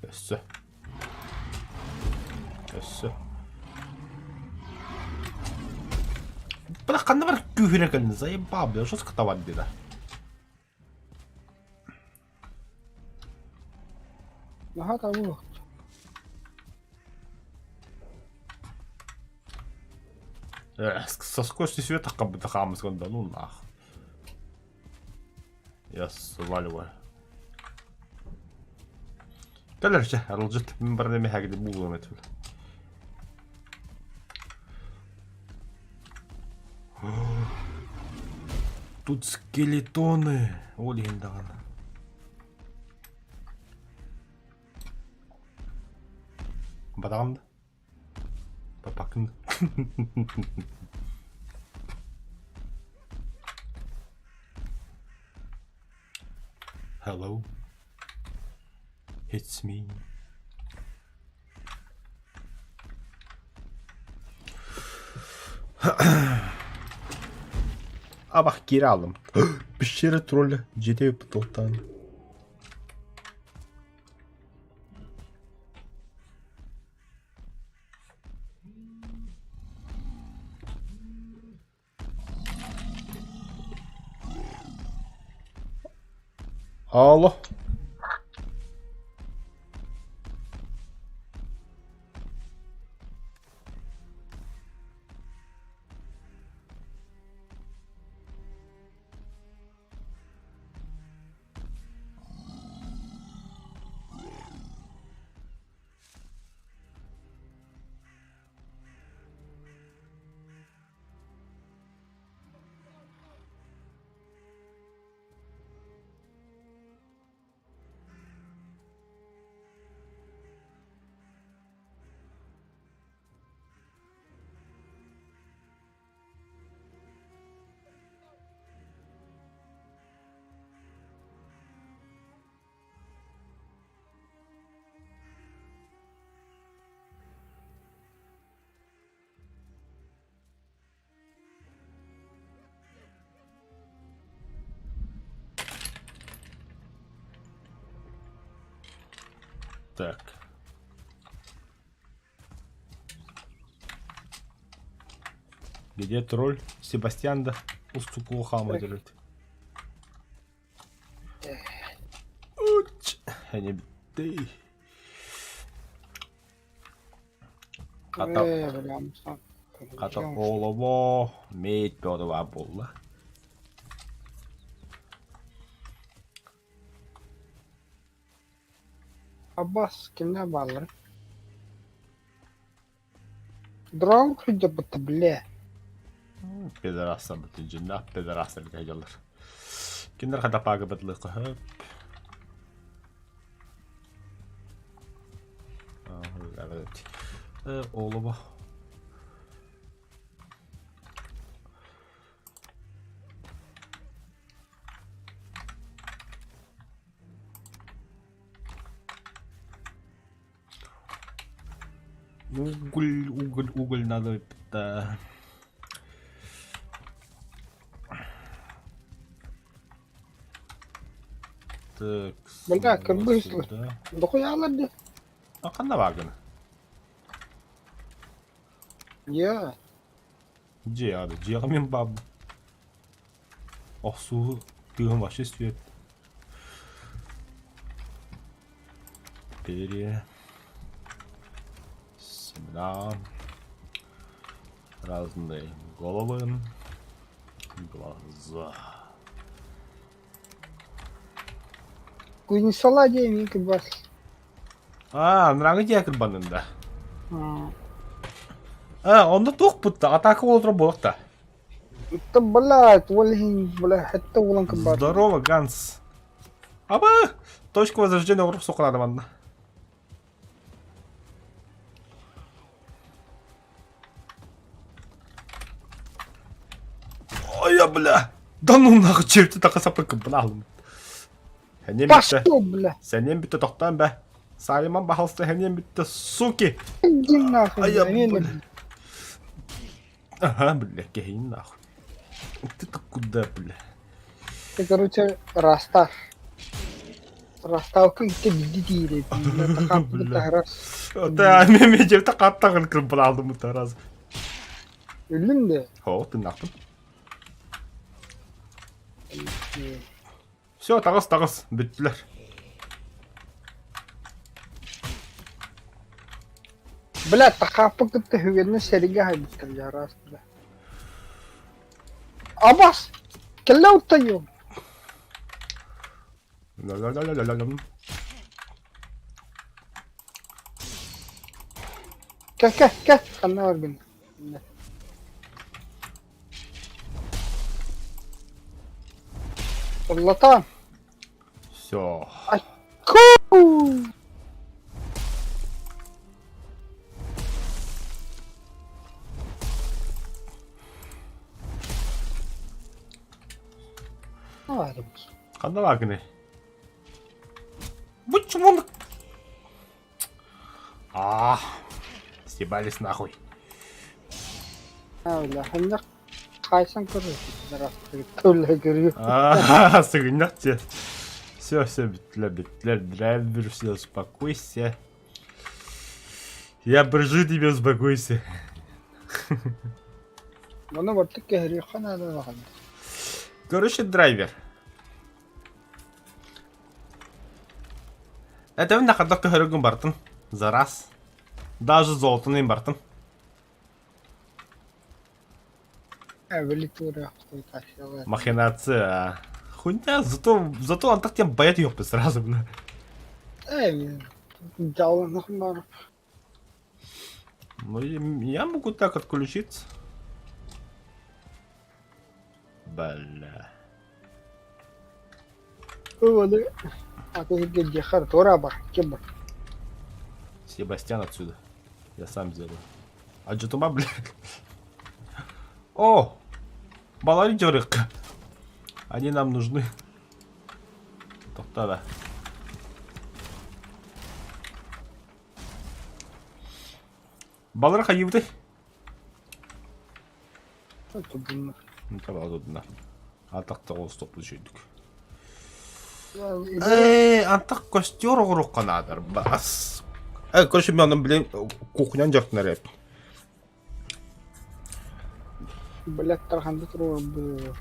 Өссө. Өссө. Бля, ханна бар күүһүрэ кэллин, заебал, бля, жестко товар дида. Наһаа табылык. Со скоростью света как будто хамыс да ну нах. Я сваливаю. Кэлэр чэ, арылдьыт мин баран эмиэ буулуом этибил. Тут скелетоны. Ол иһин даҕаны. Бадаҕым да? Папакын. Hello. It's me. Абах geri aldım. Пещера тролля. Дьиэтэ потолктаан. Алло. Так. Где тролль? Себастьян да? Устукула хаама дөрөт. Эне битти. Хата хата олобо мейт бөҕө буолла. Аббас кимнэ бааллар? Дрон кырдьыбыта бля. Пидорастар бүтүн дьиннээх пидорастар дьаллар. Кинилэр хатапааga быдлыка хөп. Олоба. Уголь, уголь, уголь надо. Да. Так, Бля, кырбыһыс сюда. Дохуялар дии. А ханна бааргын? Я. Дьиэ ады, дьиэҕэ мин баабын. Охсуу тыаһым вообще свет. Перья. Семена. Разные головы. Глаза. Кузнецала диэн кырбас. Аа, анарааҥы дьиэ кырбаннын да. Аа, онно туох бутта? Атака буола буолуох да. Та блядь, ол иһин, бля, хэтте уолан кырбаатым. Здорово, Ганс. Аба! Точка возрождения оҥоруох суоххун манна. Ой, бля! Да ну нахуй, чепти тақа саппын кыббын Сэниэм бүттэ. Пошел, бля! Сэниэм бүттэ тохтоон бэ. Саймон баһалста сэниэм бүттэ, суки! Иди нахуй, Ай, бля, бля. Ага, бля, кэһиин нахуй. Ты-то куда, бля? Ты, короче, растар. Расталка икки биди диир Бля. Да, мен мен жепте қаттағын кырбын алдым бұта раз. Өллүм де. Хо, тыннақтым. Все, таҕыс, таҕыс, бүттүлэр. Бля, тахааппы кытта хүгэннэ сэригэ хайбыттар дьараас бля. Абас! Кэллэ уттайым. Ла-ла-ла-ла-ла-лам. Кэ кэ кэ ханна баргын. Ыллатаан. Все. Ку! Ханна бааргыный? Бу чумон... А, съебались нахуй. Ханна хайсан көрөр. А, сыгынньах те. Все, все, бүттүлэр, бүттүлэр, драйвер, все, успокойся. Я брыжу тебе, успокойся. Ону бартык кэһэриэххэ наада даҕаны. Короче, драйвер. Это на ходок көһөрөгүн бартын. За раз. Даже золотыны бартын. Махинация. Хуйня, зато, зато антах тем боять ёпты сразу, бля. Ну, я могу так отключиться. Бля. Себастьян отсюда. Я сам сделаю. А что бля? О! Балалидеры. Они нам нужны. Тоқтада. Балар хайыбыты. Атах тоҕус үчүйдүк. Ээ, антах костер оҕоруохха наадar бас. Э, короче, мен онон блин кухням дьортунар эп. Блядь, тарханды туруорбут.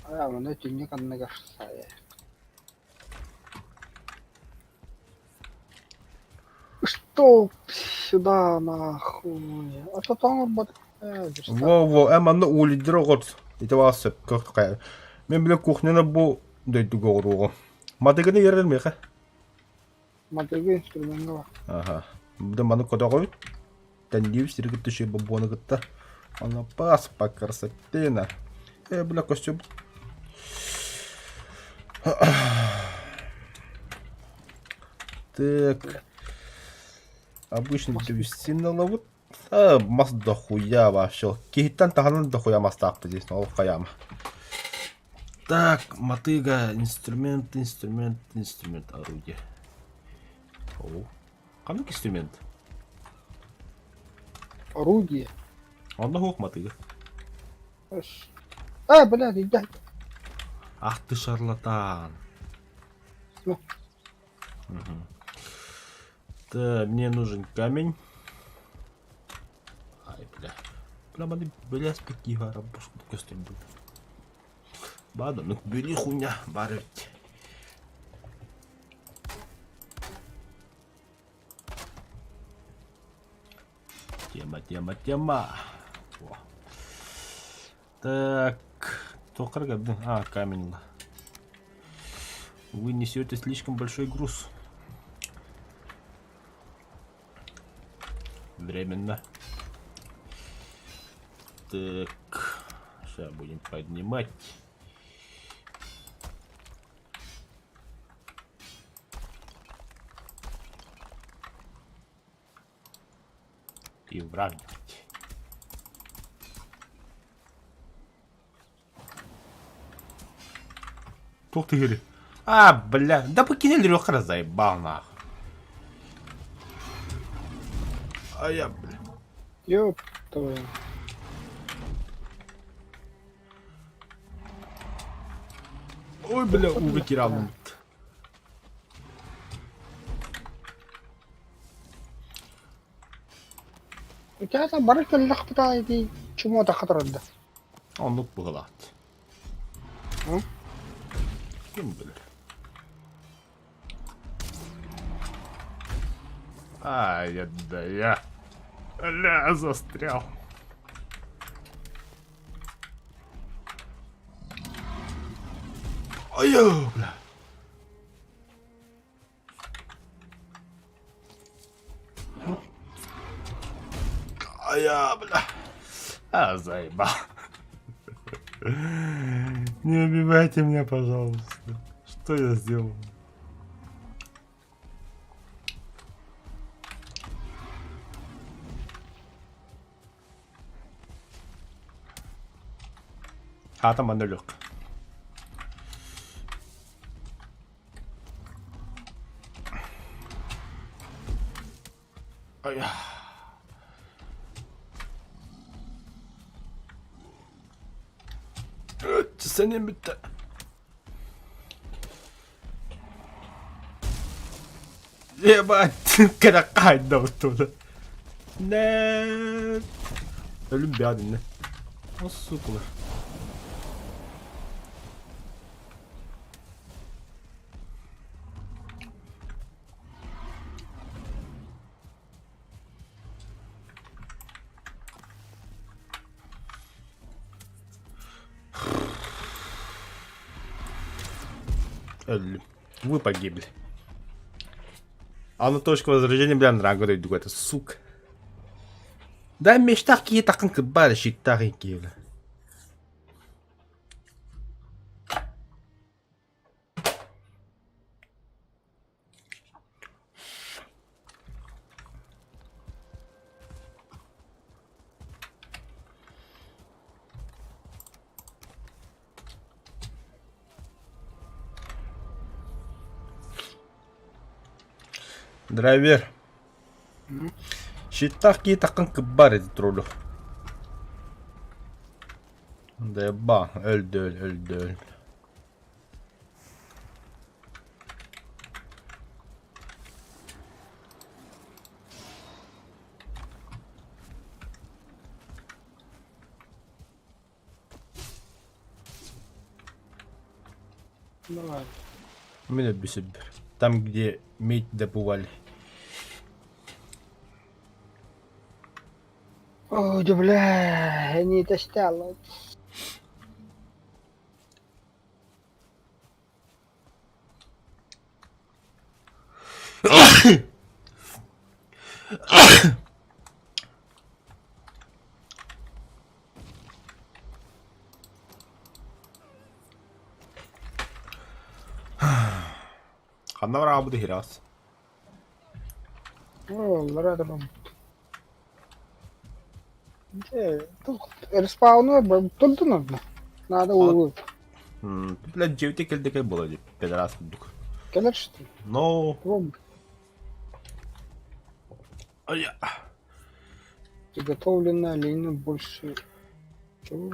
Аа, маны түннүк анныгар саайа. Что сюда нахуй? А то тоҥорбот Во-во, э, манна уулиддер оҕор. Ити баас сөпкө хайа. Мен бile кухняны бу дойдуга оҕоруоҕум. Мадыгыны ерер миэхэ. Мадыгы инструмент бар. Аха. Да маны көтөҕөбүт. Тэнниибит сири кытта үчүгэй бобуону кытта. Онно пас по красоте Э, бля, костюм. Так. Обычный древесина вот. А, мас дохуя вообще. Киһиттэн таһынан дохуя мастаахпыт здесь, ол хайаама. Так, мотыга, инструмент, инструмент, инструмент, орудие. О, ханнык инструмент? Орудие. Онно суох мотыга. А, блядь, иди. Ах ты шарлатан. Ну. Угу. Так, мне нужен камень. Ай, бля. Бля, маны бля, спекига көстөр будет. Бада, ну били хуйня, бар ведь. Тема, тема, тема. О. Так, тоқыр А, камень. Вы несете слишком большой груз. Временно. Так, сейчас будем поднимать. И выравнивать. Туох тыгыры? А, бля, да покинули Леха заебал нахуй. А я, бля. Ёп твою. Ой, бля, ууга киираллыбыт. У тебя там бары кэллэхпит дии чумуо тахха турарда. Оннук быһылаат. М? Ким билэр. Ай, да я. Бля, застрял. Ой, бля. Ая, бля. А, заебал. Не убивайте меня, пожалуйста. Что я сделал? Хата манна Сэним бүттэ. Ебать, кэрэххэ хайдабыт Нэ. Өлүм бэҕэ О, сука. Вы погибли. А на точку возрождения, бля, нрагу дойду, это сука. Да мечтах киһи такын кыббар щиттах киһи. Драйвер. Щиттах киһи такын кыббар эти троллю. Деба, өлдө, өлдө, өлдө. Давай. Мин өлбүсүбүр. Там, где медь добывали. Ой, да бля, не достало. Ханна бараабыт иһирэҕис? Оллара да Респауну турдун онно. Надо уу. Бля, дьиэбитэ кэлдэкэй буола дии, педерас курдук. Кэлэр что? Но... Ром. Ая. Приготовленная оленина больше. Чего?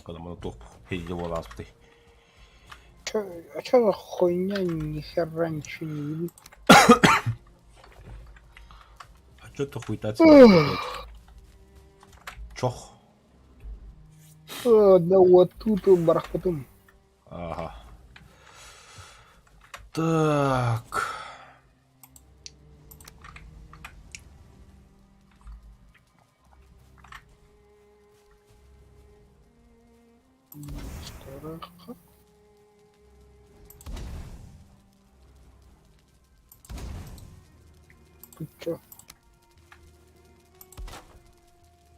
Когда туох хейде буолааспытый. Чё, а чё за хуйня, ни хера ничего не видно. А чё ты хуета блядь? Чох. Да вот тут барахпытым. Ага. Так. Тут чё?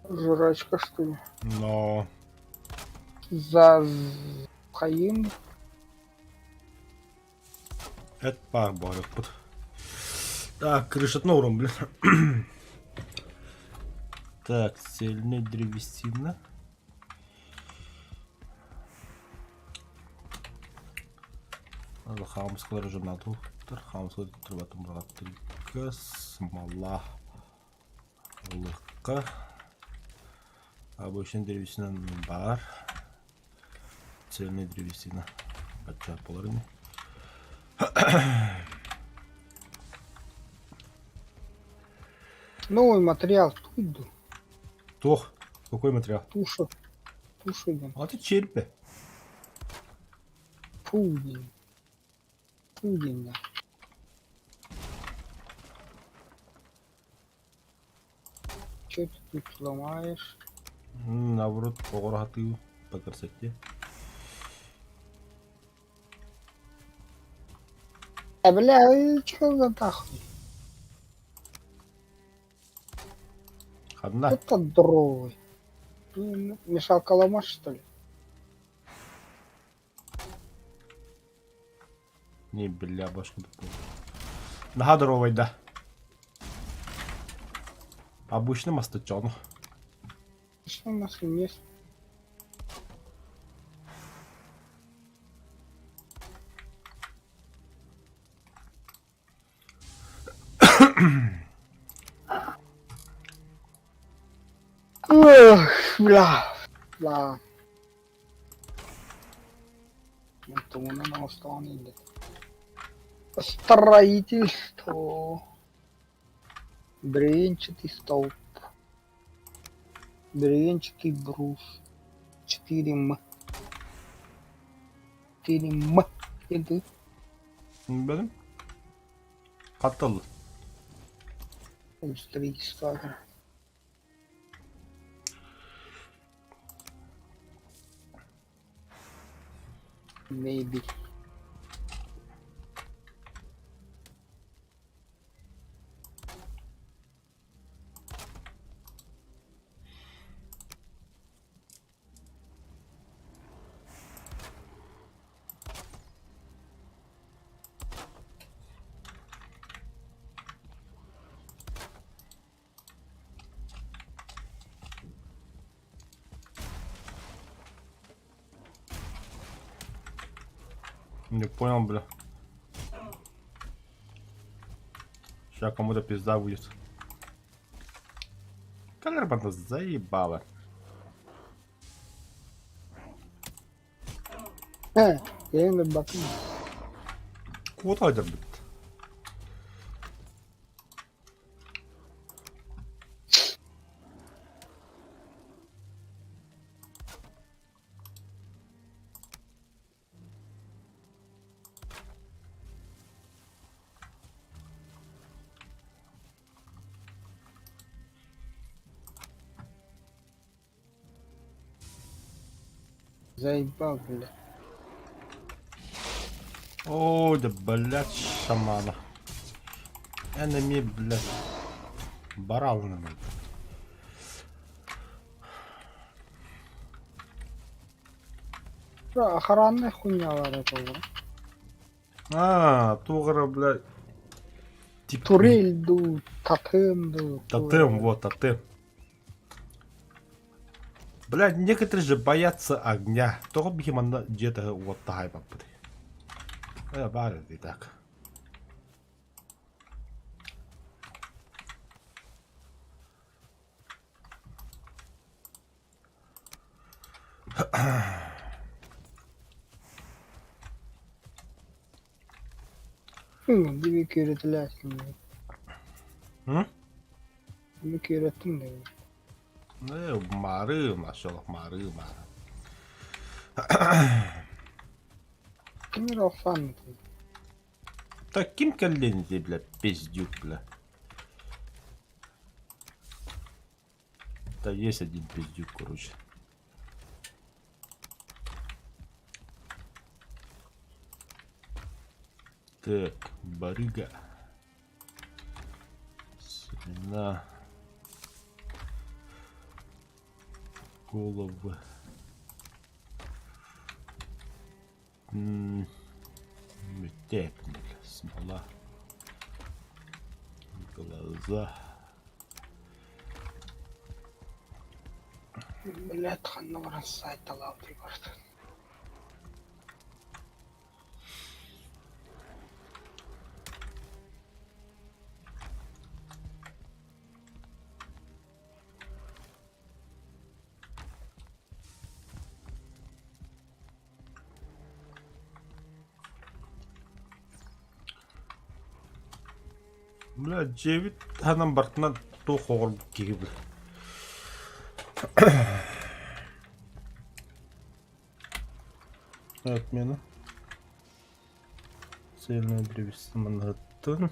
Жрачка, что ли? Но... За Хаим. Это пар буолуохпут. Так, крышатно урон, блин. Так, цельная древесина. Надо хаамыскалар журнал хаамыскалар турбатын бырҕаттырга смола ылыхха обычная древесина бар цельная древесина бачча буолар ини. Новый материал тут. Туох, какой материал? Туша. Туша идем. А ты черпе. Пудин. Пудин, да. Че ты тут ломаешь? Наоборот, оҕоро по красоте. А, бля, чё за нахуй? Одна. Это дровый. Мешалка ломашь, что ли? Не, бля, башка Наһаа здоровай да. Обычный мастачон. Что у нас есть? Эх, бля. Бля. Тугунан оҥостон иһиллэр. Строительство. Бревенчатый столб. Бревенчатый брус. 4М. 4М. Где ты? Билим. Хаттал. Строительство. Maybe. Не понял, бля. Сейчас кому-то пизда будет. Камера заебала. Я бакын. Куда блядь? Заебал, бля. О, да блядь, шамана. Enemy, блядь. Баралны, блядь. Охранная хуйня бар это. А, тугара, блядь. Тип... Турель ду, тотем ду. Тотем, вот, тотем. Блядь, некоторые же боятся огня. Только бихиманда где-то вот так баппыты. Бары и так. Били күүрэтэлээсин. М? Били күүрэттим да. Мары, машаллах, мары, мары. Ким эрэ охсоон Так ким кэллин дии, бля, пиздюк, бля. Да есть один пиздюк, короче. Так, барыга. Семена. Головы. Бүттэ, смола. Глаза. Блядь, ханна баран сайталаабытый барыта. Бля, дьиэбит таһынан бартынан туох оҕорбут киһи бля. Отмена. Цельная древесина Манхэттен.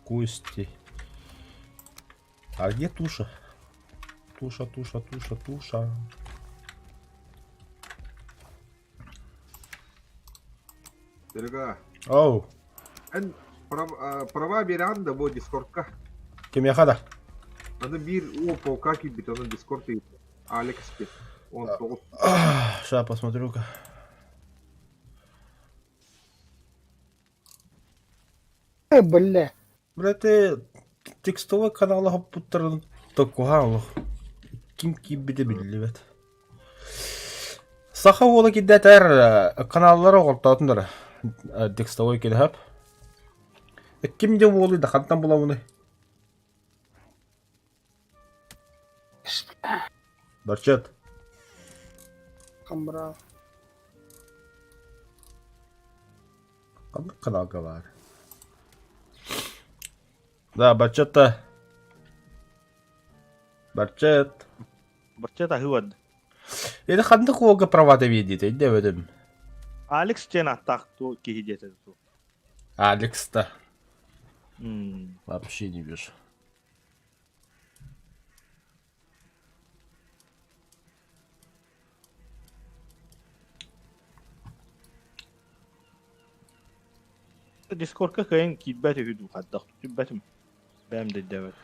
Кости. А где туша? Туша, туша, туша, туша. Серега, Оу, эн права биэрэҕин да бу Дискордка? Кимиэхэ да? Аны биир уу полка киирбит, ону Дискорд ыйытта. Алекс диэн. 19. Сейчас посмотрю-ка. Э, бля. Бля, ты текстовый канала хоппуттарын токкуһаан олох. Ким киирбитэ биллибэт. Саха уола кирдэтэр каналлары оҕортоотундар текстовой кидэһэп. Ким де уолуй да хантан буламыный? Барчат. Хамбра. Ханнык каналга баар? Да, Барчатта. Барчат. Барчат аһыы барда. Или ханнык уолга права биэрдиитэ өйдөөбөтүм. Алекс диэн ааттаах киһи диэтэ ту. Алекс-та. Вообще не вижу. Дискордка кыайан киирбэт үһү дуу хайдах түбэтим. Бэйэм да өйдөөбөт.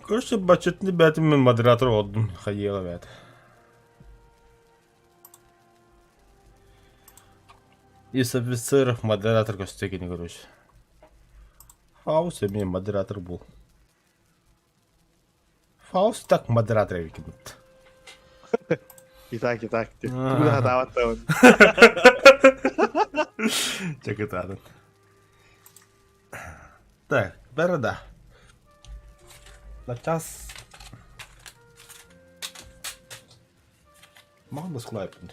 Короче, баччытны бээтим мен модератор олдум хайыаҕа бэт. Из офицеров модератор көстө кини короче. Фаус эмиэ модератор был. Фауст так модератор эбиккин. И так, и так. Тугу да сатаабат да Чакытаатын. Так, борода. На час. Маҕан баскылаайпын.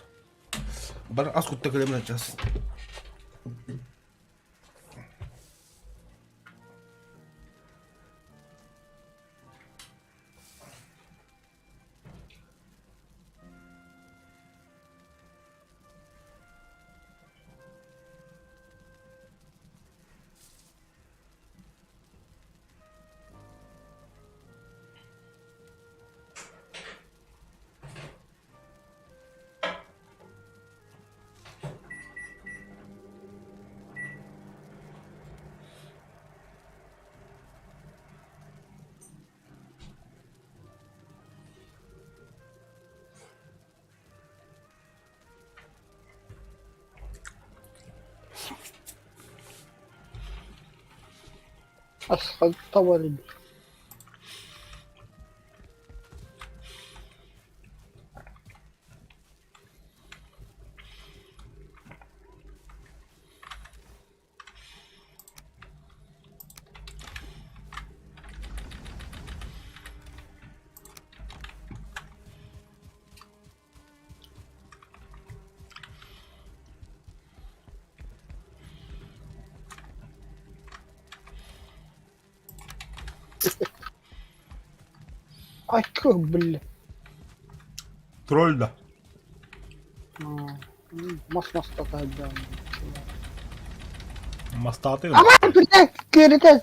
Бар ас кутта кэлэмин час. Асфальттовар Айкы, бля. Тролль да. Мас мастата сылдьан. Мастааты. Аман, блядь, кииритэ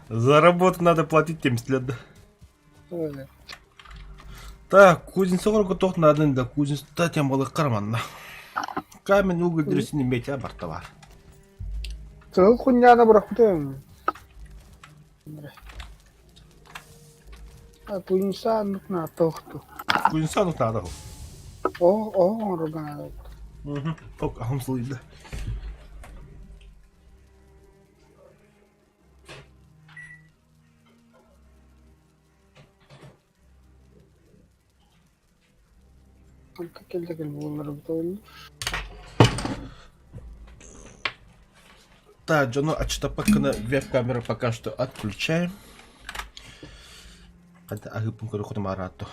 За работу надо платить тем след. Так, кузнецоҕорго туох наадын да кузнецта тем балыккар манна. Камень уголь дресин имеете барта бар. Кыһыл кунньаана бырахпытым. Кузнеца оннук наатта Кузнеца оннук наада Оо, оҥорорго наада. Ок, ахым сылыйда. Онто кэллэ кэл буолларбыт ол. Так, дьону аччытаппаккына веб-камеру пока что отключаем. Ханта аһыыппын көрө хотумаараатто.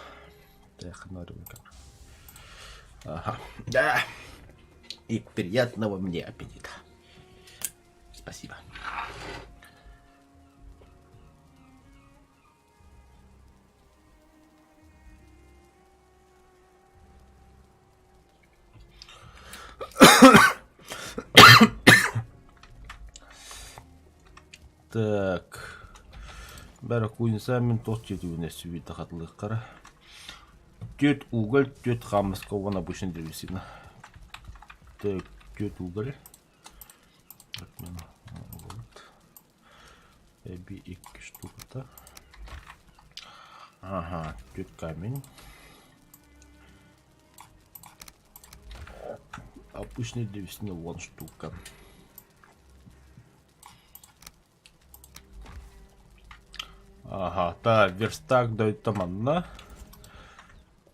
Ага. Да. И приятного мне аппетита. Спасибо. Так. Бәрі куйынса мен тот жетуіне сүбейді хатылыққара. Түөрт уголь, түөрт хаамыска уонна обычный древесина. Так, түөрт уголь. Вот. Эби икки штуката. Ага, түөрт камень. Обычный древесина вон штука. Ага, та верстак дойто манна.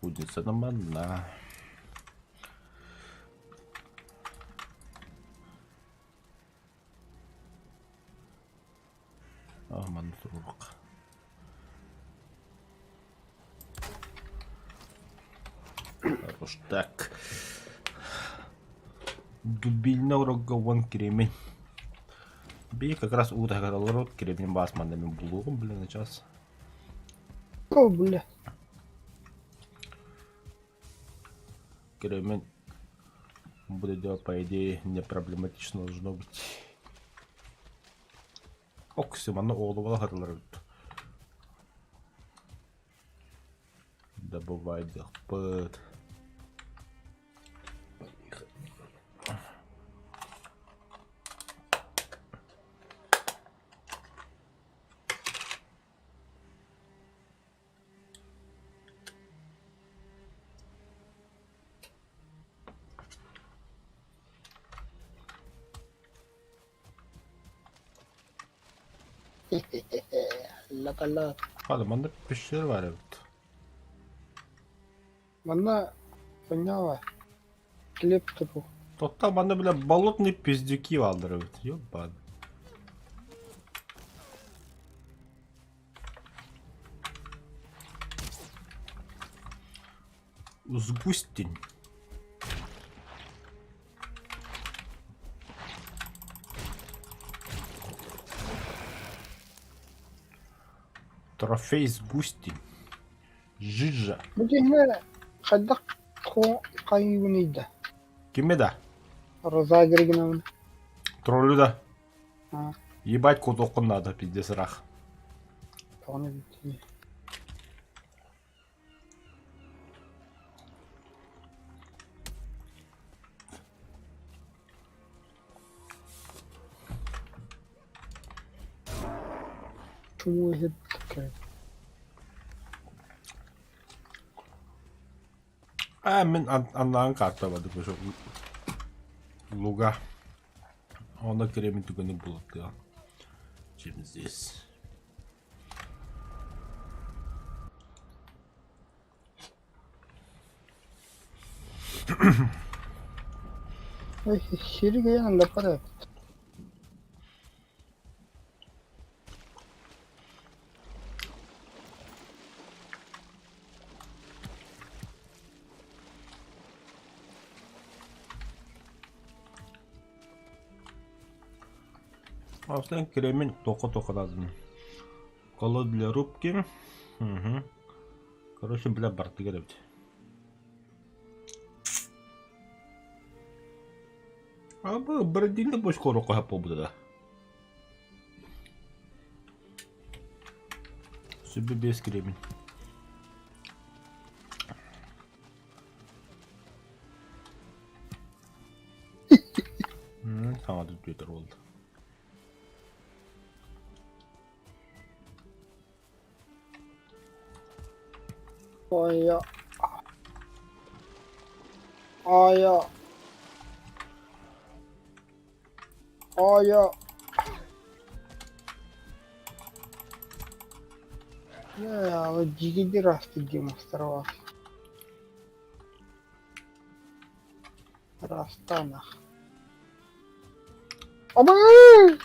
Кузница на манна. А, манна турук. Уж так. Дубильна урогга уон кремень. Би как раз уу таһыгар олорор кремень баас манна мин булуоҕум блин сейчас. О, бля. Кремень будет делать, по идее, не проблематично должно быть. Окси, манна оҕолубала хатылар эбит. Добывайдыхпыт. Лакала. Hadi манна пещера бар эбит. Манна поняла. Хлеб тупу. Тотта манна бля болотные пиздюки бааллар эбит. Ёбан. Сгустень. Трофей сгустень. Жижа. Бу киһини хайдах хайыыбыный да? Кими да? Роза гынабын. Троллю да. А. Ебать кутуоххун наада пиздец ыраах. Тоҕону эбит. Чуму иһит А мин аннаан карта бады луга. Онно кремень түгэни булаттыа. Чем здесь? Сири андапара. Аслан кремень тока-тока надо. Колод для рубки. Угу. Короче, бля, бартыгар эбит. А бу бирдиинде бош корокко хап буолбута да. Сүбэ биэс кремень. Саҥа Twitter буолла. Ая. Ая. Ая. Я дьигиди расты демонстрировал. Растанах. Абай!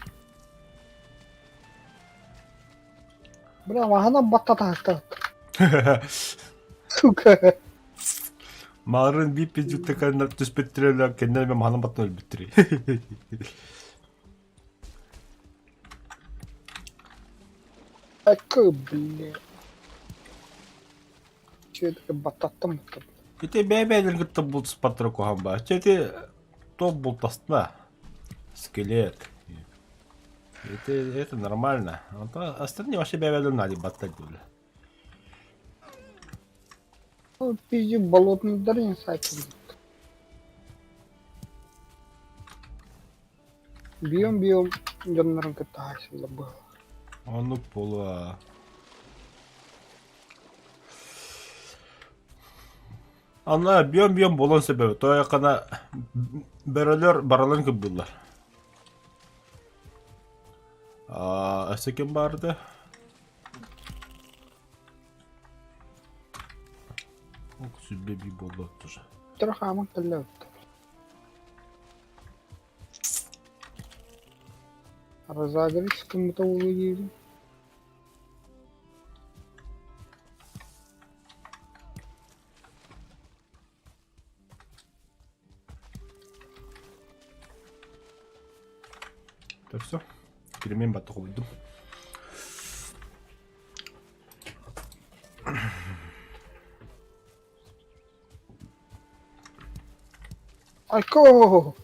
Бля, маһынан баттатаһыктар. Сука. Марын биир пиздюкта кэннэ түспүттэрэ кэннэ эмэ маһынан баттан өлбүттэрэ. Эккэ, бля. Че баттаттым. Ити бэйэ-бэйэлэрин кытта бултуспаттара куһаҕан баар. Чэ ити топ бултастына. Скелет. Это нормально. А остальные вообще бэйэ-бэйэлэрин наадыйбаттар дииллэр. Ну, пизди болотный дар сайт. Биом-биом дьоннорун кытта хаайсыллар быһыылаах. Оннук буолуо. Аны биом-биом буолуон сөп эбит. Тоойоххуна бөрөлөр барыларын кырбыыллар. Аа, өссө ким баарда? Сүрбэ биир буолла тоже. Тура хааман кэллэ эбит. Разагрыз кыммыта буолуо диибин. Так все. Киримин батта хобуйдум. Айко!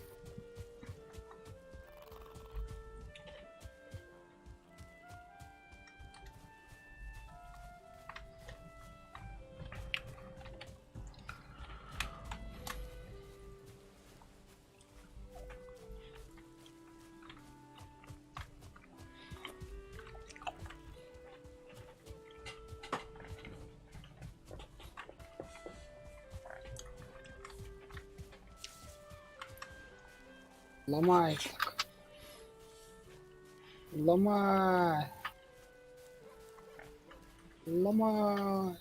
Ломай так. Ломай. Ломай.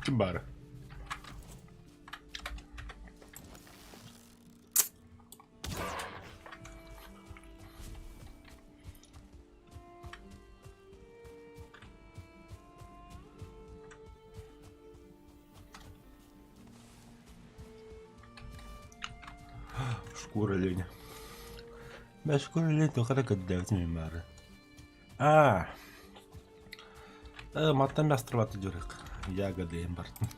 Ким баара? Шкура оленя. Бля, шкура оленя тоҕо эрэ көрдөөбүтүм мин баары. Аа, мантан бастырбаты дьарык. Ягоды иһин бардым.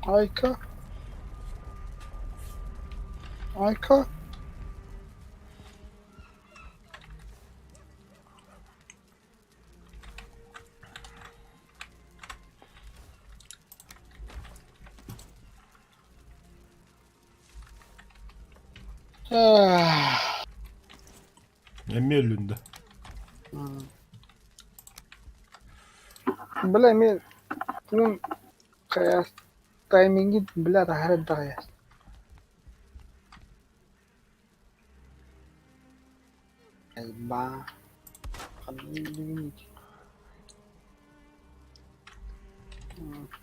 Айка. Айка. Эмиэ өлүндэ. Бля, мен пуун хайас таймингит бля таһар даҕайас. Ба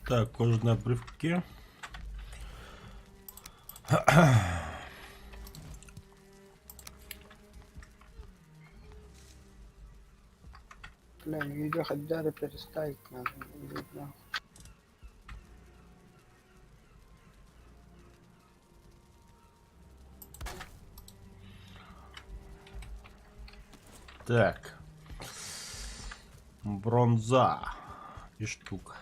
Так, кожаные обрывки. Бля, видео хотя переставить надо. Так. Бронза. И штука.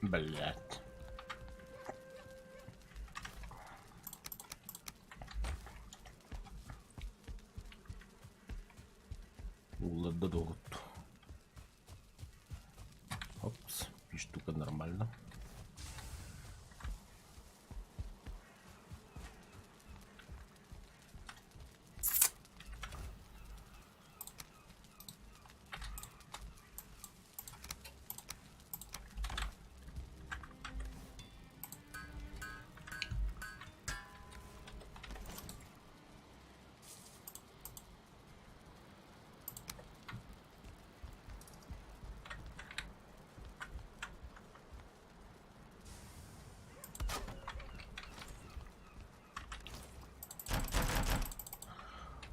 Блять. Улады долут. Опс, и штука нормально.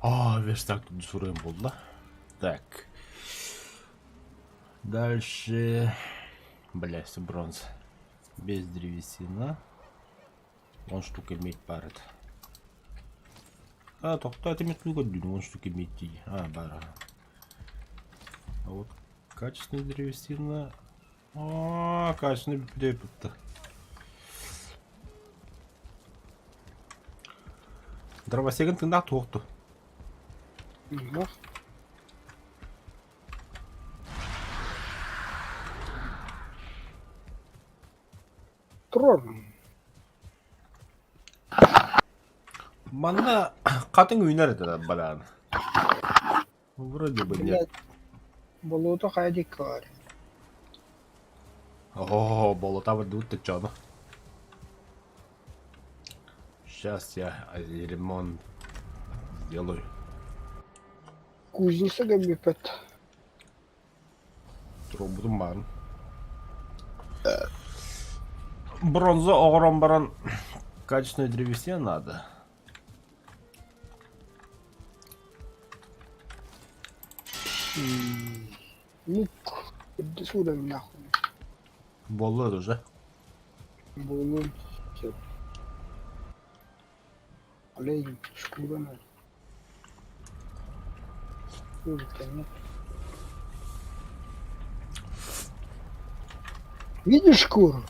А, верстак тут суруем буолла. Так. Дальше. Блять, бронза. Без древесина. Он штука иметь парит. А, тоқта это метлю он штука иметь. А, бара. А вот качественная древесина. А, качественный бүппүтэ. Дровосегын тыыннаах туохту. Турар. Манна хатыҥ үүнэр этэ бараан. Вроде бы нет. Болуота хайа диэки баар. О, болота бардыбыт тыччоону. Сейчас я ремонт сделаю. Кузница бүппэт. Туруорбутум баарын. Бронза оҕорон баран качественной древесина надо. Лук. Үрдүс уровеннаах. Буолла уже. Буолуон сөп. Олень шкураны. Шкуры нет. Видишь шкуру?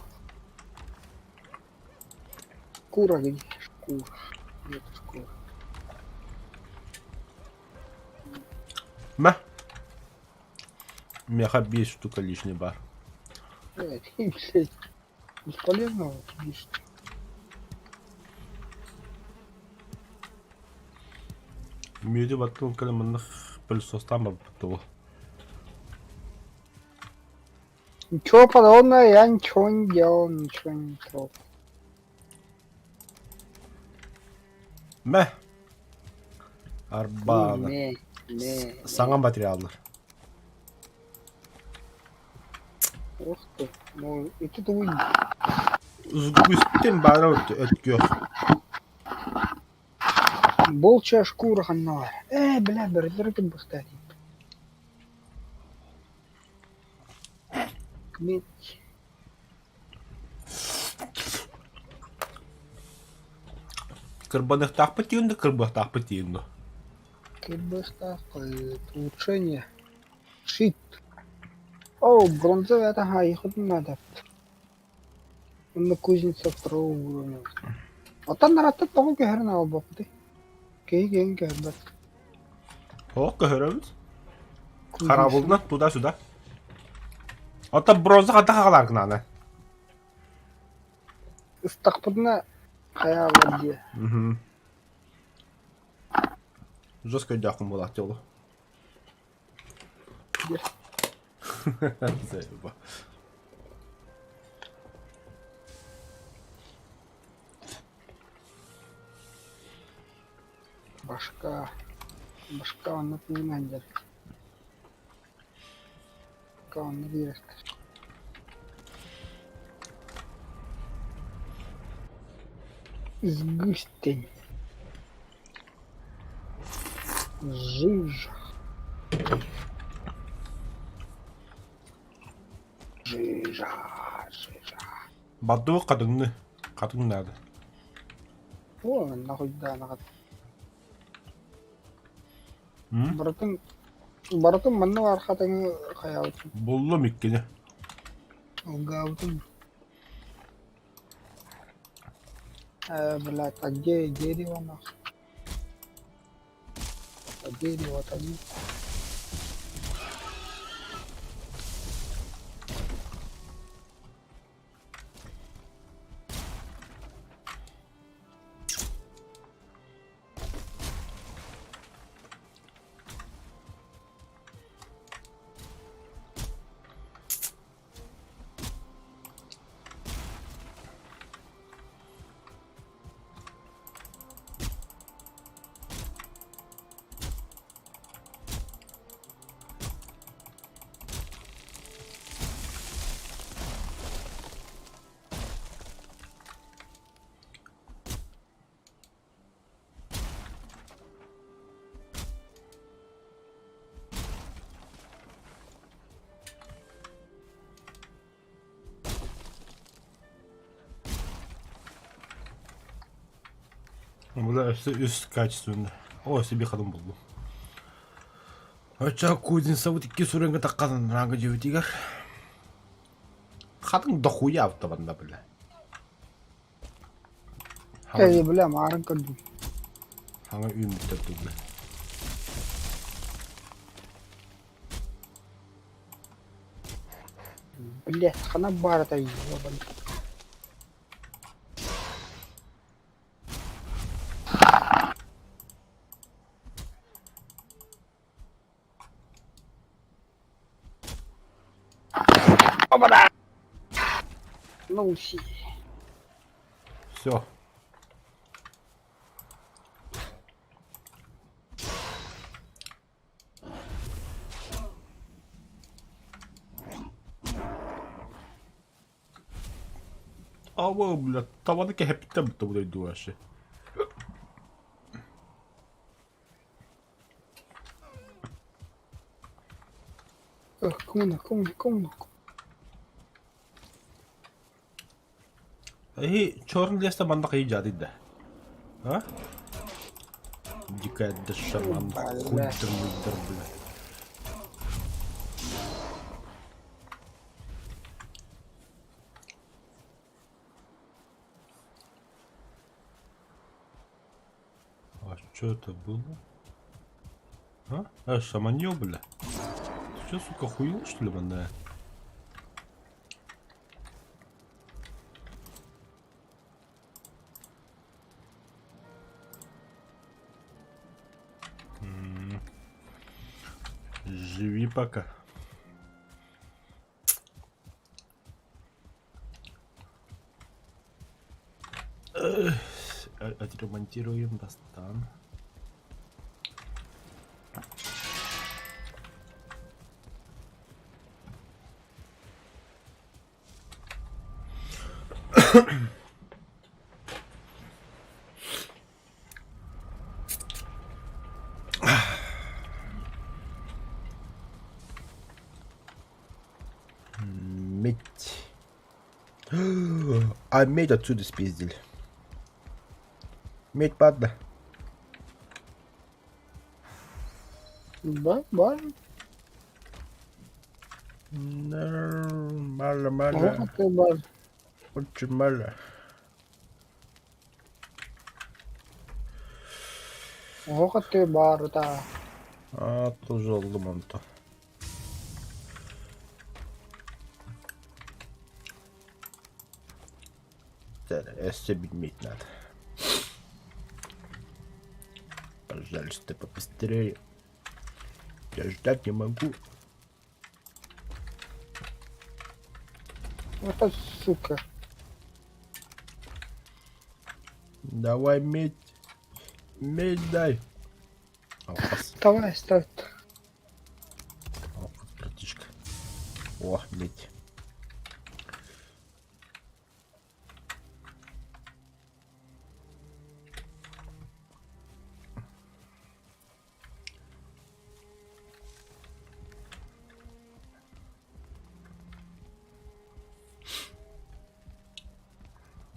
Шкура где? Шкура. Нет шкуры. Мэ. Миэхэ биир штука лишний бар. Блядь, блядь. Бесполезно вот лишний. Мүөтү баттын кэлэн манна пылесостаан барбыт дуо? Ничего подобного я ничего не делал, ничего не трогал. Мэ. Арбаана. Мэ, мэ. Саҥа материаллар. Ух ты, ну это ты Үстэн баара өткүөх. Волчья шкура ханна. Э, бля, бэрдэр кыбыхтаат. Медь. Кырбаныахтаахпыт диэн да кырбыахтаахпыт диэн дуо? Кырбыахтаах улучшение. Щит. О, бронзовый это ага, их надо. Онно кузница второго уровня. Оттон наратта тоҕо көһөрөн аҕалбаппытый? Киһи киһин көһөрбөт. О, көһөрөбүт. Харабылна туда-сюда. Оттон бронза ханта хаҕалааргын аны? Ыстахпытына хайаалар диэ. Мгм. Жестко өйдөөххүн буолааччы ол. Заеба. Башка. Башка онно тыынан дьэр. Башка онно биэрэхтэр. Изгыстень. Жижа. Жижа, жижа. Бардыбы хатыҥны. Хатыҥ наада. О, нахуйданаҕыт. М? Барытын барытын манна баар хатыҥы хайаабытым. Буллум иккини. Алгаабытым. Э, блядь, а где дерево нахуй? А дерево-то нет. Бу өссө үс качественный. О, себе ходом буллум. Оччо кузницабыт икки сурэҥҥэ таххан ранга дьиэбитигэр хатыҥ дохуя автованна бля. Э, бля, маарын көрдүм. Хаҥа үүммүттэр дуу Блядь, хана баарата ебаный. Опа-на! Ну, си. Все. Ама, бля, табаны кэһэппиттэн бутта бу дойду вообще. Кому кому кому Эһи черный леста манна хайы дьаадый да? А? Дикая душа манна хуйдыр-муйдыр, бля. Что это было? А? А, шаманье, бля. Ты что, сука, хуел, что ли, манда? Живи пока. Отремонтируем Дастан. Медь. А медь отсюда спиздили. Медь падла. Ба, бар. Мало, мало. Оһох атыы бар. Очень мало. Оһох атыы баар ытаа. А, тоже алдым онто. Өссө билмейт надо. Пожалуйста, побыстрее. Я ждать не могу. Это сука. Давай медь. Медь дай. Алкас. Давай, ставь. Алкас, братишка. О, медь.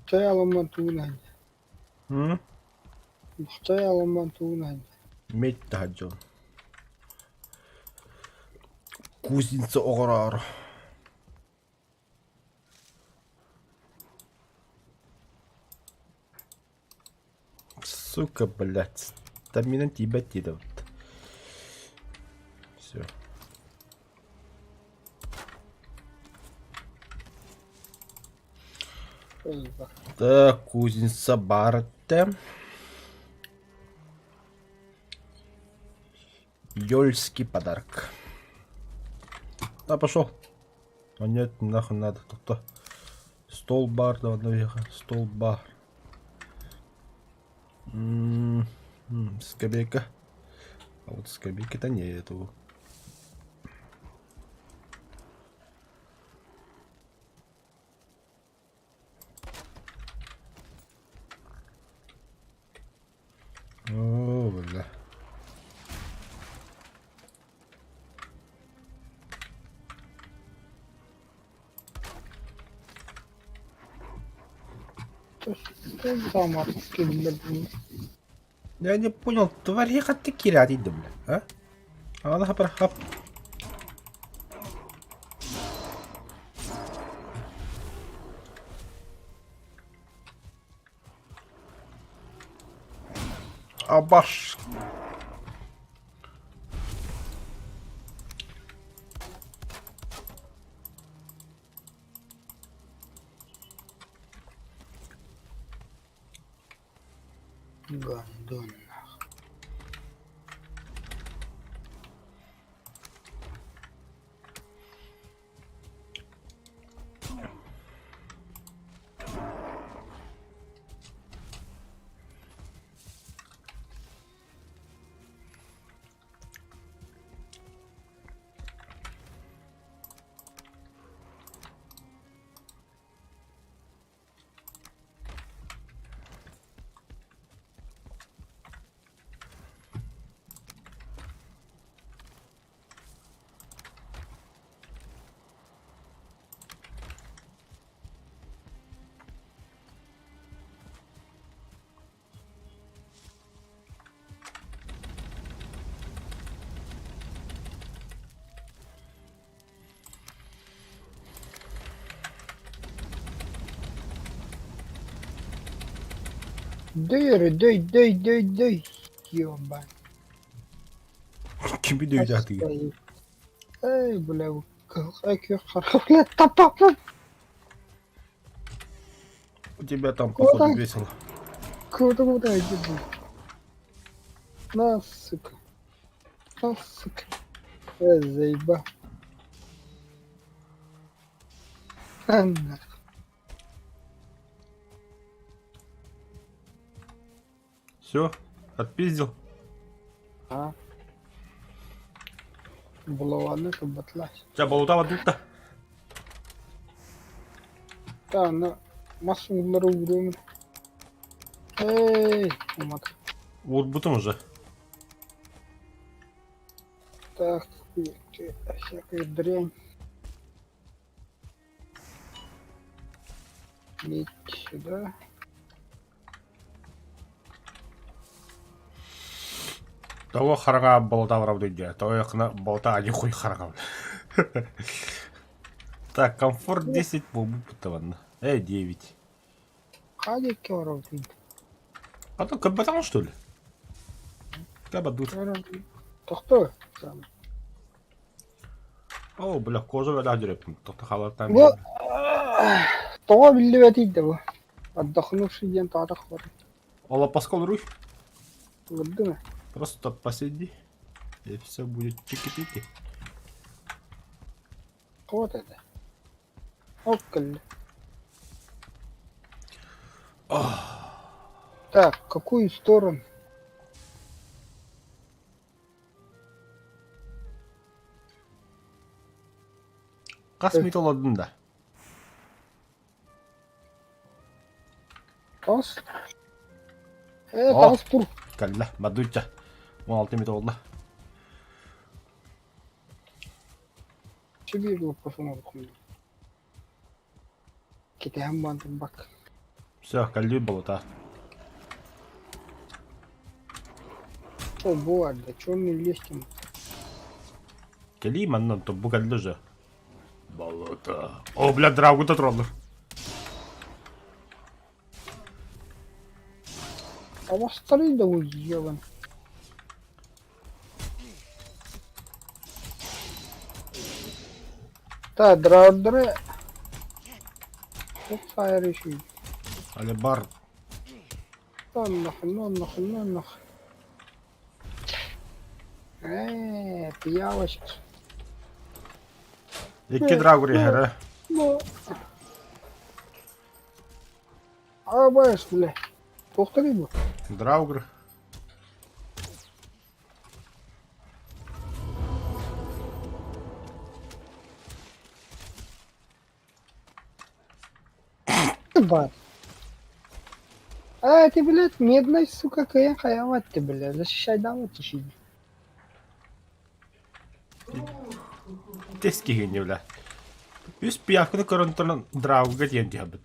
Чай аламан туунан. М? Чай аламан туунан. Медь таһа Кузница оҕороору. Сука, блядь. Стамина тиийбэт диэтэ вот. Все. Так, кузница баар этэ. Ёльский подарок. Да, пошел. А нет, нахуй надо. Тут стол бар, давай, стол бар. М-м, скамейка. А вот скамейки-то нету. О, бля. Я не понял, тварь ехать киря бля, а? А она хап. Абаш. Гандон. Дөй эрэ, дөй, дөй, дөй, дөй. Ёба. Кими дөйдөтүгүн? Эй, бля, күөх харах, бля, таппаппын. У тебя там, походу, весело. Куда, куда иди, бля. На, сука. На, сука. Эй, заеба. А, нахуй. Все, отпиздил. А. Булаваны кыбатлаш. Ча болута бадutta. Та, на мас углары уруум. Эй, умат. Уурбутум уже. Так, всякая дрянь. Медь сюда. Того хараҥа болта барабыт дии. Того кына болта ани хуй хараҥа. Так, комфорт 10 буолбут манна. Э, 9. Хадик барабыт. А то кабатан что ли? Кабадут. Тохто. О, бля, кожа бля дөрөппүн. Тохто халаттан. Бу тоҕо биллибэтий да бу? Отдохнувший диэн тоҕо бар. Олоппоско олоруй. Олордум. Просто посиди. И все будет чики-пики. Вот это. Оп, кэллэ. Так, какую сторону? Хас мүнүүтэ олордун да? Таҕыс. Э, О. таҕыс тур. Кэллэ, бардуйча. 16 мүнүүтэ буолла. Чүбиир лоппосун олоххун. Кэтэһэн баран турбак. Все, кэллии болута. О, бу да, черный листья. Кэлии манна, то бу кэллэ уже. Болото. О, бля, драгута тураллар. Абастарый да уебан. Та, драудеры... Оп, фаер еще. Але бар. Нахуй, ну нахуй, ну нахуй. Э, пиявочка. Икки драгур иһэрэ. Ну. Абас, бля. Туохтарый бу? Драугр. Бар. А, ты, блядь, медный, сука, кыйын хайават ты, блядь. Защищай дават ищи. Тэс киһини бля. Үс пиявканы көрөн туран драуга диэн диэбит.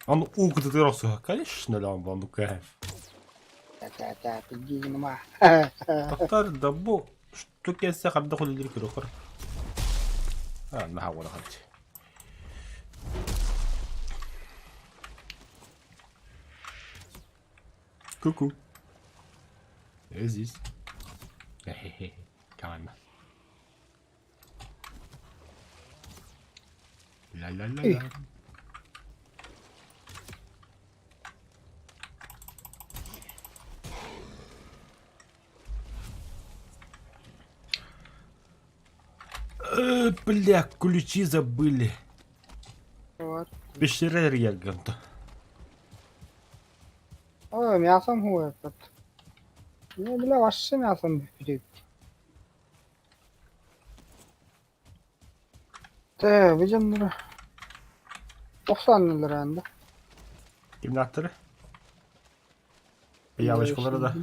Он уу кытытыгар охсуһа. Конечно, да, он оннук Та-та-та, иди нема. Тохтор да бу штукесе хабда хулилир көрөхөр. А, наһаа уола хатчы. Ку-ку. Я здесь. Хе-хе-хе. Команда. Ля-ля-ля-ля. Э, бля, ключи забыли. Вот. Пещера Регента. О, мясом хуй этот. Ну, бля, вообще мясом бүппүт. Тэ, видим, 90 lira анда. Кимнаттары? Пиявочкалары да.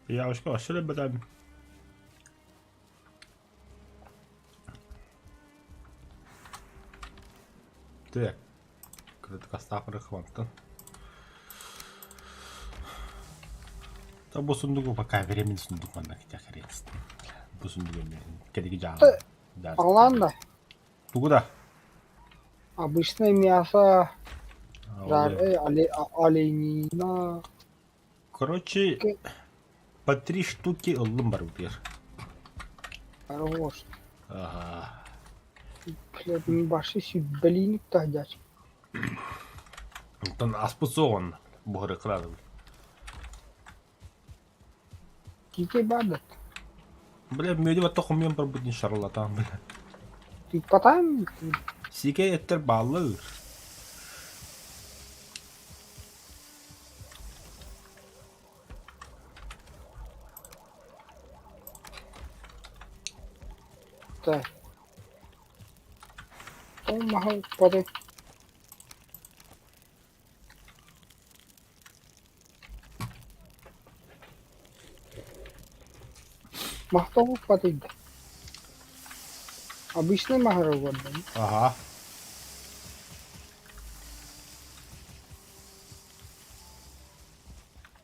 Пиявочка вообще бадам. Так. Кратко хвантан. Та бу сундугу пока временно сундук манна хотя хрен с ним. Бу сундугу кедиги жаан. Алан да. Тугу да? Обычное мясо. Оленина. Короче, по три штуки ыллым барбытыгар. Хорош. Ага. Блядь, баши сүбэлииник таһдьач. Онтон аспыт суоҕун буһары кыраадым. Кики бардат. Бля, мүөдү батта хомуйан барбытын шарлатан, бля. Тыыппатаан Сиикэй эттэр бааллар. Так. Ол маһы укпаты. Махтал укпатыйда. Обычный маһары уордум. Ага.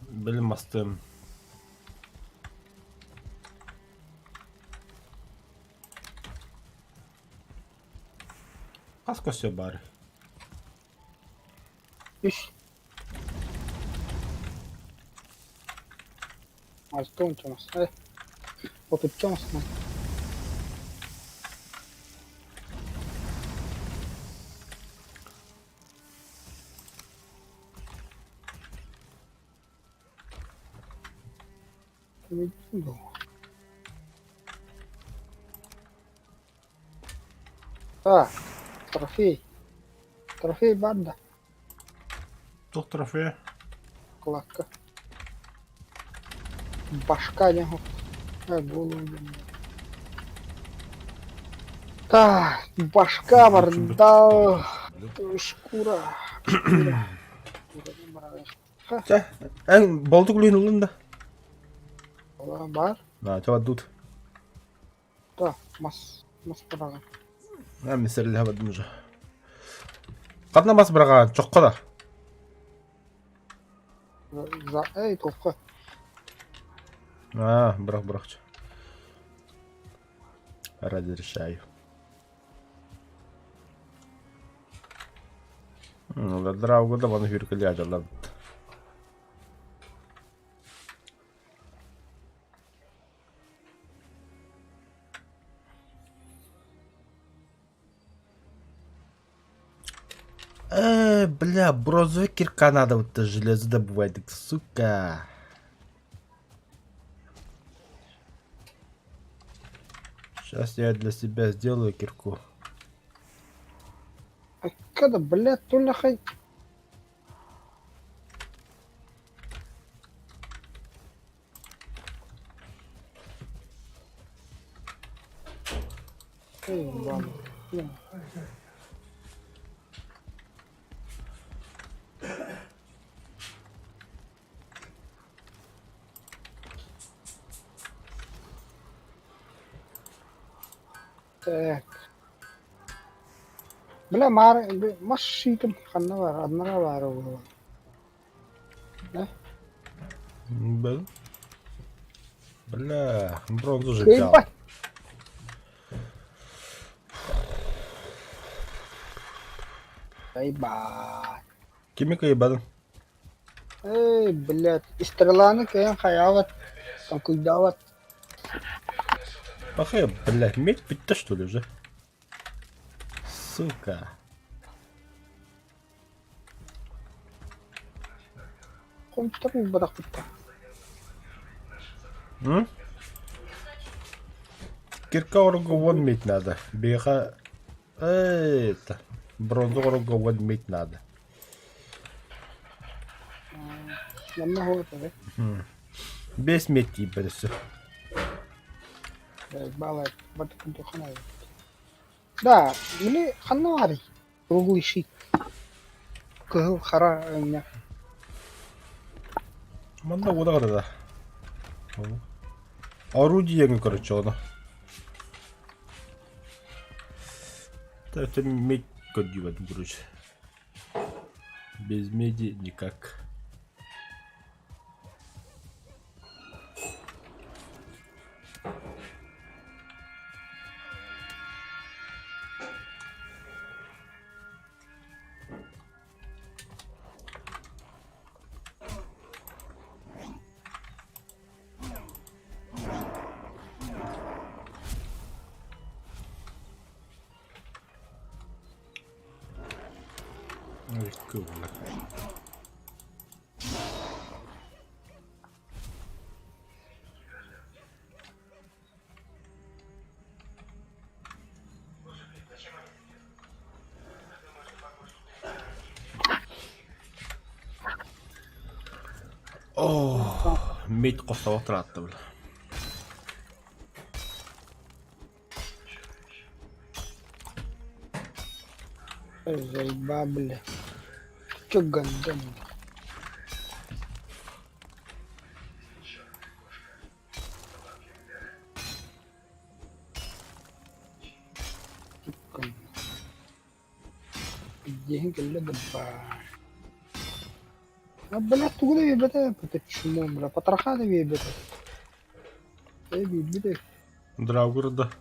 Били мастым. Хас көсө бар? Үс. Алта уонча мас. Отучча масынан. Так, трофей. Трофей баар да? Туох трофея? Кладка. Башка диэн голову диэн. Так, башка барда. Шкура. Шкура. Чэ, эн болтук үлүһүн ыллын да? Баар. Аа, чэ бардут. Да, мас, мас быраҕан. Аа, мин сэрэлэһэ бардым уже. Ханна мас быраҕаан, чоххо да? За, эй, туохха. Аа, бырах, бырах. Разрешаю. Драуга да маны хүркэлии адьаллабыт. Бля, бронзовый кирка надо вот железо добывать, сука. Сейчас я для себя сделаю кирку. Когда, блядь, то хай. Так. Бля, маар мас шиитим ханна баар, аннара баара буолуо. Бэл. Бля, бронзу же взял. Кыайбат. Кыайбат. Кими кыайбадың? Эй, блядь, стреланы кыайан хайаабат, толкуйдаабат. Пахай, блядь, медь пить-то что ли уже? Сука. Хомтор бырахпыттар. М? Кирка орго вон медь надо. Беха... Это... Бронзу орго вон медь надо. Манна хуотары. Без медь тиийбэт өссө. Балай, бардыкын туханай. Да, били ханна баарый? Круглый щит. Кыһыл хара өҥнөөх. Манна уода да. Орудие короче оно. Это медь көрдүүбэт короче. Без меди никак. Легко было. О, медь хостовох тыраатта бля. Заеба, бля. Чё гандон? Диэһин кэллэ да баар. А, бля, тугу да биэрбэтэ, это чмо, бля, потроха да биэрбэтэ. Э, биэрбитэ. Драугр да.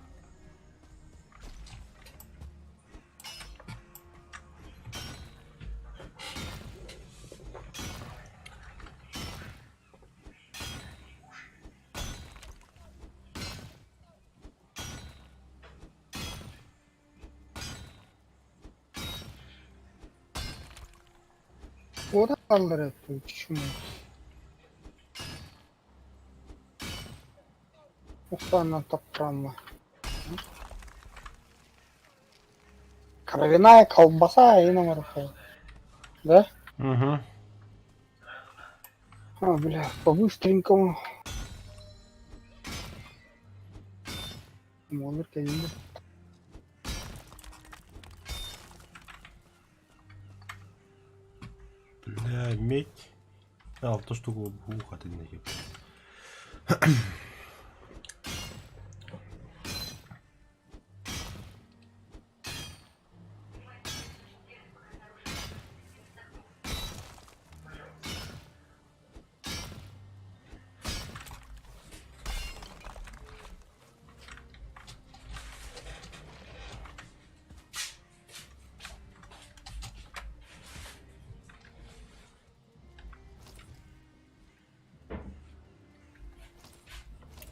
Уота аллара чмо. Ухтааннан таппырамма. Кровяная колбаса и номер Да? Угу. А, бля, по-быстренькому. Номер кэллэ. Бля, медь. Алта штука ухатын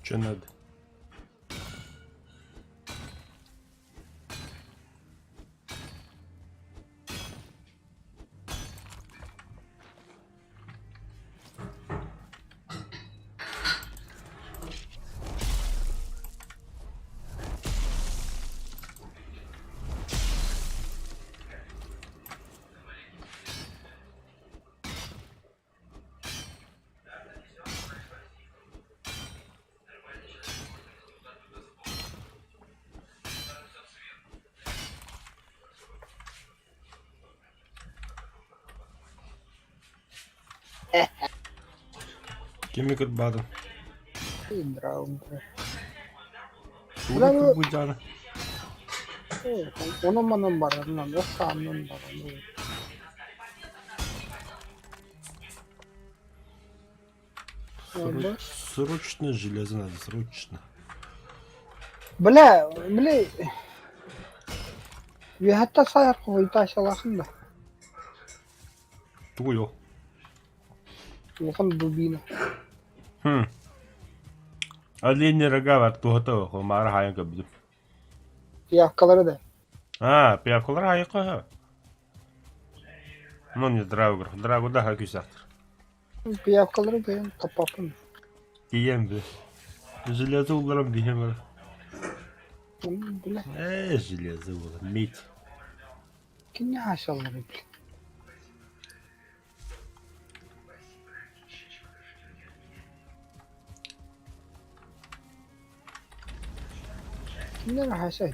Че надо? Кими кырбаадым? Драугр. Тугу кырбыдьааны? Онон-манан барарынан, ох сааннан баран. Срочно железо надо, срочно. Бля, бля, үөһэттэн сайар хоһуйтаачалаахын да. Тугуй ол? Улахан дубина. Хм. Оленьи рога бар туһата маара хаайан көрбүтүм. Пиявкалары да. А, пиявкалар хаайыкка. Ну не драугр. Драугр да күйсәхтір. Пиявкалары бэйэм таппаппын. Тиийэн би. Железо уларам биһэм бар. Бля, Э, железо була. Медь. кини хаашаллары бля. Кинилэр хаашай.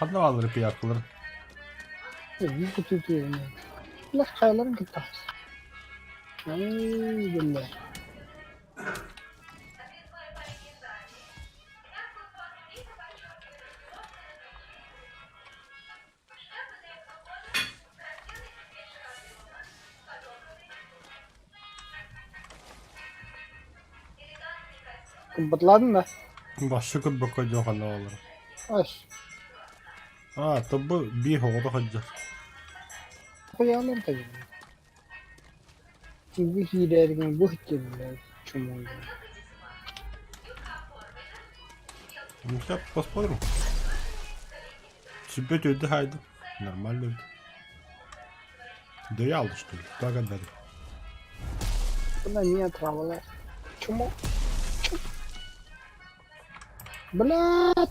Ханна бааллар пиявкалар? Бля, хайаларын кытта. Ай, бля. Кымбатладың да? Башы көрбөккө дьон ханна бааллар. Ас. А, тобу биир оҕото сылдьар. Хуялар да Бу киирэргин бу иһиттилэр чумуй. Ну сейчас посмотрим. Себе түйді хайды. Нормально ведь. Да я алды, что ли? Так отдали. Бына не отравила. Чему? Блядь!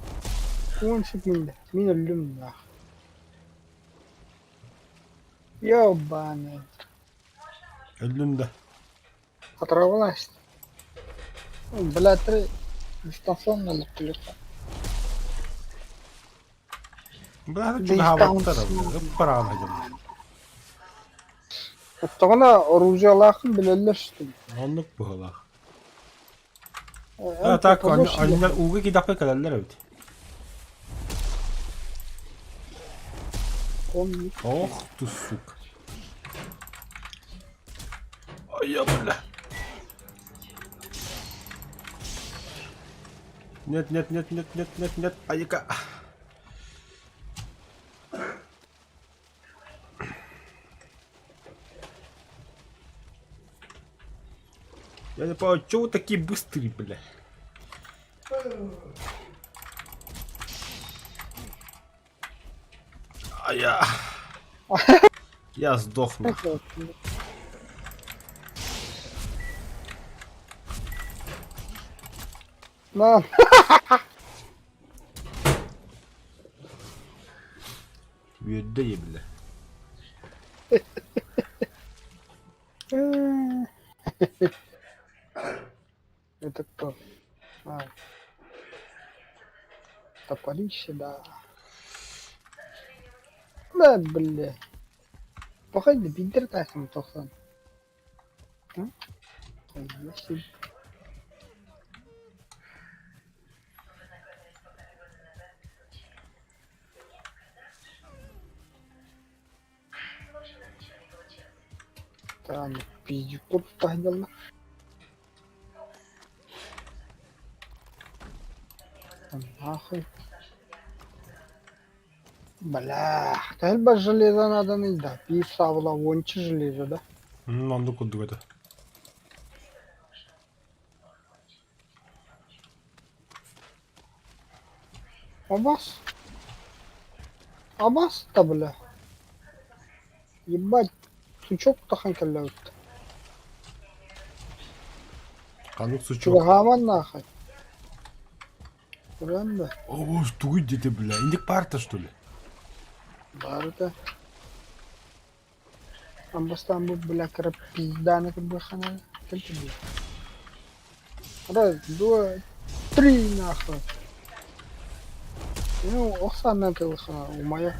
Он секунда. Мин өллүм нах. Ёбаный. Өллүм да. Отравилась. Блядь, дистанционно лепилика. Бля, чугаһаабаттар. Ыппараан сылдьаллар. Оттоҕуна оружиялаахын билэллэр что ли? Оннук быһыылаах. А так анньар ууга киидэххэ кэлэллэр эбит. Ох ты сука. Ай, бля. Нет, нет, нет, нет, нет, нет, нет, айка. Я не понимаю, чего вы такие быстрые, бля? А я... Я сдохну. На. Үөрдэ бля. Это кто? А. Топорище, да. Да, бля. Погоди, биндер тайсың тоқсан. Там пиздюков таһдалла. Нахуй. Бля, элбэх железо надо да. Биир саабыла уонча железо да. Оннук курдук этэ. Абас. Абас да бля. Ебать, сучок тахан кэллэбит. Ханнык сучок? Чугаһааман нахуй. Көрөн да. О, тугуй диэтэ бля, инник парта что ли? Барыта. Амбастаан бу бля кыра пизданы кырбыхана кэлтэ бля. Раз, два, три нахуй. Ну, охсааннан тылыхана умайа.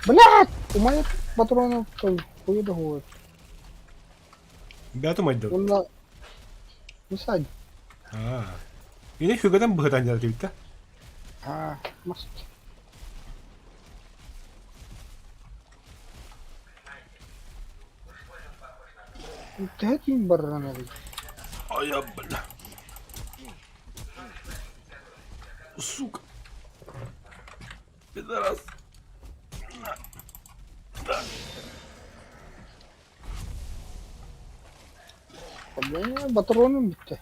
Блядь! Умайа патронов хуй да хуй. Бэт умайда. Уонна Мисадь. Аа. Ини хүгэтэн быһытан дьарытыбыта. Аа, маст. Төһө түүн бараран эбит? Айа, бля. Сука. Пидорас. Бля, Батроным бүттэ.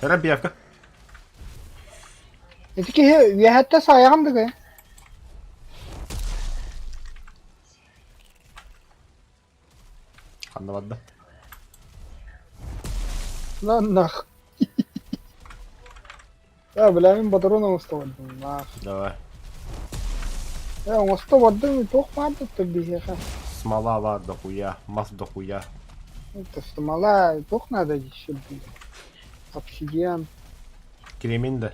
Воробьевка. Ити киһи үөһэттэн саайаҕын да Ханна барда? На нах. Э, бля, мин патрон оҥосто бардым, нах. Давай. Э, оҥосто бардым, туох баар да биһиэхэ. Смола бар дохуя, мас дохуя. Это смола, туох надо еще, блин. Обсидиан. Кремень да.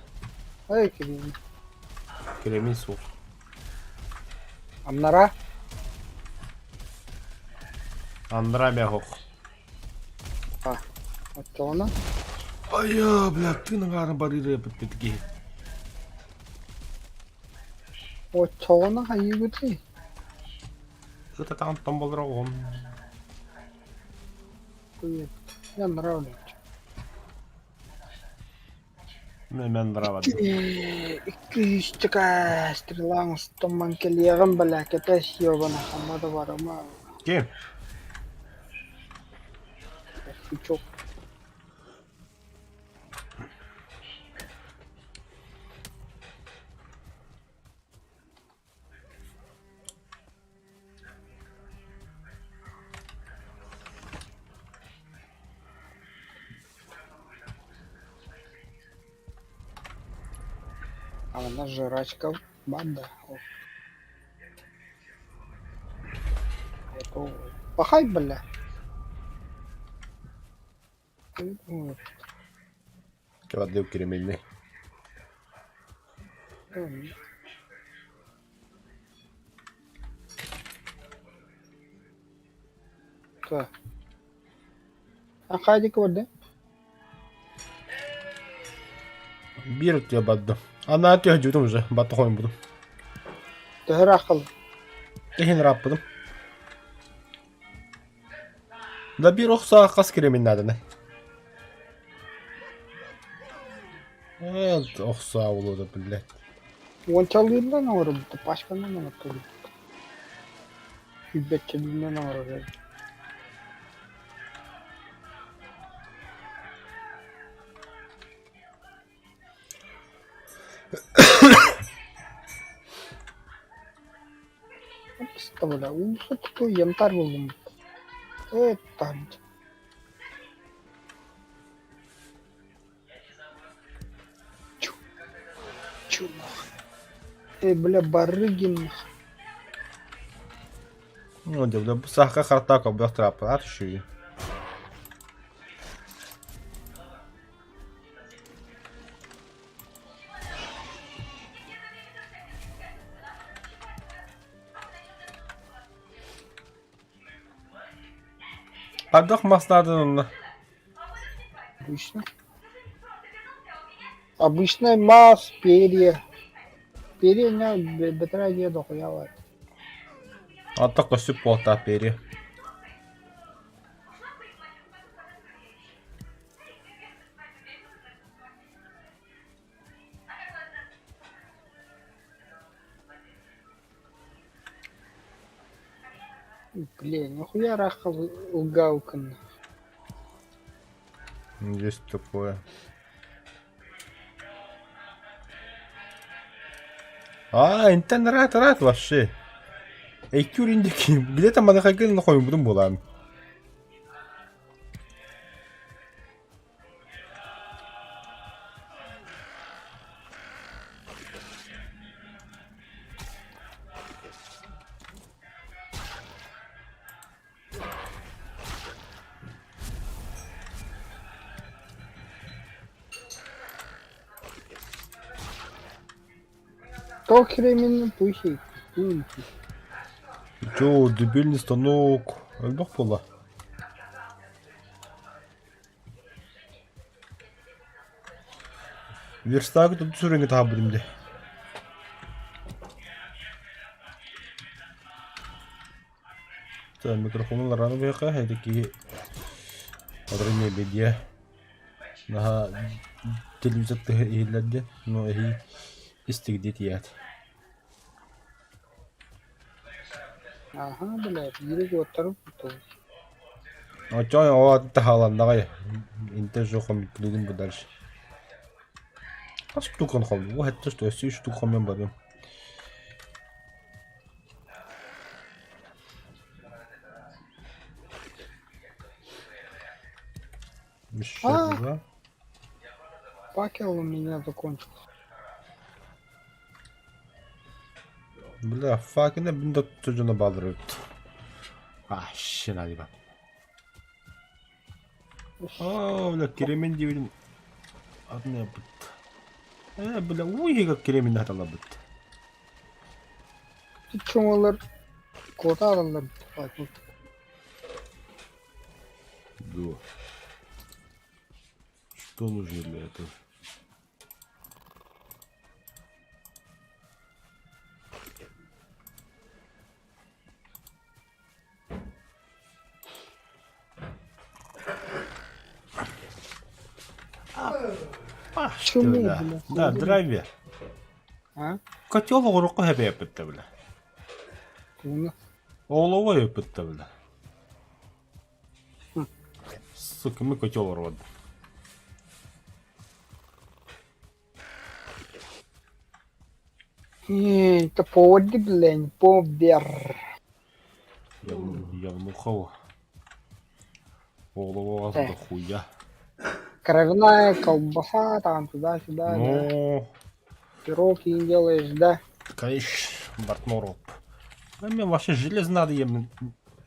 Эй, кремень. Кремень суох. Аннара. Аннара мягок. А, оччоҕуна? Айа, бля, тыын аҥаарын барыыры эппит киһи. Оччоҕуна хайыыбытый? Ытатаҕын томболороҕун. Привет. Я нравлюсь. Мен нравится. Икки стрелаң устамман кэлиэҕим бэлээкэтэ ёбана хама да барыма. Ким? Пучок. А вона жрачка банда. О. Готово. Пахай, бля. Кевадлив кремельный. Так. А хайдик вот, Биир өттүгэр бардым. Анаа түһэ уже, батта хоймутум. Төһөр ахыл. Иһин ырааппытым. Да биир ох саа хас киремин нааданы. Э, ох саа буолуо блядь. Уончалыырдан оҥоробут, пачканан оҥотторбут. Сүүрбэччэлиинэн оҥорор Бля, уулусса такой янтарь буоллум. Это Чу. Чу нахуй. Эй, бля, барыгин. Ну, дьэ, бля, сахха хартака бөхтөраппалар шүй. Хайдах мастаатын онно? Обычно. Обычная мас, перья. Перья не бэтэрээ диэ дохуя Аттах көссүп буолтаах перья. Бля, нихуя раха лгалкан. Есть такое. А, интернет рад вообще. Эй, где-то манахагын нахуй будем була. То кремень пухи. Пухи. Чё, дебильный станок. Элбэх буолла. Верстак тут сүреңе таабыдым де. Так, микрофонун раны быйка, эдики одрыне бедия. Наха телевизор иһиллэрде, но эһи истигди тият. Ага, блядь, биир уоттары туту. Очой о тахаланнагай. Инте жохом плюгин бу дальше. Хас штукан хом. Бу хэтте что өссө штук хоммен барым. Еще А. два. Факел у меня закончился. Бля, факина бин да балдырып. А, щена диба. А, бля, керемен дибин. Адны бит. Э, бля, уй как керемен хатала бит. Чоңолар кота алалар. Факел. Да. Что нужно для этого? Ебашь ты, Чему, бля. бля? Да, драйвер. А? Котел оҕорукка хэбэйэппиттэ, бля. Тугуна? Олово өппүттэ, бля. Сука, мы котел род. Это поводи, блин, повер. Явнухова. Олово Э. дохуя. Кровяная колбаса, там туда-сюда, да. Ну, Пирог не делаешь, да? конечно, бартнороп. А мне вообще железо надо, я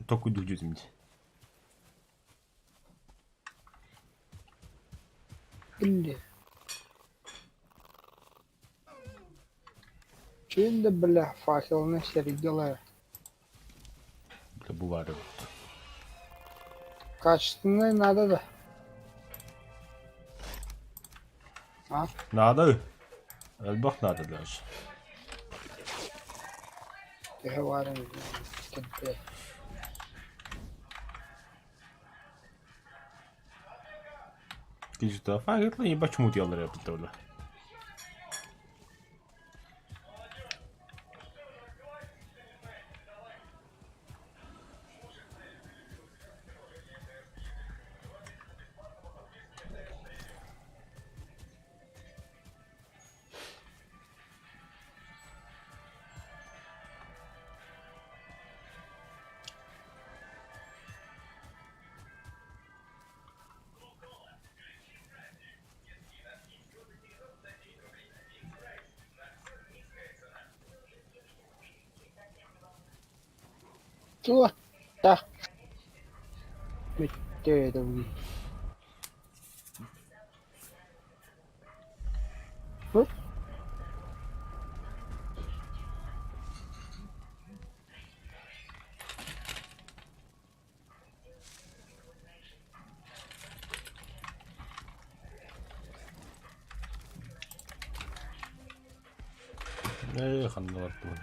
только дюдю Блин. Чем да, бля, факел на сере делаю? Бля, бывает. Качественное надо, да. А? Надо. Эльбах надо даже. Ты говоришь, блин, Кижи факел, ебать, чему делали, я представляю. Чего? Да. Ты это вы. Эх, ханналар туһун.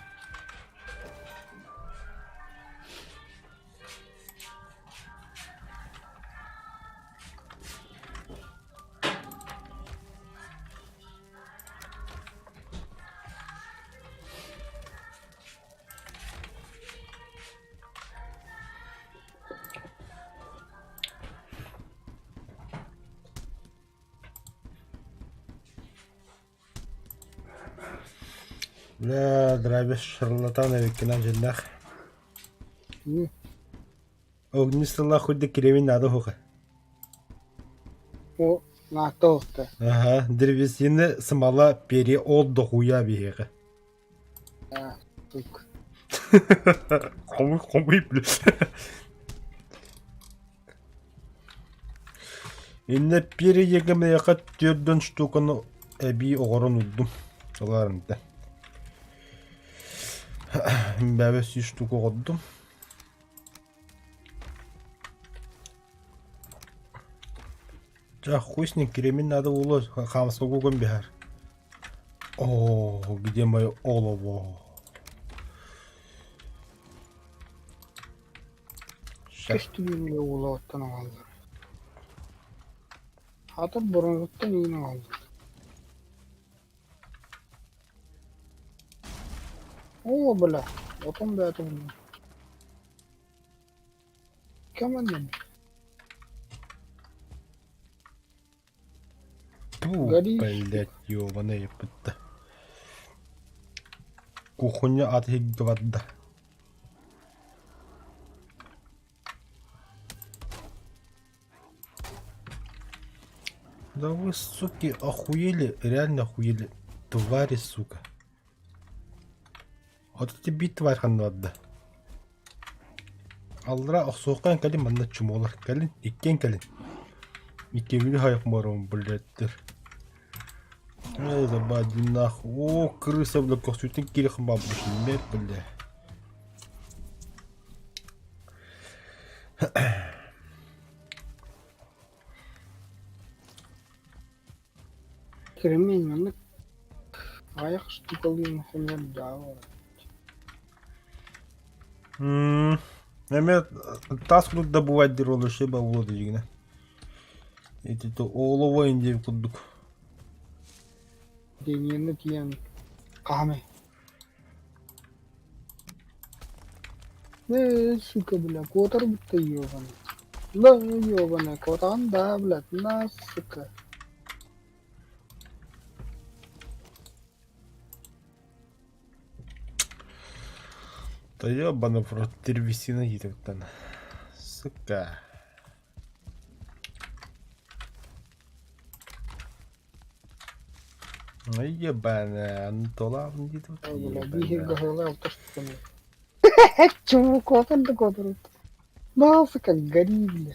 Бля, драйвер шарлатан эбиккинэн дьиннээх. Огнестрела хоть да кремень надо хуха. О, на то-то. Ага, древесины, смола, перья от дохуя биһиэхэ. А, сука. Хомуй, хомуй, бля. Иннэ перья миэхэ түөрдөн штуканы эбии оҕорон урдум. Ылаарымта. Бэбэ сүүс штука оҕордум. Ча хуй с ним, кремень надо было хамсогугом бихар. О, где мое олово? Ща. Көстүбүн улааттан аҕаллар. Хатыр бронзуттан иин аҕаллар. О, бля, отон бээтэ Кэмэн Тьфу, Гори. блядь, ёбаная пытта. Кухня от гварда. Да вы, суки, охуели, реально охуели. Твари, сука. Вот эти бит тварь ханнадда. Аллара охсуоххайын кэлин манна чумолар кэлин иккиэн кэлин. Иккиэбили хайах барабын блядтэр. Эй, забади нахуй. О, крыса, бля, костютин кирих бабушки, бля. Кремень маннык аҕыйах штукалыын хомуйардаах Эмиэ таас курдук да бывает диир ол шиба буолуо дьиҥинэ. Ити олово диэбит курдук. Денияны тиийэн хаһамай. Э, сука, бля, куотар будто ёбаный. Да, ёбаный, куотаҕын да, блядь, на, сука. Да ёбаный в рот, древесина диэтэхтэн. Сука. Ебаная, Антолавн диэтэхтэн. Бля, биир Ебаная. гаһыла алта штуканы. Чего куотар да куотар. Да, сука, гори, бля.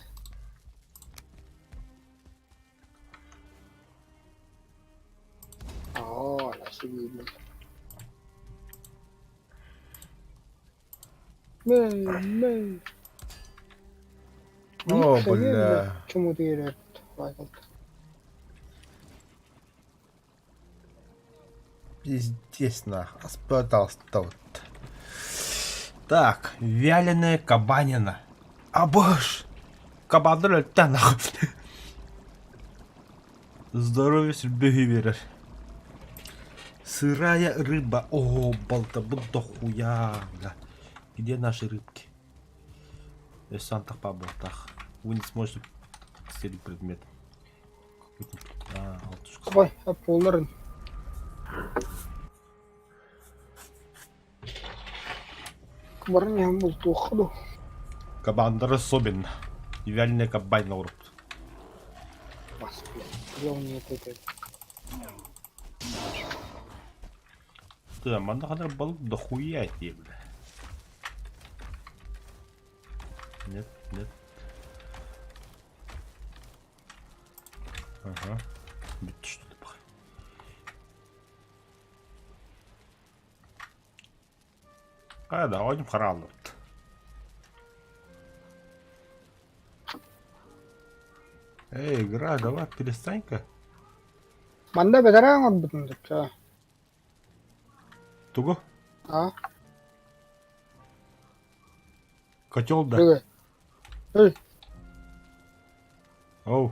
Оо, сиди, бля. Мэй, мэй. О, бля. Чему ты ерет? Пиздец нах. Аспадался вот. Так, вяленая кабанина. Абыш! Кабандар өлтө нахуй. Здоровье сүрбүһү биэрэр. Сырая рыба. О, балта, бу дохуя. Бля. Где наши рыбки? Сантах болтах. Вы не сможете съесть предмет. Какой-то... А, алтушка. Ой, аппуларын. Баран иһэн бултуохха дуу? Кабандар особенно. Вяленая кабанина урут. Бас, блядь, главное это. Ты, манна ханар балык дохуя тебе, бля. Нет, нет. Ага. Бүттэ что-то пахай. А, да, оним харааллыбыт. Эй, игра, давай перестань-ка. Манна бэтэрээ оҥорбутун дучча. Тугу? А? Котел, да? Бүгү. Эй, Оу,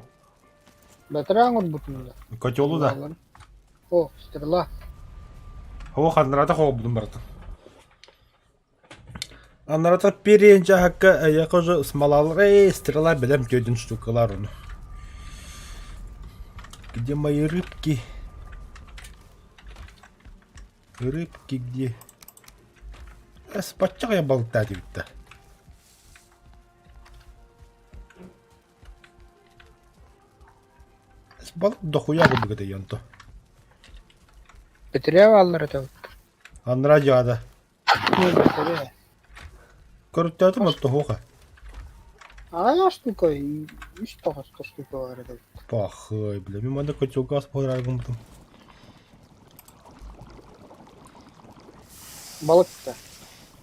бэтэрээ оҥорбутун да. котелу да. О, стрела. О, ханнарата хообудум барытын. Анарата периэн дьаһакка эйиэхэ уже смолалар, эй, стрела бэлэм түөдүн штукалар ону. Где мои рыбки? Рыбки где? Эс, баччаҕа я балыктаа диэбиттэ. Эс, балык дохуя курдук этэ онто. Бэтэрээ бааллар этэ. Анараа дьаада. Бэтэрээ. Көрүттөөтүм оттоһуоха. Аҕыйах штука, үс тоҕуста штука баар этэ. Пахай, бля, мин манна котелга аспар гыммытым. Балыкта.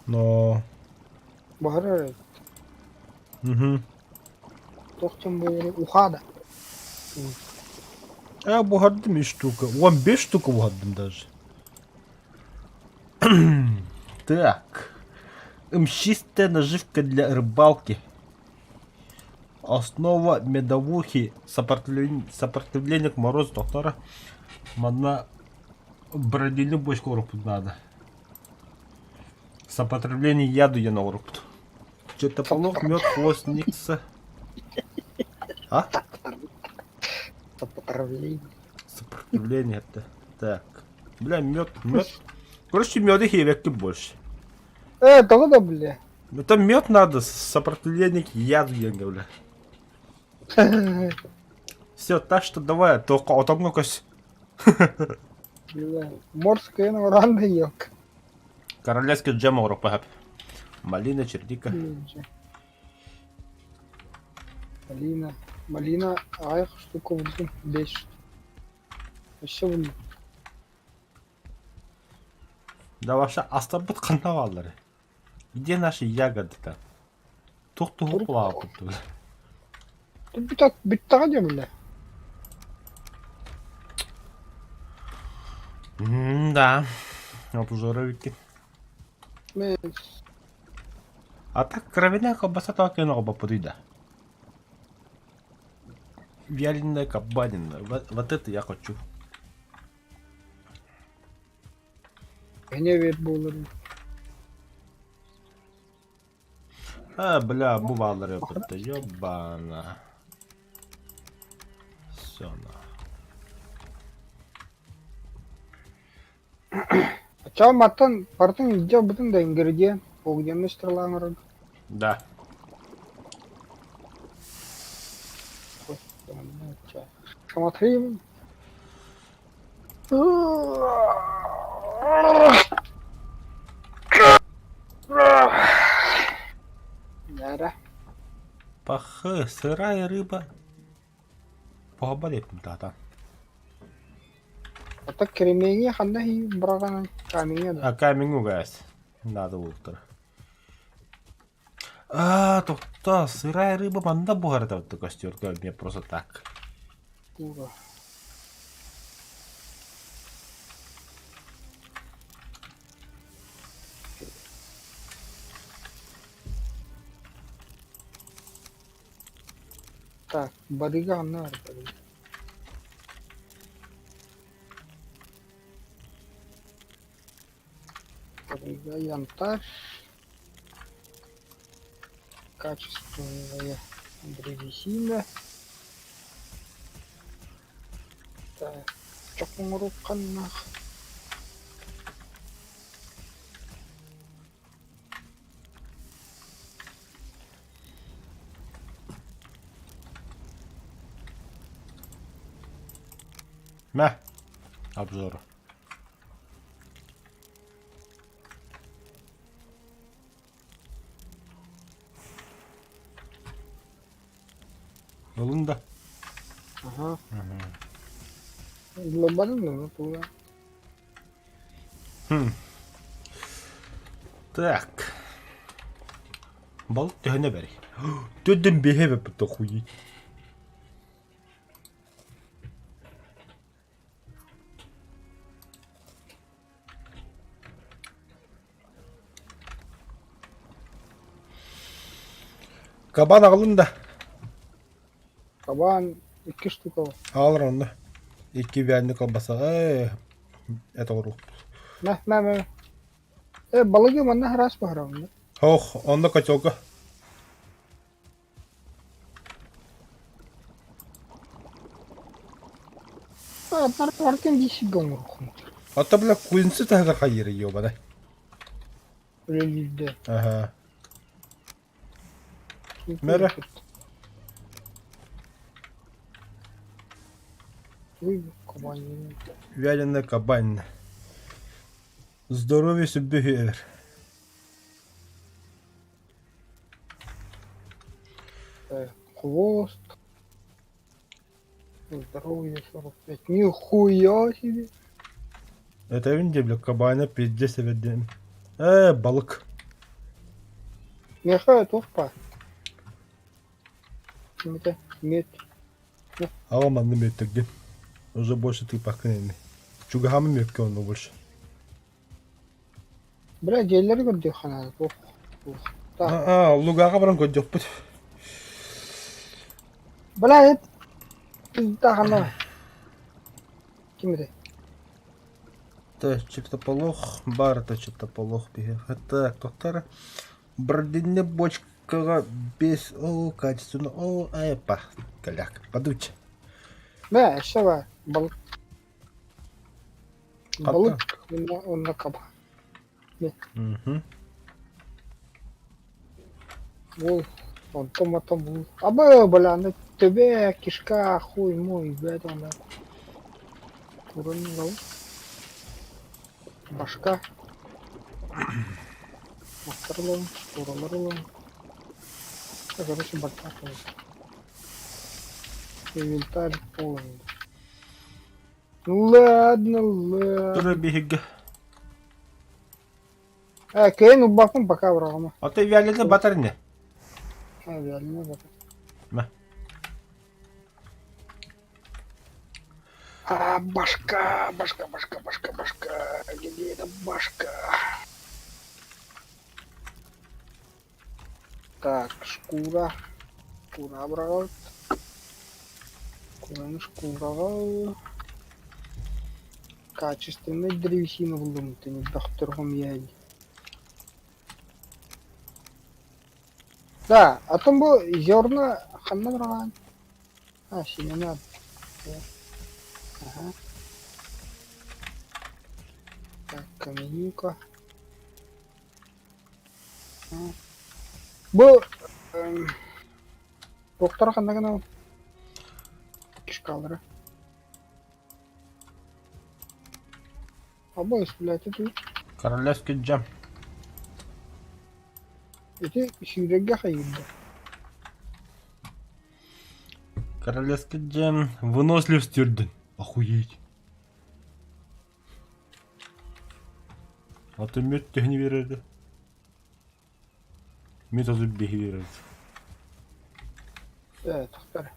Но... Баһарар Угу. Туох буолур ухаада. Я буһардым үс штука. 15 штука буһардым даже. Так. Мчистая наживка для рыбалки. Основа медовухи сопротивление, сопротивление к морозу доктора. Манна бродильный бочку урупут надо. Сопротивление яду я на урупут. Чертополох, мед, хвост, никса. А? Сопротивление. Сопротивление это. Так. Бля, мед, мед. Короче, меда хевекки больше. Э, того да, бля. Это мед надо, сопротивление к яду, я говорю. Все, так что давай, только отомну кось. Бля, морская уранда елка. Королевский джем урупа. Малина, черника. Малина. Малина аҕыйах штука булдум. Бес штук. Өссө буллум. Да вообще, астабыт ханна Где наши ягоды-то? Тух тугу Тур- плавают. Тут бүттэҕэ дии бля. Да. Вот уже рыбки. Мен А так кровяная колбаса так и на да. Вяленая кабанина. Вот, вот это я хочу. Кини эбиэт буолар. А, бля, бу бааллар эппитте, ёбана. Всё на. Оччоҕо мантан барытын илдьэ ылбытын да ингредиент огненный стрела оҥорорго. Да. Смотри. Яра. Пахы, сырая рыба. Похабар эппин таата. Ата кремеҥҥэ ханна быраҕан камеҥҥа да А камень угас. Надо бултар. А, тохто, сырая рыба манна буһарда костерга мне просто так. Кура. Так, барыга ханна баар барыга? Барыга янтарь. Качественная древесина. Так, чокуҥурукханнаах. Мэ. Обзор. Ылын да. Аха. Ылларбатын да туга. Хм. Так. Балык төһөнө бэрий? Төрдүн биэһэ эбэппит хуйи. Кабан аҕалын да. Кабан икки штука бар. Аҕалар онно. Икки вяльный колбаса. Э, это орук. Мэ, мэ, мэ. Э, балыгы манна араас баһараҕын да? Ох, онно котелка. Артем десять оҥоруоххун. Ата бля куинсы таһыгар хайыыр ёбана. Үлэлиирдэ. Ага. Мэрэ. Ой, кабанина. Вяленая кабанина. Здоровье сүбүһүөр. Хвост. Здоровье 45. Нихуя себе. Этэбин дии, бля, кабана пиздец эбэддиэн. Ээ, балык. Миэхэ туох баар? Кимитэ? Мүөт. Аҕам манна мүөттэргин. Уже больше тыыппаккын ини. Чугаһаамын мүөккэ онно больше. Бля, дьиэлэри көрдүөххэ наада туох туох. Так. Аа, лугаҕа баран көрдөхпүт. Бля, эт пизда Ким этэй? Так, чертополох, бар это чертополох биһиэхэ. Так, тоқтар. Бродинне бочкаҕа без о качественно о айпа каляк подуче. Мэ, өссө баар. Балык. Хатта. Балык уонна уонна каба. Мгм. Ол онтон мотон бул. Абы, бля, аны төбө, кишка, хуй мой, блядь, аны. Курын ылабын. Башка. Мастар ылабын, шкуралар ылабын. Короче, бардак ылабын. Инвентарь полный. Ну ладно, ладно. Тура биһиги. Э, кыайан ылбаппын пока быраҕыма. А ты вяленый батар не? А, вяленый батар. Мэ. А, башка, башка, башка, башка, башка. Где эта башка? Так, шкура. Шкура быраҕабыт. Кураны шкураҕа. Качественнай древесина буллум тэнийбэхтэр хомуйаайын. Да, а то бу зерна ханна быраҕаан? А, семена. Ага. Так, каменюка. Бу туохтара ханна гынабын? Кишкалара. Абыс, блядь, ити Королевский джем. ити сүүрэргэ хайыырда. Королевский джем выносливость үрдүн. Охуеть. А то мүөт төһөнү биэрэрdi? Мүөт азы биһи биэрэрdi. Ээ, тохтор.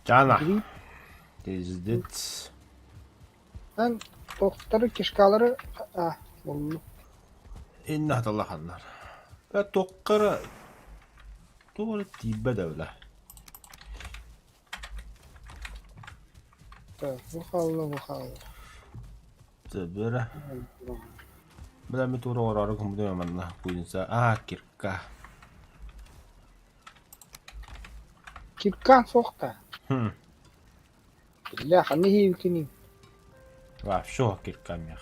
Чана. Грипп. Пиздец. Эн тохтору кишкалары а, буллум. Инна хаталлаханнар. Э туохха туох эрэ тиийбэт эбилэ. Так, бу хаалла, бу хаалла. Төбөрө. Бля ми тура оҥороору гыммытым манна куйунса аа кирка. Киркаан суох да. Хм. Бля, ханна иһиэбиккиний? Вообще кирка мех.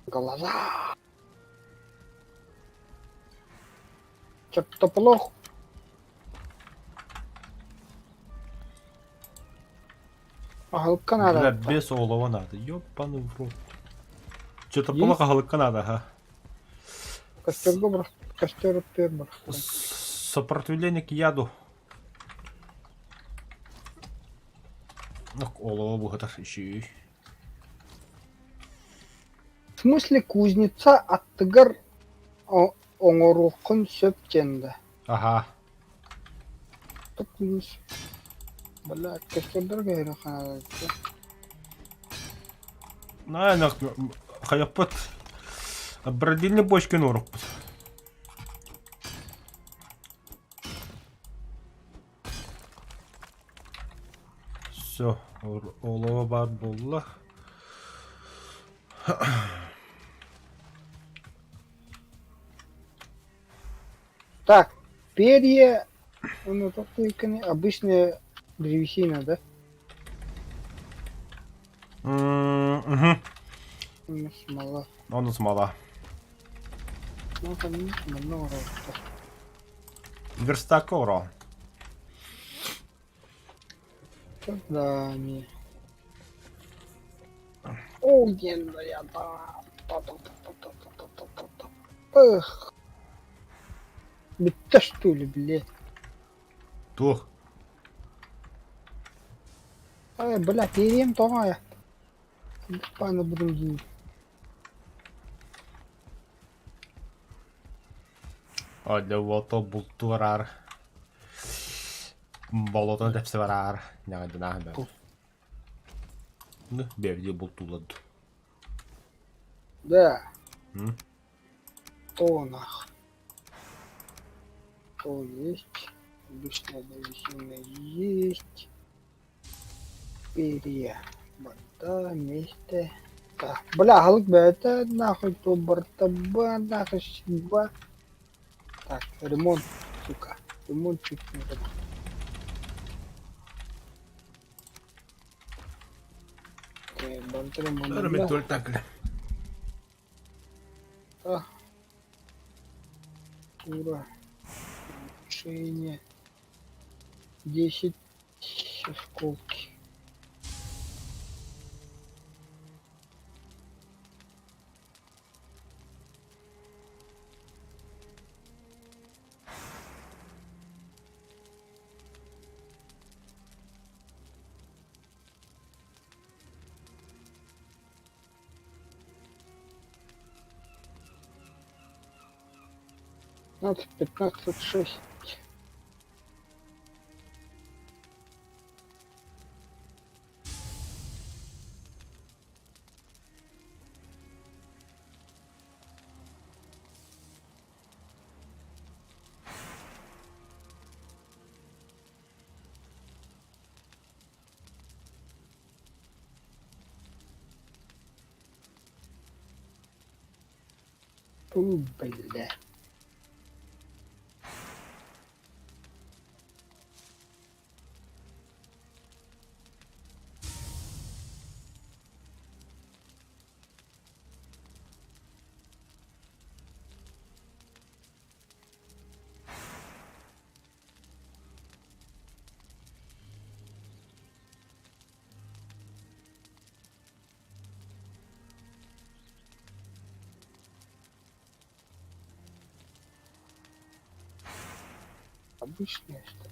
Глаза. Чертополох. Аһылыкка Бля, наада. без олова надо. Ёбаный в рот. Чертополох аһылыкка надо, ха. Костерга бырах, костер оттуйар бырахтаран. Сопротивление к яду. Олово буһатар иши. В смысле кузница аттыгар оҥоруоххун сөп диэн да. Аха. Бля, костердар кэһэрэ хаалааччы. На, хайаппыт. Бродильный бочкин орукпут. Все, олово баар буолла. Так, перья, ну тут обычная древесина, да? Угу. Ну, смола. Ону смола. Ну, там много. Верстак оро. Да, не. О, я да. Эх. Бүттэ что ли, блядь? Туох. Ай, бля, перьем тоҕо Пана будем дии. Для уолта булту бараар. Болотун тэпсэ бараар. Ньаҕайдынаах бэр. Ну, бэбди бултуулад. Да. М? То нах. То есть. Обычная древесина есть. Перья. Барда, вместе. Так, бля, аһылык бэйэтэ нахуй то барта нахуй ба. Так, ремонт, сука. Ремонт чуть не забыл. Барта ремонт. Да. Тура. Улучшение. 10 осколки. 15, 15, 6. Ту, бля. Обычная, что ли?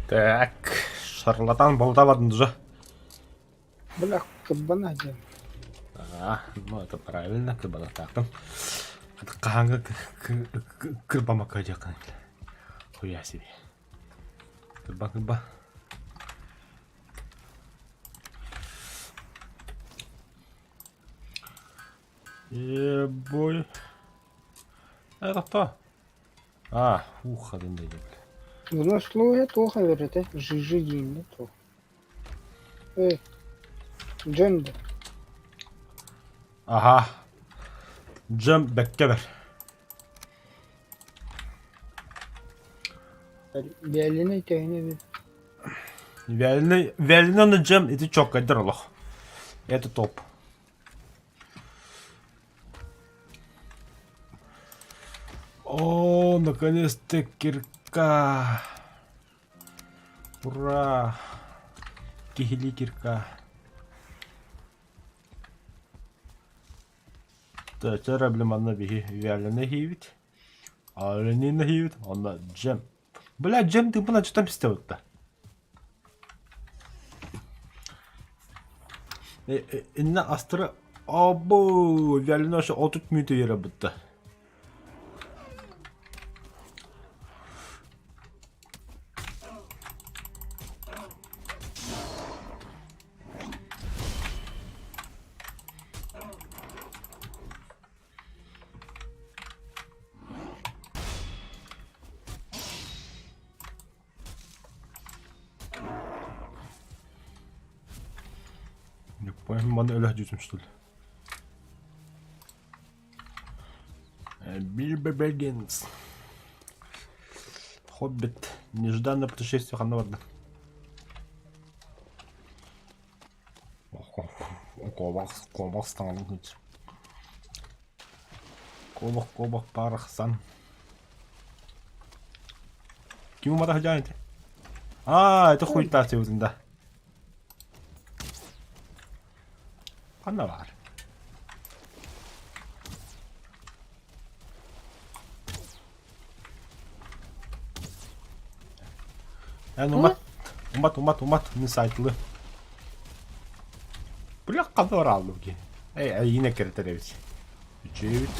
Так, шарлатан болтавадын уже. Бля, кабана диэн. А, ну это правильно, кырбанатаахтым. Хаһааҥҥы кырбамакка дьаххан. Хуя себе. Кырба кырба. Ебой. Это кто? А, ух, один дойдет. Вынослуга туох эбэрэтэ, жижи дииннэ туох. Эй, дьон да Аха. Дьэм бэккэ бэр. Бээлинэй төһөнү эбит Вяленый, вяленый джем ити чоккайдар олох. Это топ. О, наконец-то кирка. Ура! Киһилии кирка. Чэ, блин, манна биһи вяленый хийбит. Оленина хийбит, онно джем. Бля, джем тыпына что там истэбит Инна астра Абу, вяленый 30 мүнүүтэ үөрэ бытта. Не понял, маны өлө жүзүм что ли? Билбо Бэггинс. Хоббит. Нежданное путешествие ханна барда. Кобах, кобах стал. Кобах, кобах, парахсан. Ким умата сылдьаҕын ити? Аа, это хуйта сыбытын да. Ханна баар? Эн умат, умат, умат, умат, мин сайтылы. Бля, ханна барааллым ки? Эй, эйине кэрэтэр эбит. Үчүгэйбит.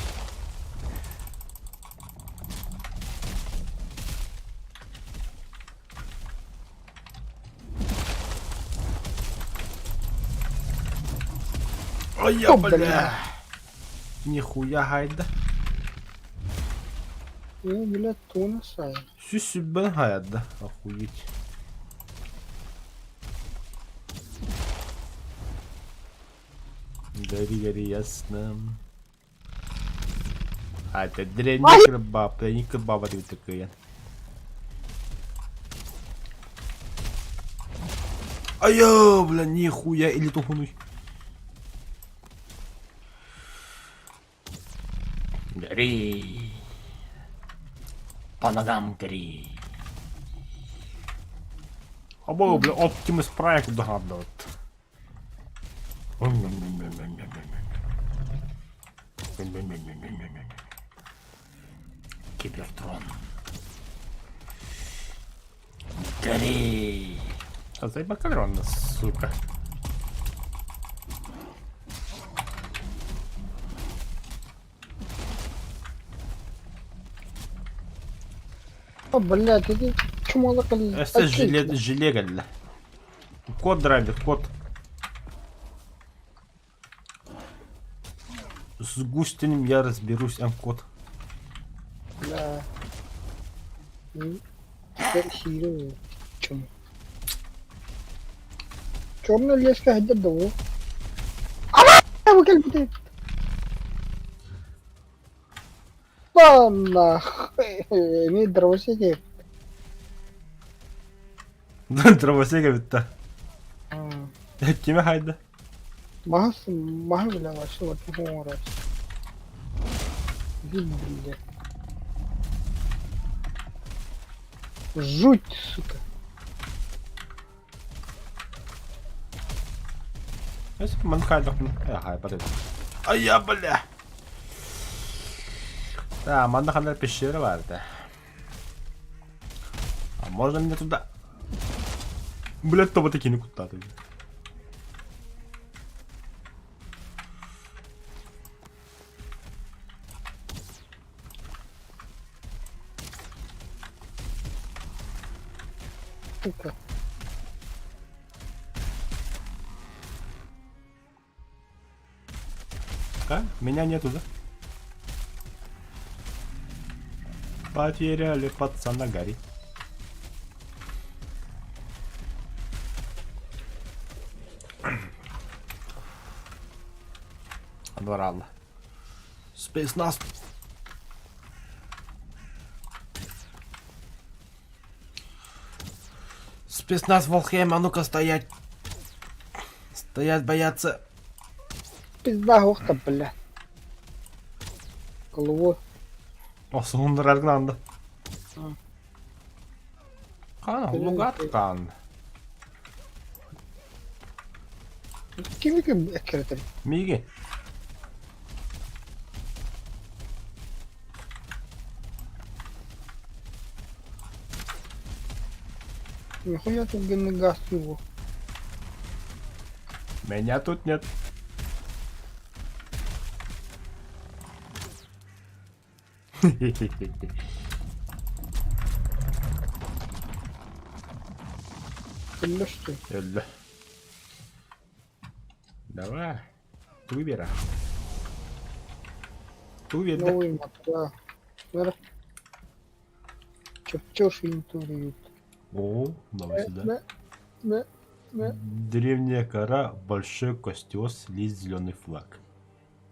Ой, я, О, бля! бля. Нихуя хайда. Ну, бля, туна сайын. Сүс сүббэн хайда. Охуеть. Гори, гори ясно. А это дрянь кырбап, дрянь кырбаба ты такая. Айо, бля, нихуя, или тухунуй. Гори. По ногам гори. Або, бля, Оптимус Прайм догадывает. Кибертрон. Гори! А заебакалерон, сука. О, блядь, иди чумалак Өссө желе, желе кэллэ. Код драйвер, код. С Густиным я разберусь, М-код. Бля. Теперь сири чум. Черная леска хаддер доо. Ама кэлбитэ. Нахуй. Эмиэ дровосеки. Дровосек эбит Кими хайда? Маһы маһы бля вообще вот оҥорор. Бля. Жуть, сука. Ман хайдах хайбат Айя, бля! Да, манна ханна пещера бар да. А можно мне туда? Блядь, тобо такие куттаты. Сука. А? Меня нету, да? Потеряли пацана Гарри. Дворалла. Спецназ. Спецназ Волхейм, а ну-ка стоять. Стоять, бояться. Пизда охта, бля. Головой. Охсуһуннарар гынан Хаан лугат хаан. Кими ким эккирэтэр? Миги. Нихуя тут газ его. Меня тут нет. Өллө что? Өллө. Давай. Выбирай. Туве да. Новый мотра. Чертеж интуриют. О, давай сюда. Да, да, да. Древняя кора, большой костер, лист, зеленый флаг.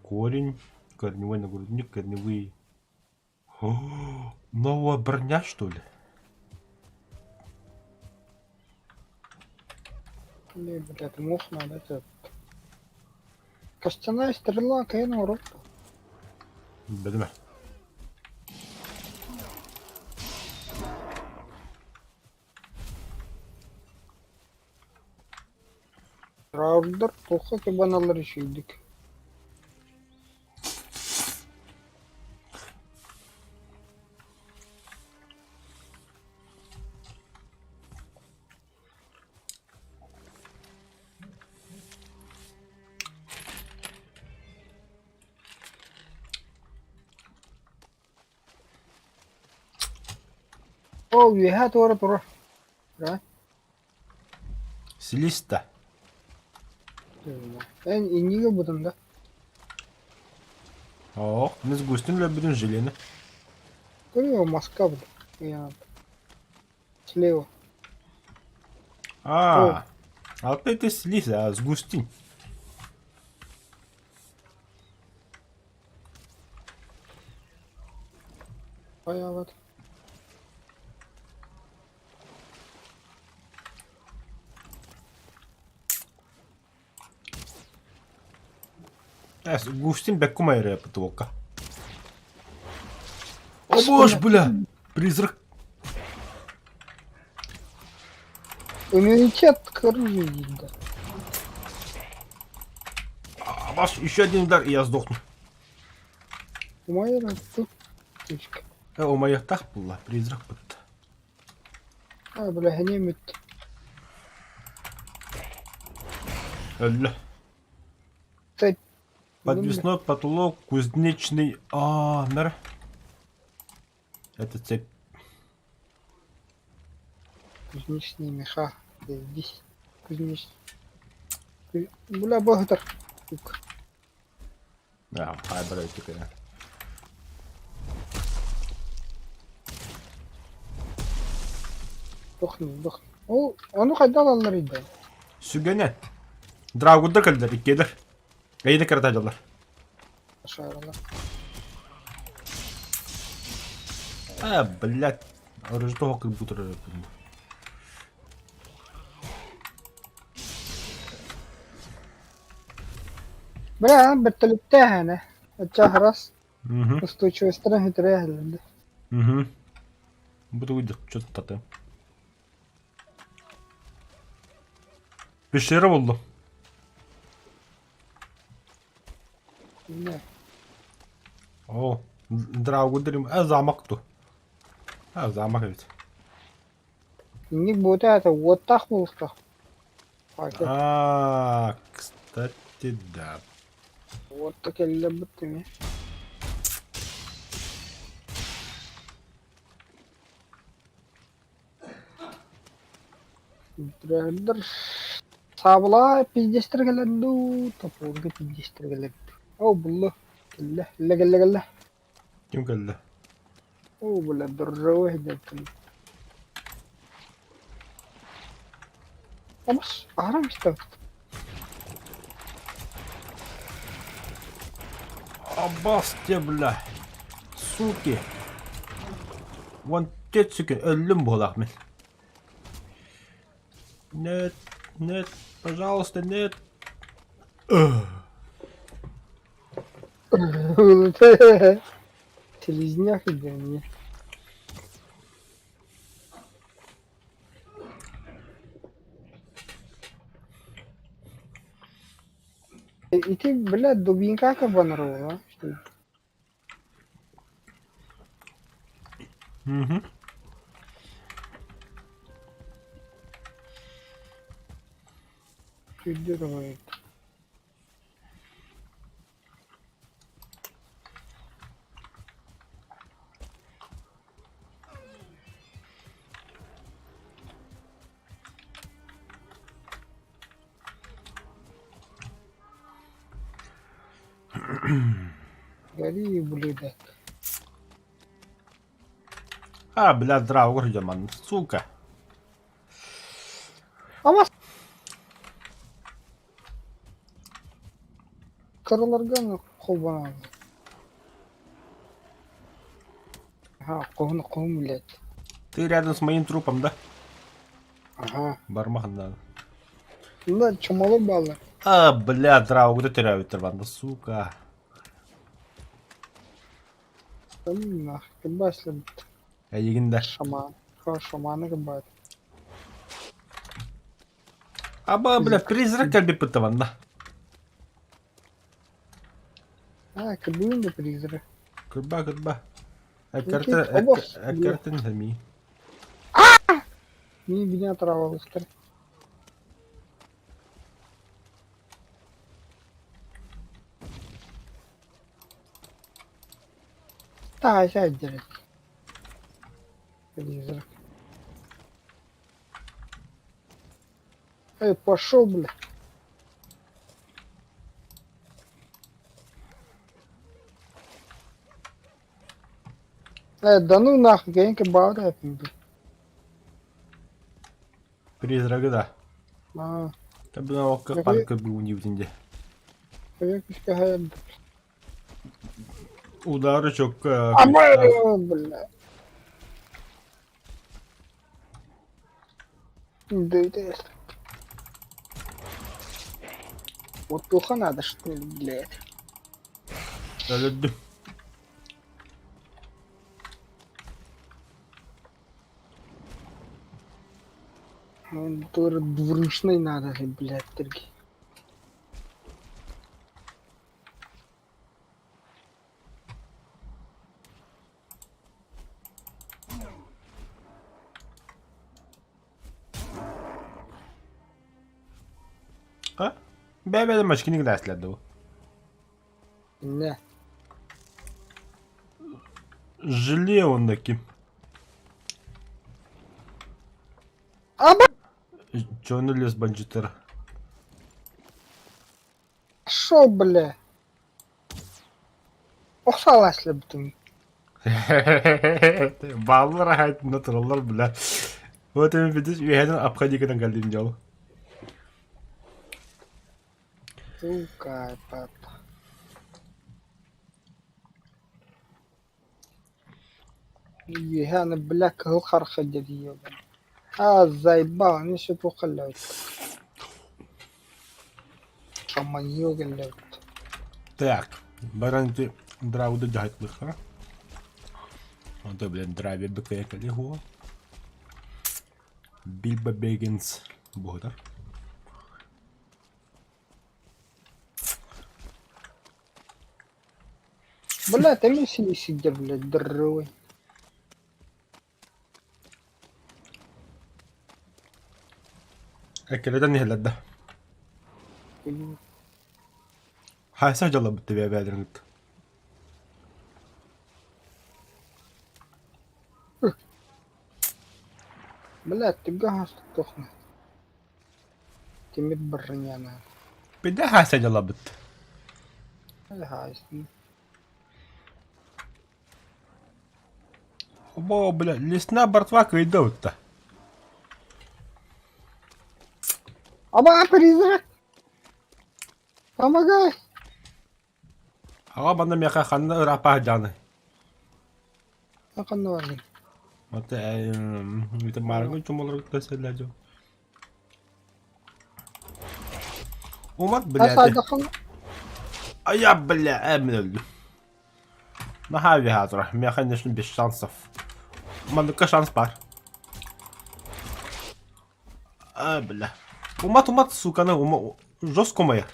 Корень, корневой нагрудник, корневые. О, новая броня, что ли? Не, блядь, мух надо это. Костяная стрела, кайна урок. Бедме. Раурдар туха кебаналар үчүйдүк. О, үөһээ туора турар. Да? Слиста. Эн иннигэ бутун да. О, мы сгустим бүтүн желені. Көрүө маска бут. Я. Слева. А, а ты слизь, а сгустин. Хайаабат. Эс, густин бэккум айыры потолка. О боже, бля! Призрак. Иммунитет к оружию да. А, Бас, еще один удар, и я сдохну. Умайра тут точка. Э, умайыктах була, призрак бытты. А, бля, немет. Өллө. Цепь. Подвесной потолок, кузнечный... А, мэр. Это цепь. Кузнечные меха. Здесь. Кузнечный. Бля, богатыр. Сука. Да, хай, бля, теперь. Дохну, дохну. Ол, ону хайда алаллар иде? Сүгэнэ. Драгудда кэлдэр, иккиэлэр. Эйде кырата дьоллор. Шаралар. А, блядь. Рождого как будто Бля, бертолеттээһинэ. Оччо Угу. устойчивостарын сүтэрээһэллэр Угу. Буду выйдет, что-то ты. Пещера булду. да. О, Драугудрим, а замок ту. А замок ведь. Инник буота это уоттаах буолуохтаах. А, кстати, да. Уотта кэллэ быттыми. Драгдыр саабылаа пиздестер кэлэр дуу, топурга пиздестер кэлэр дуу. Оо булла. Кэллэ, кэллэ, кэллэ, кэллэ. Ким кэллэ? Оо, бля, доржовой дьэ Омос, аһара истэбит. Абасте, бля. Суки. Вон тетсүкүн өллүм буолаах мин. Нет, нет, пожалуйста, нет. Селезняк идеальный. Ити, блядь, дубинка кабанарова, что ли? Угу. Придерживает. Гори, блядь. А, блядь, драугр дьаман, сука. Ама Кыраларга холбонон. Ага, хоһун хоһун блядь. Ты рядом с моим трупом, да? Ага. Бармахандан. Ну, чумалы баллар. А, бля, драугда теряют банда, сука. Там нах, кыбаслы Эйигин да. шаман. Ха, шаманы кыбат. Аба, бля, призрак кэлби пытаванна. А, кыбын да призрак. Кырба, кырба. Никит, обос, бля. Эккертен хами. Мин меня травалыстар. Та, сядь, Призрак. Эй, пошел, бля. Э, да ну нахуй, генька бавда. Призрак, да. А, Табына окка Какой- парка был не в день. Повек пускай. Удары чокка. А бля. Да это Вот плохо надо, что ли, блядь. Өлөрдүм. Тоже двуручной надо, блядь, только. А? Бэбэлэ машкини гынааслар дуу. Не. Желе онно ким? Аба! Чону лес бандьыттара. Шо, бля? Охсаласлы бүтүн. Бааллар аһайтында тураллар бля. Вот эми видишь, үөһэнэн обходикынан кэллим дьол. Сука, папа. Үөһэ бля кыһыл харха диэн А, заебал, они все плохо Шаманьё кэллэбит. Так, баран ити дравуда дьаһайтлыхха. Онто, блин, драйвер быкая кэлиһуо. Бильбо Бэггинс буһутар. Бля, там сиди сидя, блядь, здоровый. Эккирэтэн иһэллэр да. Хайса дьалабыт бэйэлэрин кытта. Бля, түгэн хастыктыхна. Тимир броняна. Бидэ хайса дьалабыт. Хайсын. О, бля, лесная братва кыйда Аба, призрак! Помогай! Аҕа манна миэхэ ханна ырааппаах дьааны. Ханна баргын? Аты это маргын чумолоргутта сэллээдьо. Умат, блядь. А я, бля, эмин Наһаа үөһээ турар. Миэхэ, конечно, без шансов. Манныкка шанс баар. А, бля. Умат, умат, суканы, ума... Жестко моя.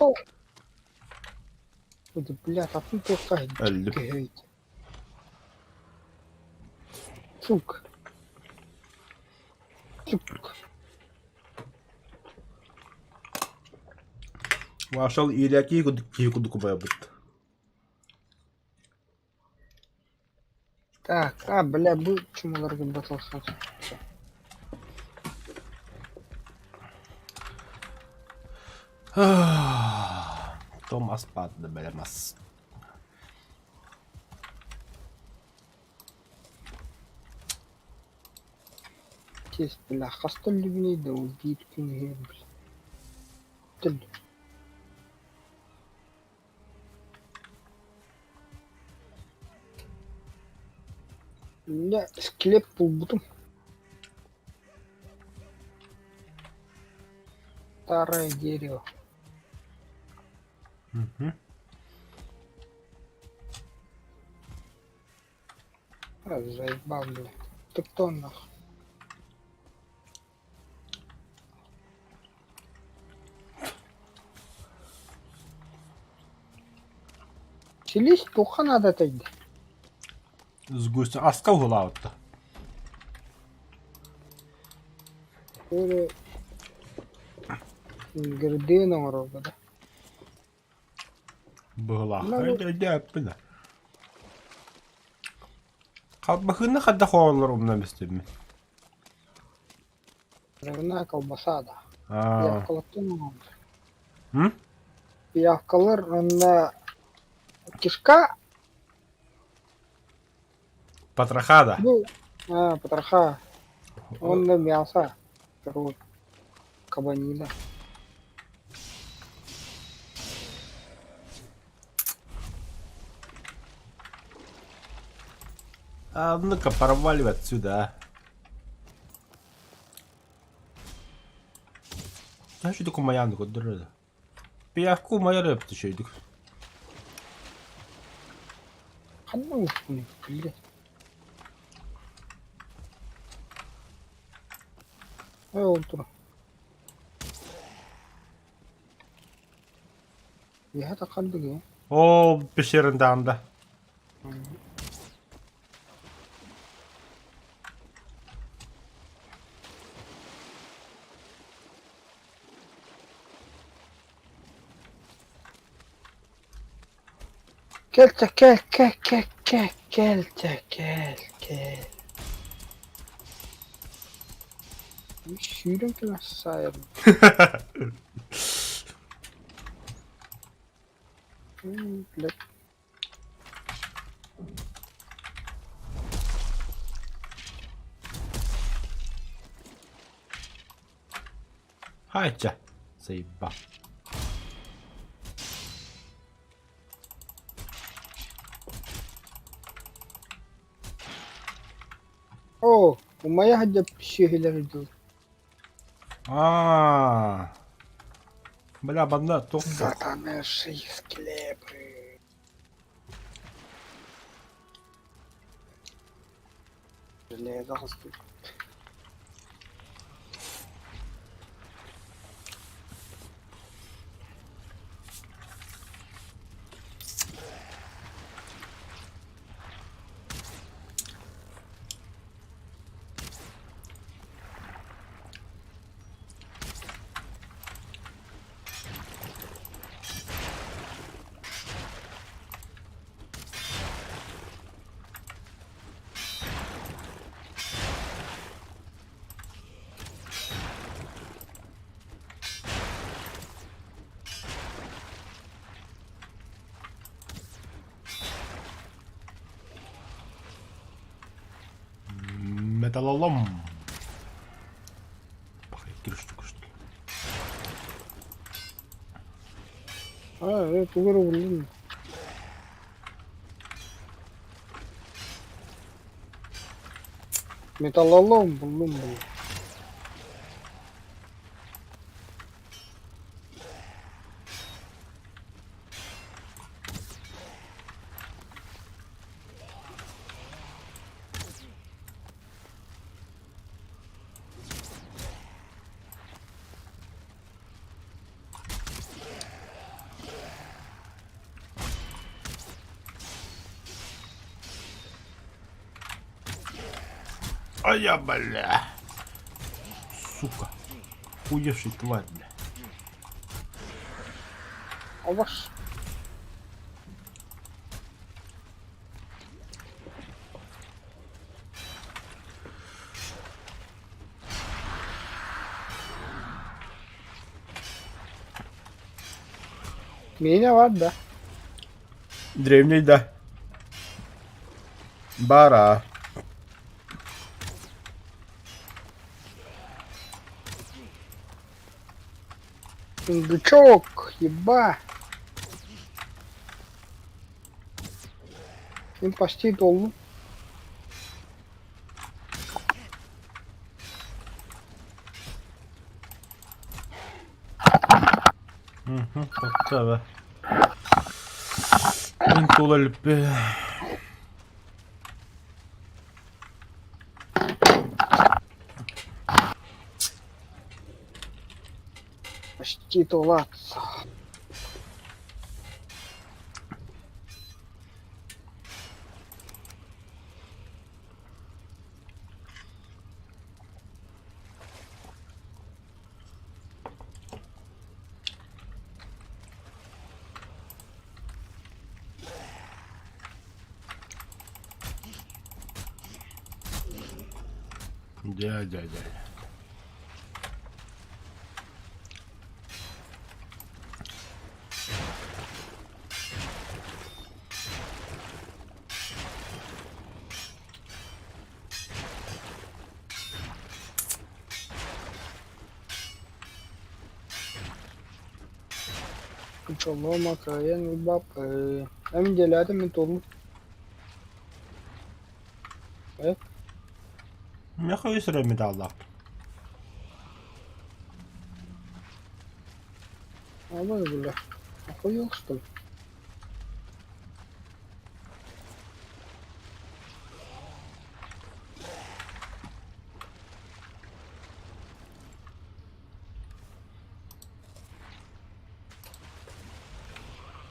Бля, атын туохха Өллүм. Сука. Сука. Маршал иилээки киһи курдук убайбыт. Так, а, бля, бу чумаларга батылхан. Томас падна бэлэмас. Тес, бля, хаста любней да убит күн бля. Түл. Бля, склеп булбутум. Старое дерево. Мгм. А, заебал, бля. Ты кто нах? Селись, туха надо тогда. Сгустин. Аска уһулаабытта. Böyle гырдыын оҥорорго да. Быһылаах. Ну, Өйдөөппүн. Халбахыны хадда хооллор умна бистибин. Рывная колбаса да. Аа. Пиявкалаттан оҥорор. М? Пиявкалар онно кишка Потрохада. бу а, потроха. Онно мясо. Короче, кабанина. А ну-ка, проваливай отсюда, а. Знаешь, что такое моя ну Пиявку моя рыб ты еще иду. Ханна успуну, блядь. Ой, ол тура. Иһэ таххардыгы. О, пещерында. Кэл чэ кэл кэл кэл кэл кэл чэ кэл кэл. Сүүрэн кэлэн саайарым. Блядь. Хайча, заебал. Оо, умайа сылдьар сүөһүлэр дуу. А, Бля, банда туох Сатанеши склепы. Железо хостук. Металлолом. Пахай, что ли? А, э, тугу эрэ буллум. Металлолом буллум буллум. А я, бля. Сука. Хуевший тварь, бля. Абаш. Миэнэ бар да? Древний, да. Бара. Сундучок, еба. Мин почти толлум. Таба. Мин тула лүппе. Почти толаться. Дя, дя, дя. Чолома кыайан ылбаппын. Эн дьиэлээтим мин толлум. Миэхэ үс эрэ медаллаах. Ама бля. Охуел что ли?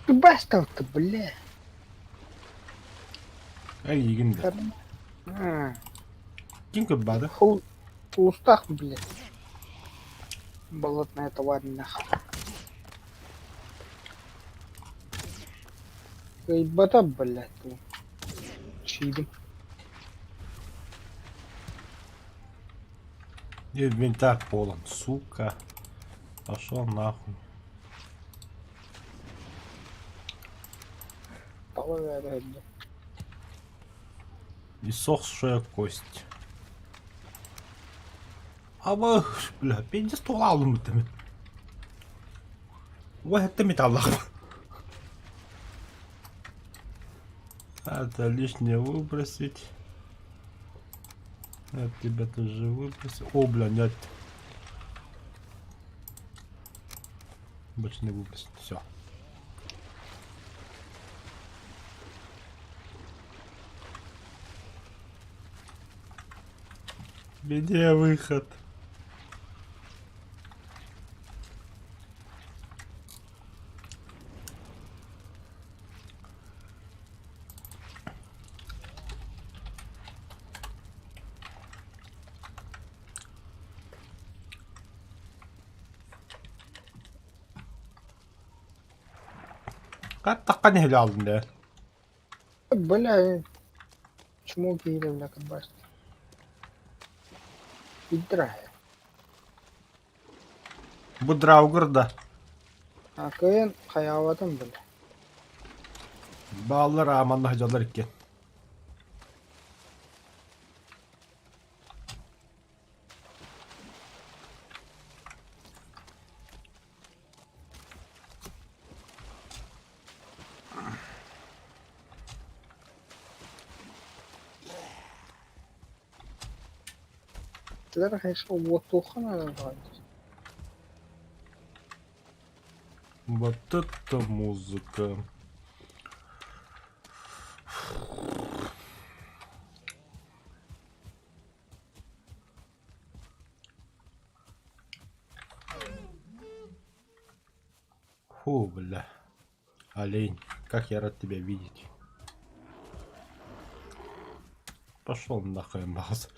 Ты бастал-то, бля. Эйигин да. А, Ким кырбаата? Хул... Устах, блядь. Болотная тварь, нахуй. Кыйбата, блядь. Чидим. Инвентарь полон, сука. Пошел нахуй. Иссохшая кость. Аба, бля, пиздец туолаалым битэмин. Уэһэттэ металлах. Это лишнее выбросить. Это тебя тоже выбросить. О, бля, нет. Больше не выбросить. Все. Где выход? Хаттахха нэһилэ алдын дээ. Бля, чмо киирэ бля кырбаст. Играет. Бу драугр да. А кыайан хайаабатым бля. Бааллар ааманна сылдьаллар иккиэн. Тилэр уоттуохха наада Вот это музыка. Фу, бля. Олень, как я рад тебя видеть. Пошел нахуй, Маз.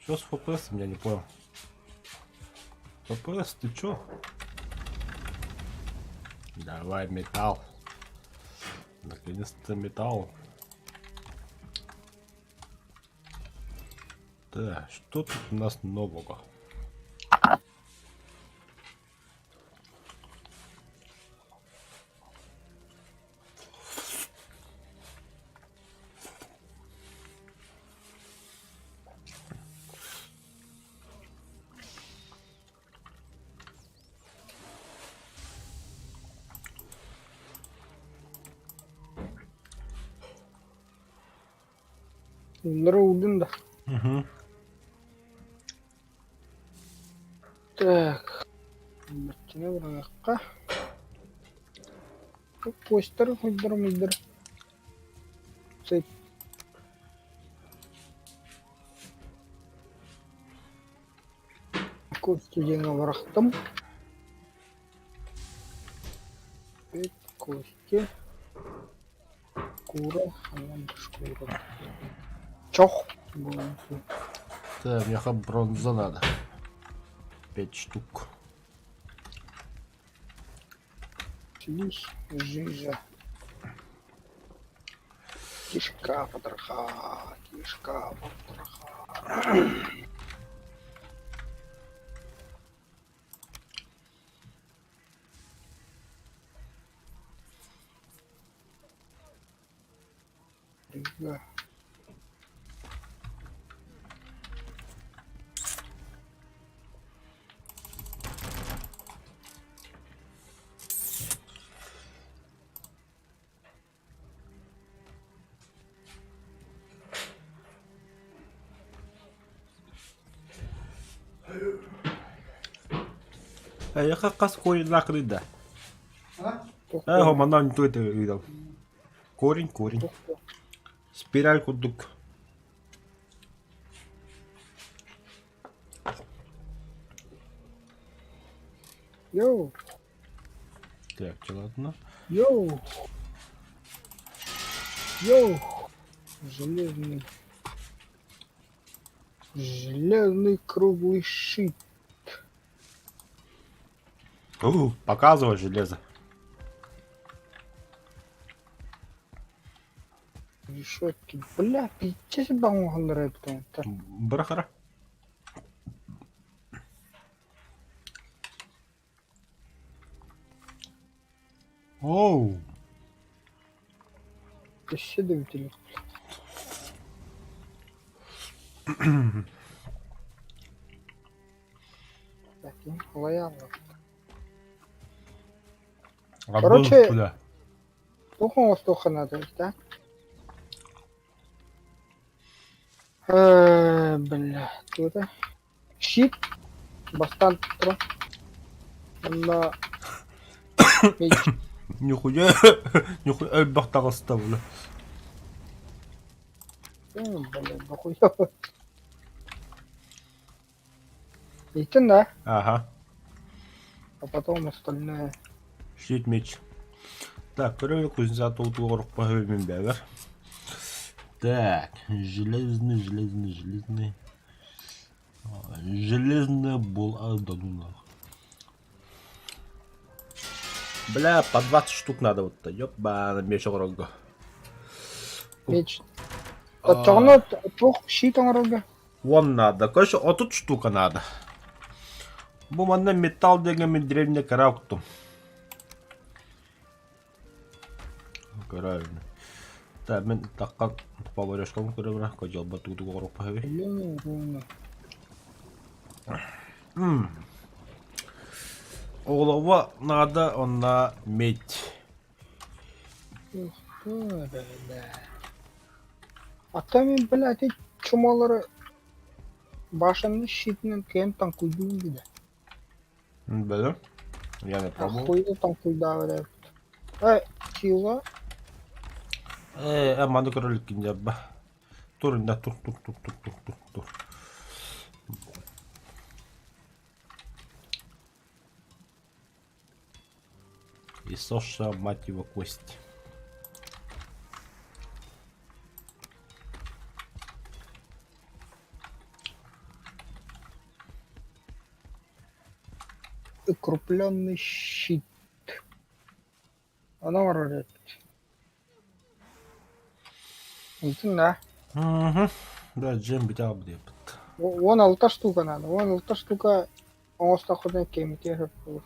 Что с FPS, я не понял. FPS, ты чё? Давай металл. Наконец-то металл. Так, что тут у нас нового? Bunları vurdum да. Угу. Так. Баччаны быраҕыахха. Постер хуйдар муйдар. Кости диэҥҥэ бырахтым. Кости. Кура, шкура. Чох. Так, миэхэ бронза надо. Пять штук. Слизь, жижа. Кишка потроха, кишка потроха. Да. Эйиэхэ хас кореннааххыный да? Туох Ээ, корень? манна онту ыытал. Корень, корень. Туох корень? Спираль курдук. Йоу, Так, ладно. йоу. Йоу. Железный. Железный круглый щит. У, показывай железо. Решетки. Бля, пиздец баҥ эбит Бырахара. Оу. Өссө да бүтэ илик. Так, лояльно. Короче, Бля. Туох оҥостуохха наада да? Бля, тута. Щит. Бастаан тура. Онно меч. Нихуя, нихуя элбэх таҕыста бля. Бля, дохуя. Ийтин да? Ага. А потом остальное. Щит меч. Так, көрөбүл кузнеца толтугар мин бэбэр. Так, железный, железный, железный. Железная была да Бля, по 20 штук надо вот-то. Ёба, меч оҕорорго. Меч. Оччоҕуна туох щит оҥорорго? Вон надо. Короче, 30 штука надо. Бу манна металл деген мин древний карауктум. Көрөбүн. Так, мин таххан поварешкам көрөбүн, кодьолба туутуга оҕоруохпа Блин, Оҕолорго наада онно медь. Ух ты, бля. А то мин, блядь, эти чумолары башенный щитинэн кыайан таҥкуйдуум дии. Бэлэ. Я не пробовал. Охуенно таҥкуйдаабыт эбит. Э, сила. Э, маны көрө иликкин дьабба. Тур инна тур тур тур тур тур тур тур. Иссосша, мать его, кость. Укрепленный щит. Оно вроде. Итин да. Угу. Да, джем битя диэппит. 16 штука надо. 16 штука оҥостоххутуна кэмитиэ сөп буолуо.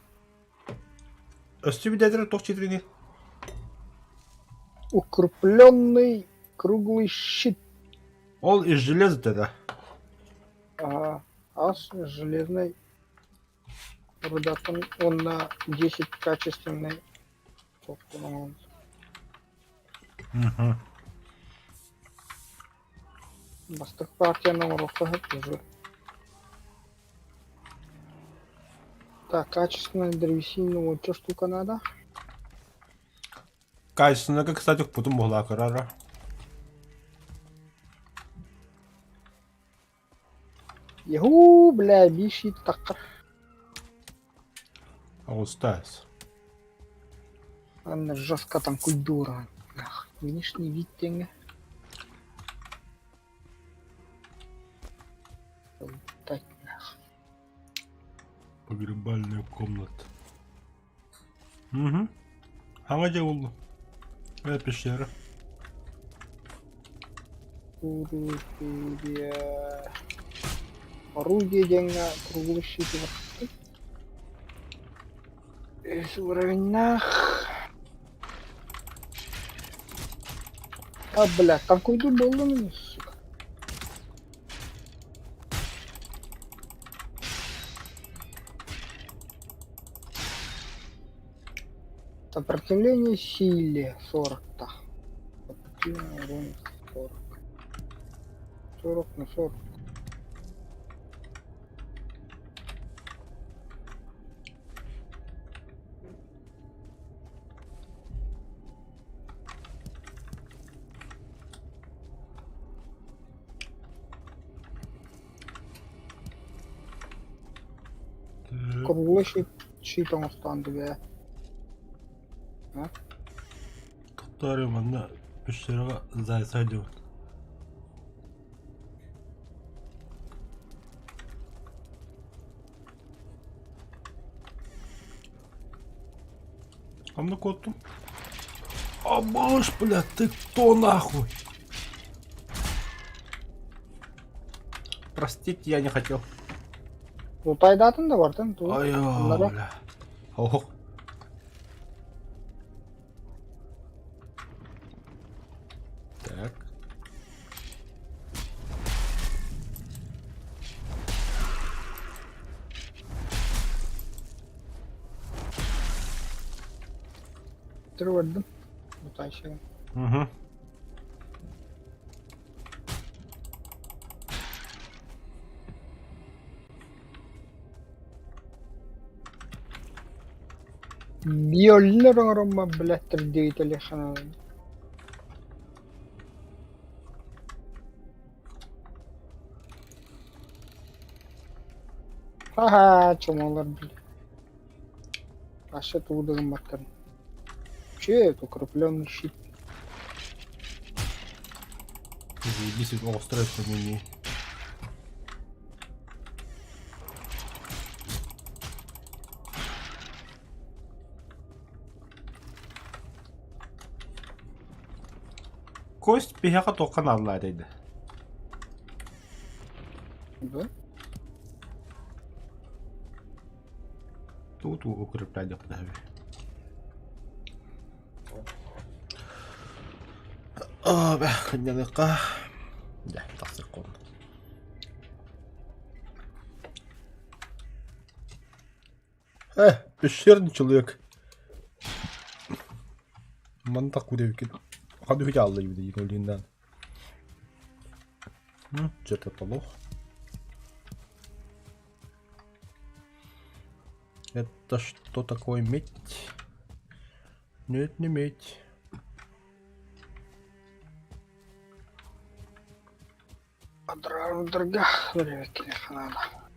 Өстү бидэтэр туох читирини? Укрепленный круглый щит. Ол из железа да. Ага. Ас железный рудатын уонна 10 качественный туохтун Угу. Бастакы партияны оҥоруохха сөп уже. Так, качественная древесина уонча штука надо. Качественно, кстати, путун буолаа көрөр. Еху, бля, биир щит таххар. Оҕустаас. Анна жестко там культура. Нах, внешний вид тэҥэ. Так, нах. Погребальная комната. Угу. Хаҥа дьэ буолла. Э, пещера. Орудие. Орудие диэҥҥэ круглый щит Үс уровеннаах. А, бля, танкуйду буоллум, сука. Сопротивление силе 40 та. Сопротивление урон 40. 40 на 40. Круглый щит, щит оҥостоон дыбэ. Туттары манна пещераҕа зайца диэн. Ханна куоттум? А малыш, бля, ты кто нахуй? Простите, я не хотел. Утайдаатын да бартын туу. Ай, Оннора. бля. Ох. Так. Бардым. Утайшыгын. Угу. Биоллер оҥороммо блядь диэбитэлиэх санаалаах. Ха-ха, чумолар блядь. Аша тугу да гымматтарын. Че это укрепленный щит? Заебись, оҕустар мини. Кость биһиэхэ туохха наадалаах этэй да? Да? Тугу тугу укреплять Оо, бэх, хынньаныахха. Дьэ, тахсыахха онно. Э, пещерный человек. Манна кудэбиккин. Ханна үһү алла диибит Юлиндан. Чертополох. Это что такое медь? Нет, не медь. Адрардарга үлэлиэххэ наада.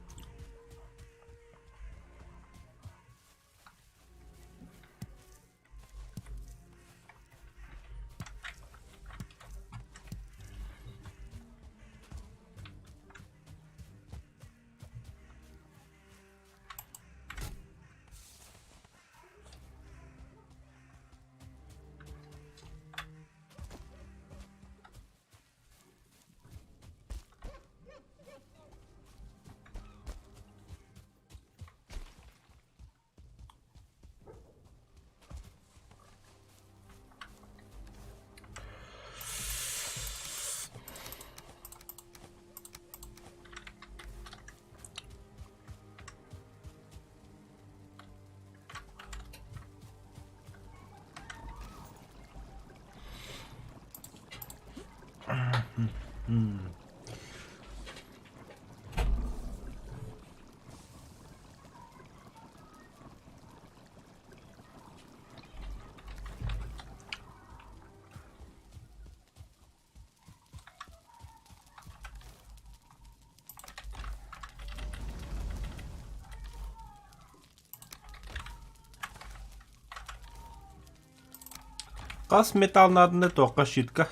Хас металл нааданы туохха щитка?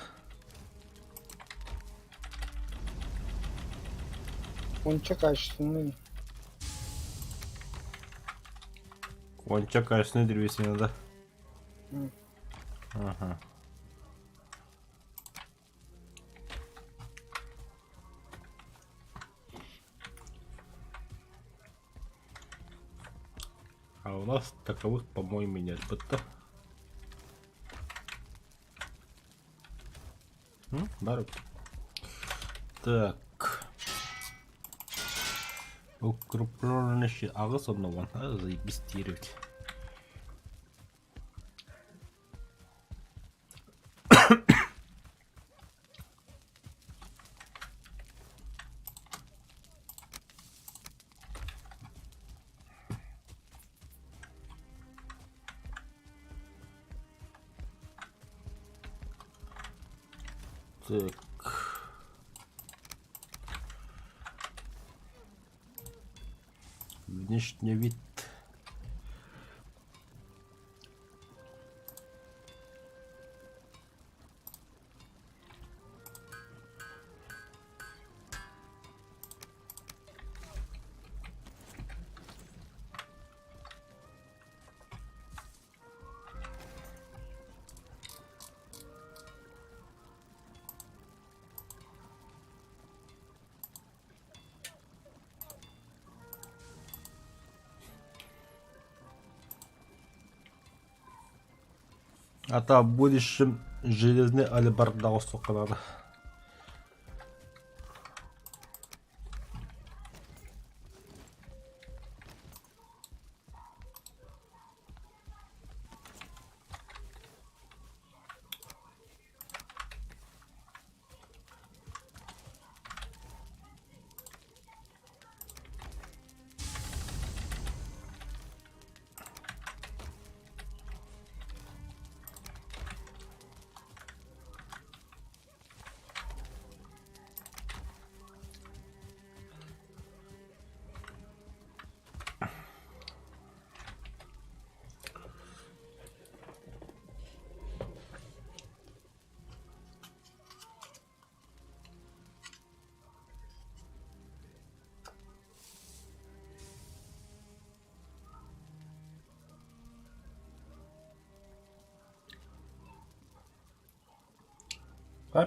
Уонча качественный. Уонча качественной древесина, да? М. Ага. А у нас таковых, по-моему, нет. Будто. Бары. Так. Укрупненный аҕыс оннугун заебись тиэрбит. Так. Внешний вид. А то в будущем железный алебарда охсуохха наада.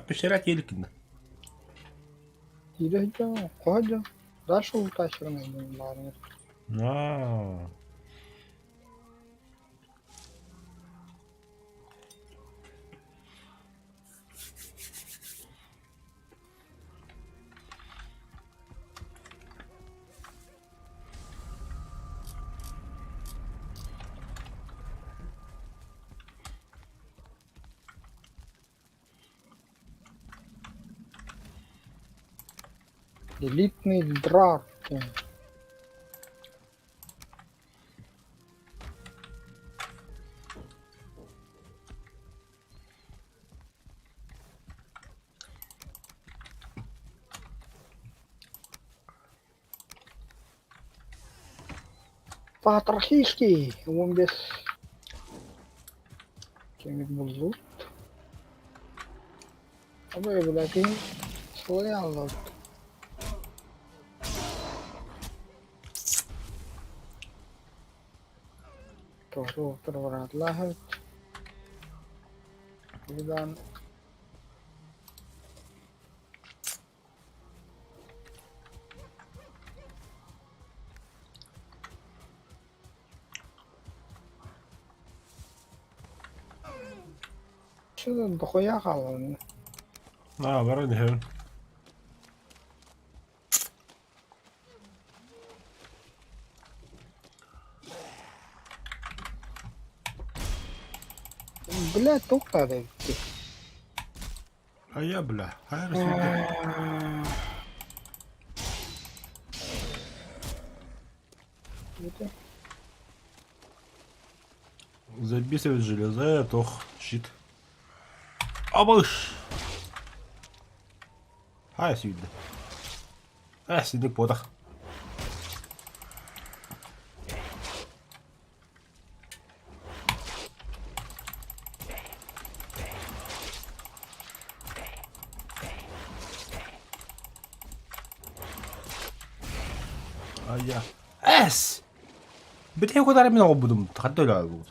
Пещера Телькина. Киирэ сылдьан, дальше ултааччыгын баарыҥ. Аа. Элитный дракон. Патрахийский, он без кемик буллут. Абы билакин слояллот. Тоҕо баратлаһыт. Будан дохуя хаалан. Аа, баран иһэбин. Бля, туохтаах эбит. Хайа, бля, хайа эрэ сүүрдэ. Записывает железо, тох, щит. Абыш! Хайа сүүрдэ. Э, синник буотах. Айа. Эс! Бүтэһик удары мин оҕобудум. Ханта өлө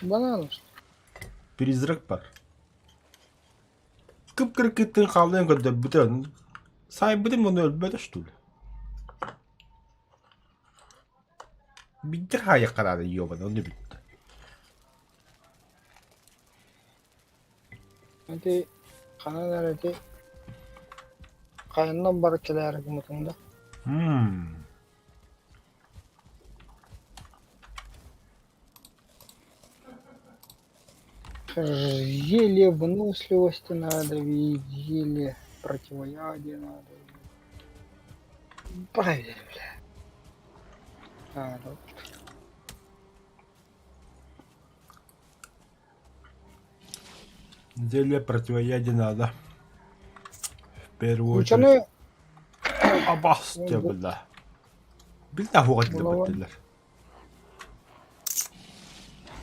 Банан. Призрак бар. Кып-кыркыттын хааллыан көрдөрбүтэ. Сайбытым ону өлбөтө что ли? Биир хаайахха наада ёбана, онно бүттэ. Ити ханан эрэ ити хайаннан бар кэлээри гыммытыҥ да? Мм. Зелье выносливости надо видеть, зелье противоядия надо видеть. Правильно, бля. А, да. Зелье противоядие надо. В первую очередь. Нучаны Абастя, бля. Билда хуга баттылар.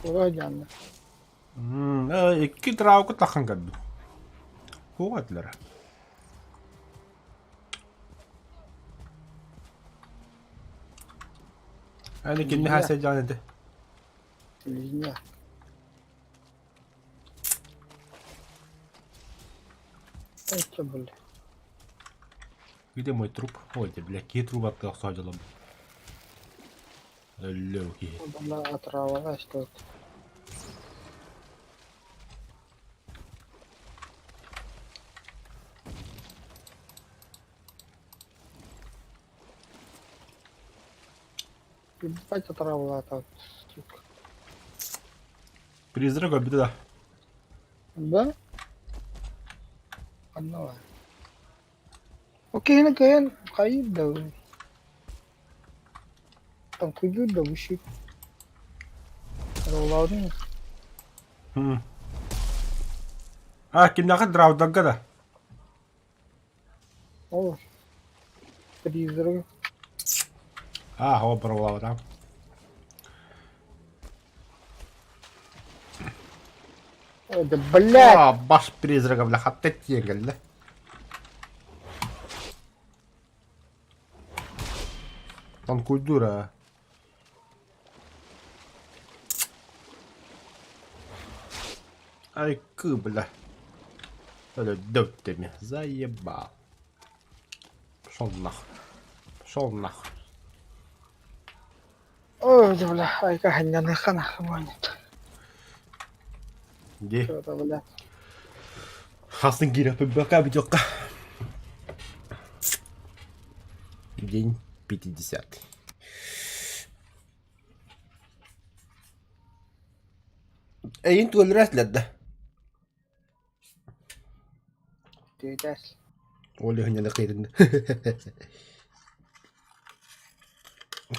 Ура Икки травка тахан кэлбит. Хуга этилэр. Аны кинни хасыдьаан этэ. Линия. Это, бля. Где мой труп? Ой, бля, киһи труп аттыгар саадьалам. Өллөө киһи. Бля, отрава, что это? Ебать отравла сука. Призрак өлбүтэ да. Да? Ханна Окей, кыайан хайыыр да Таҥкуйдуур да бу щит. Роллаабытыҥ Хм. А, кимнээхэ драудалга да? Ол призрак. А, ол бравлаабатам. Ой, да блядь! А, баш призрака, бля, хатта тиийэн кэллэ. Танкуйдуур аа. Айкы, бля. Өлөрдөм ты Заебал. Пошел нахуй. Пошел нахуй. Ой, да бля, айка ханньаныахха нахуй монет. Где? Что-то, бля. Хасын киирэ бөкө бүтүөххэ. День 50. Эйин туөлрээс да. Түйдээс. Ол иһин кыйдын.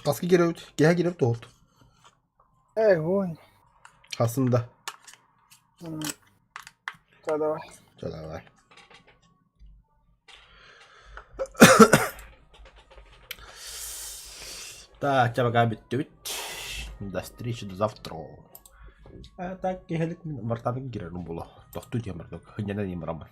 Хаска кирэбит? Киһэ кирэбит тоҕурт. Эй, вон. Хасында. Да, давай. Чэ, давай. Так, чэ, пока бүттүбүт. До встречи до завтра. А так киһилик мин мартанык киирэрим буолуо. Тохтуу диэн барда. Хынньанан иһин бараммын.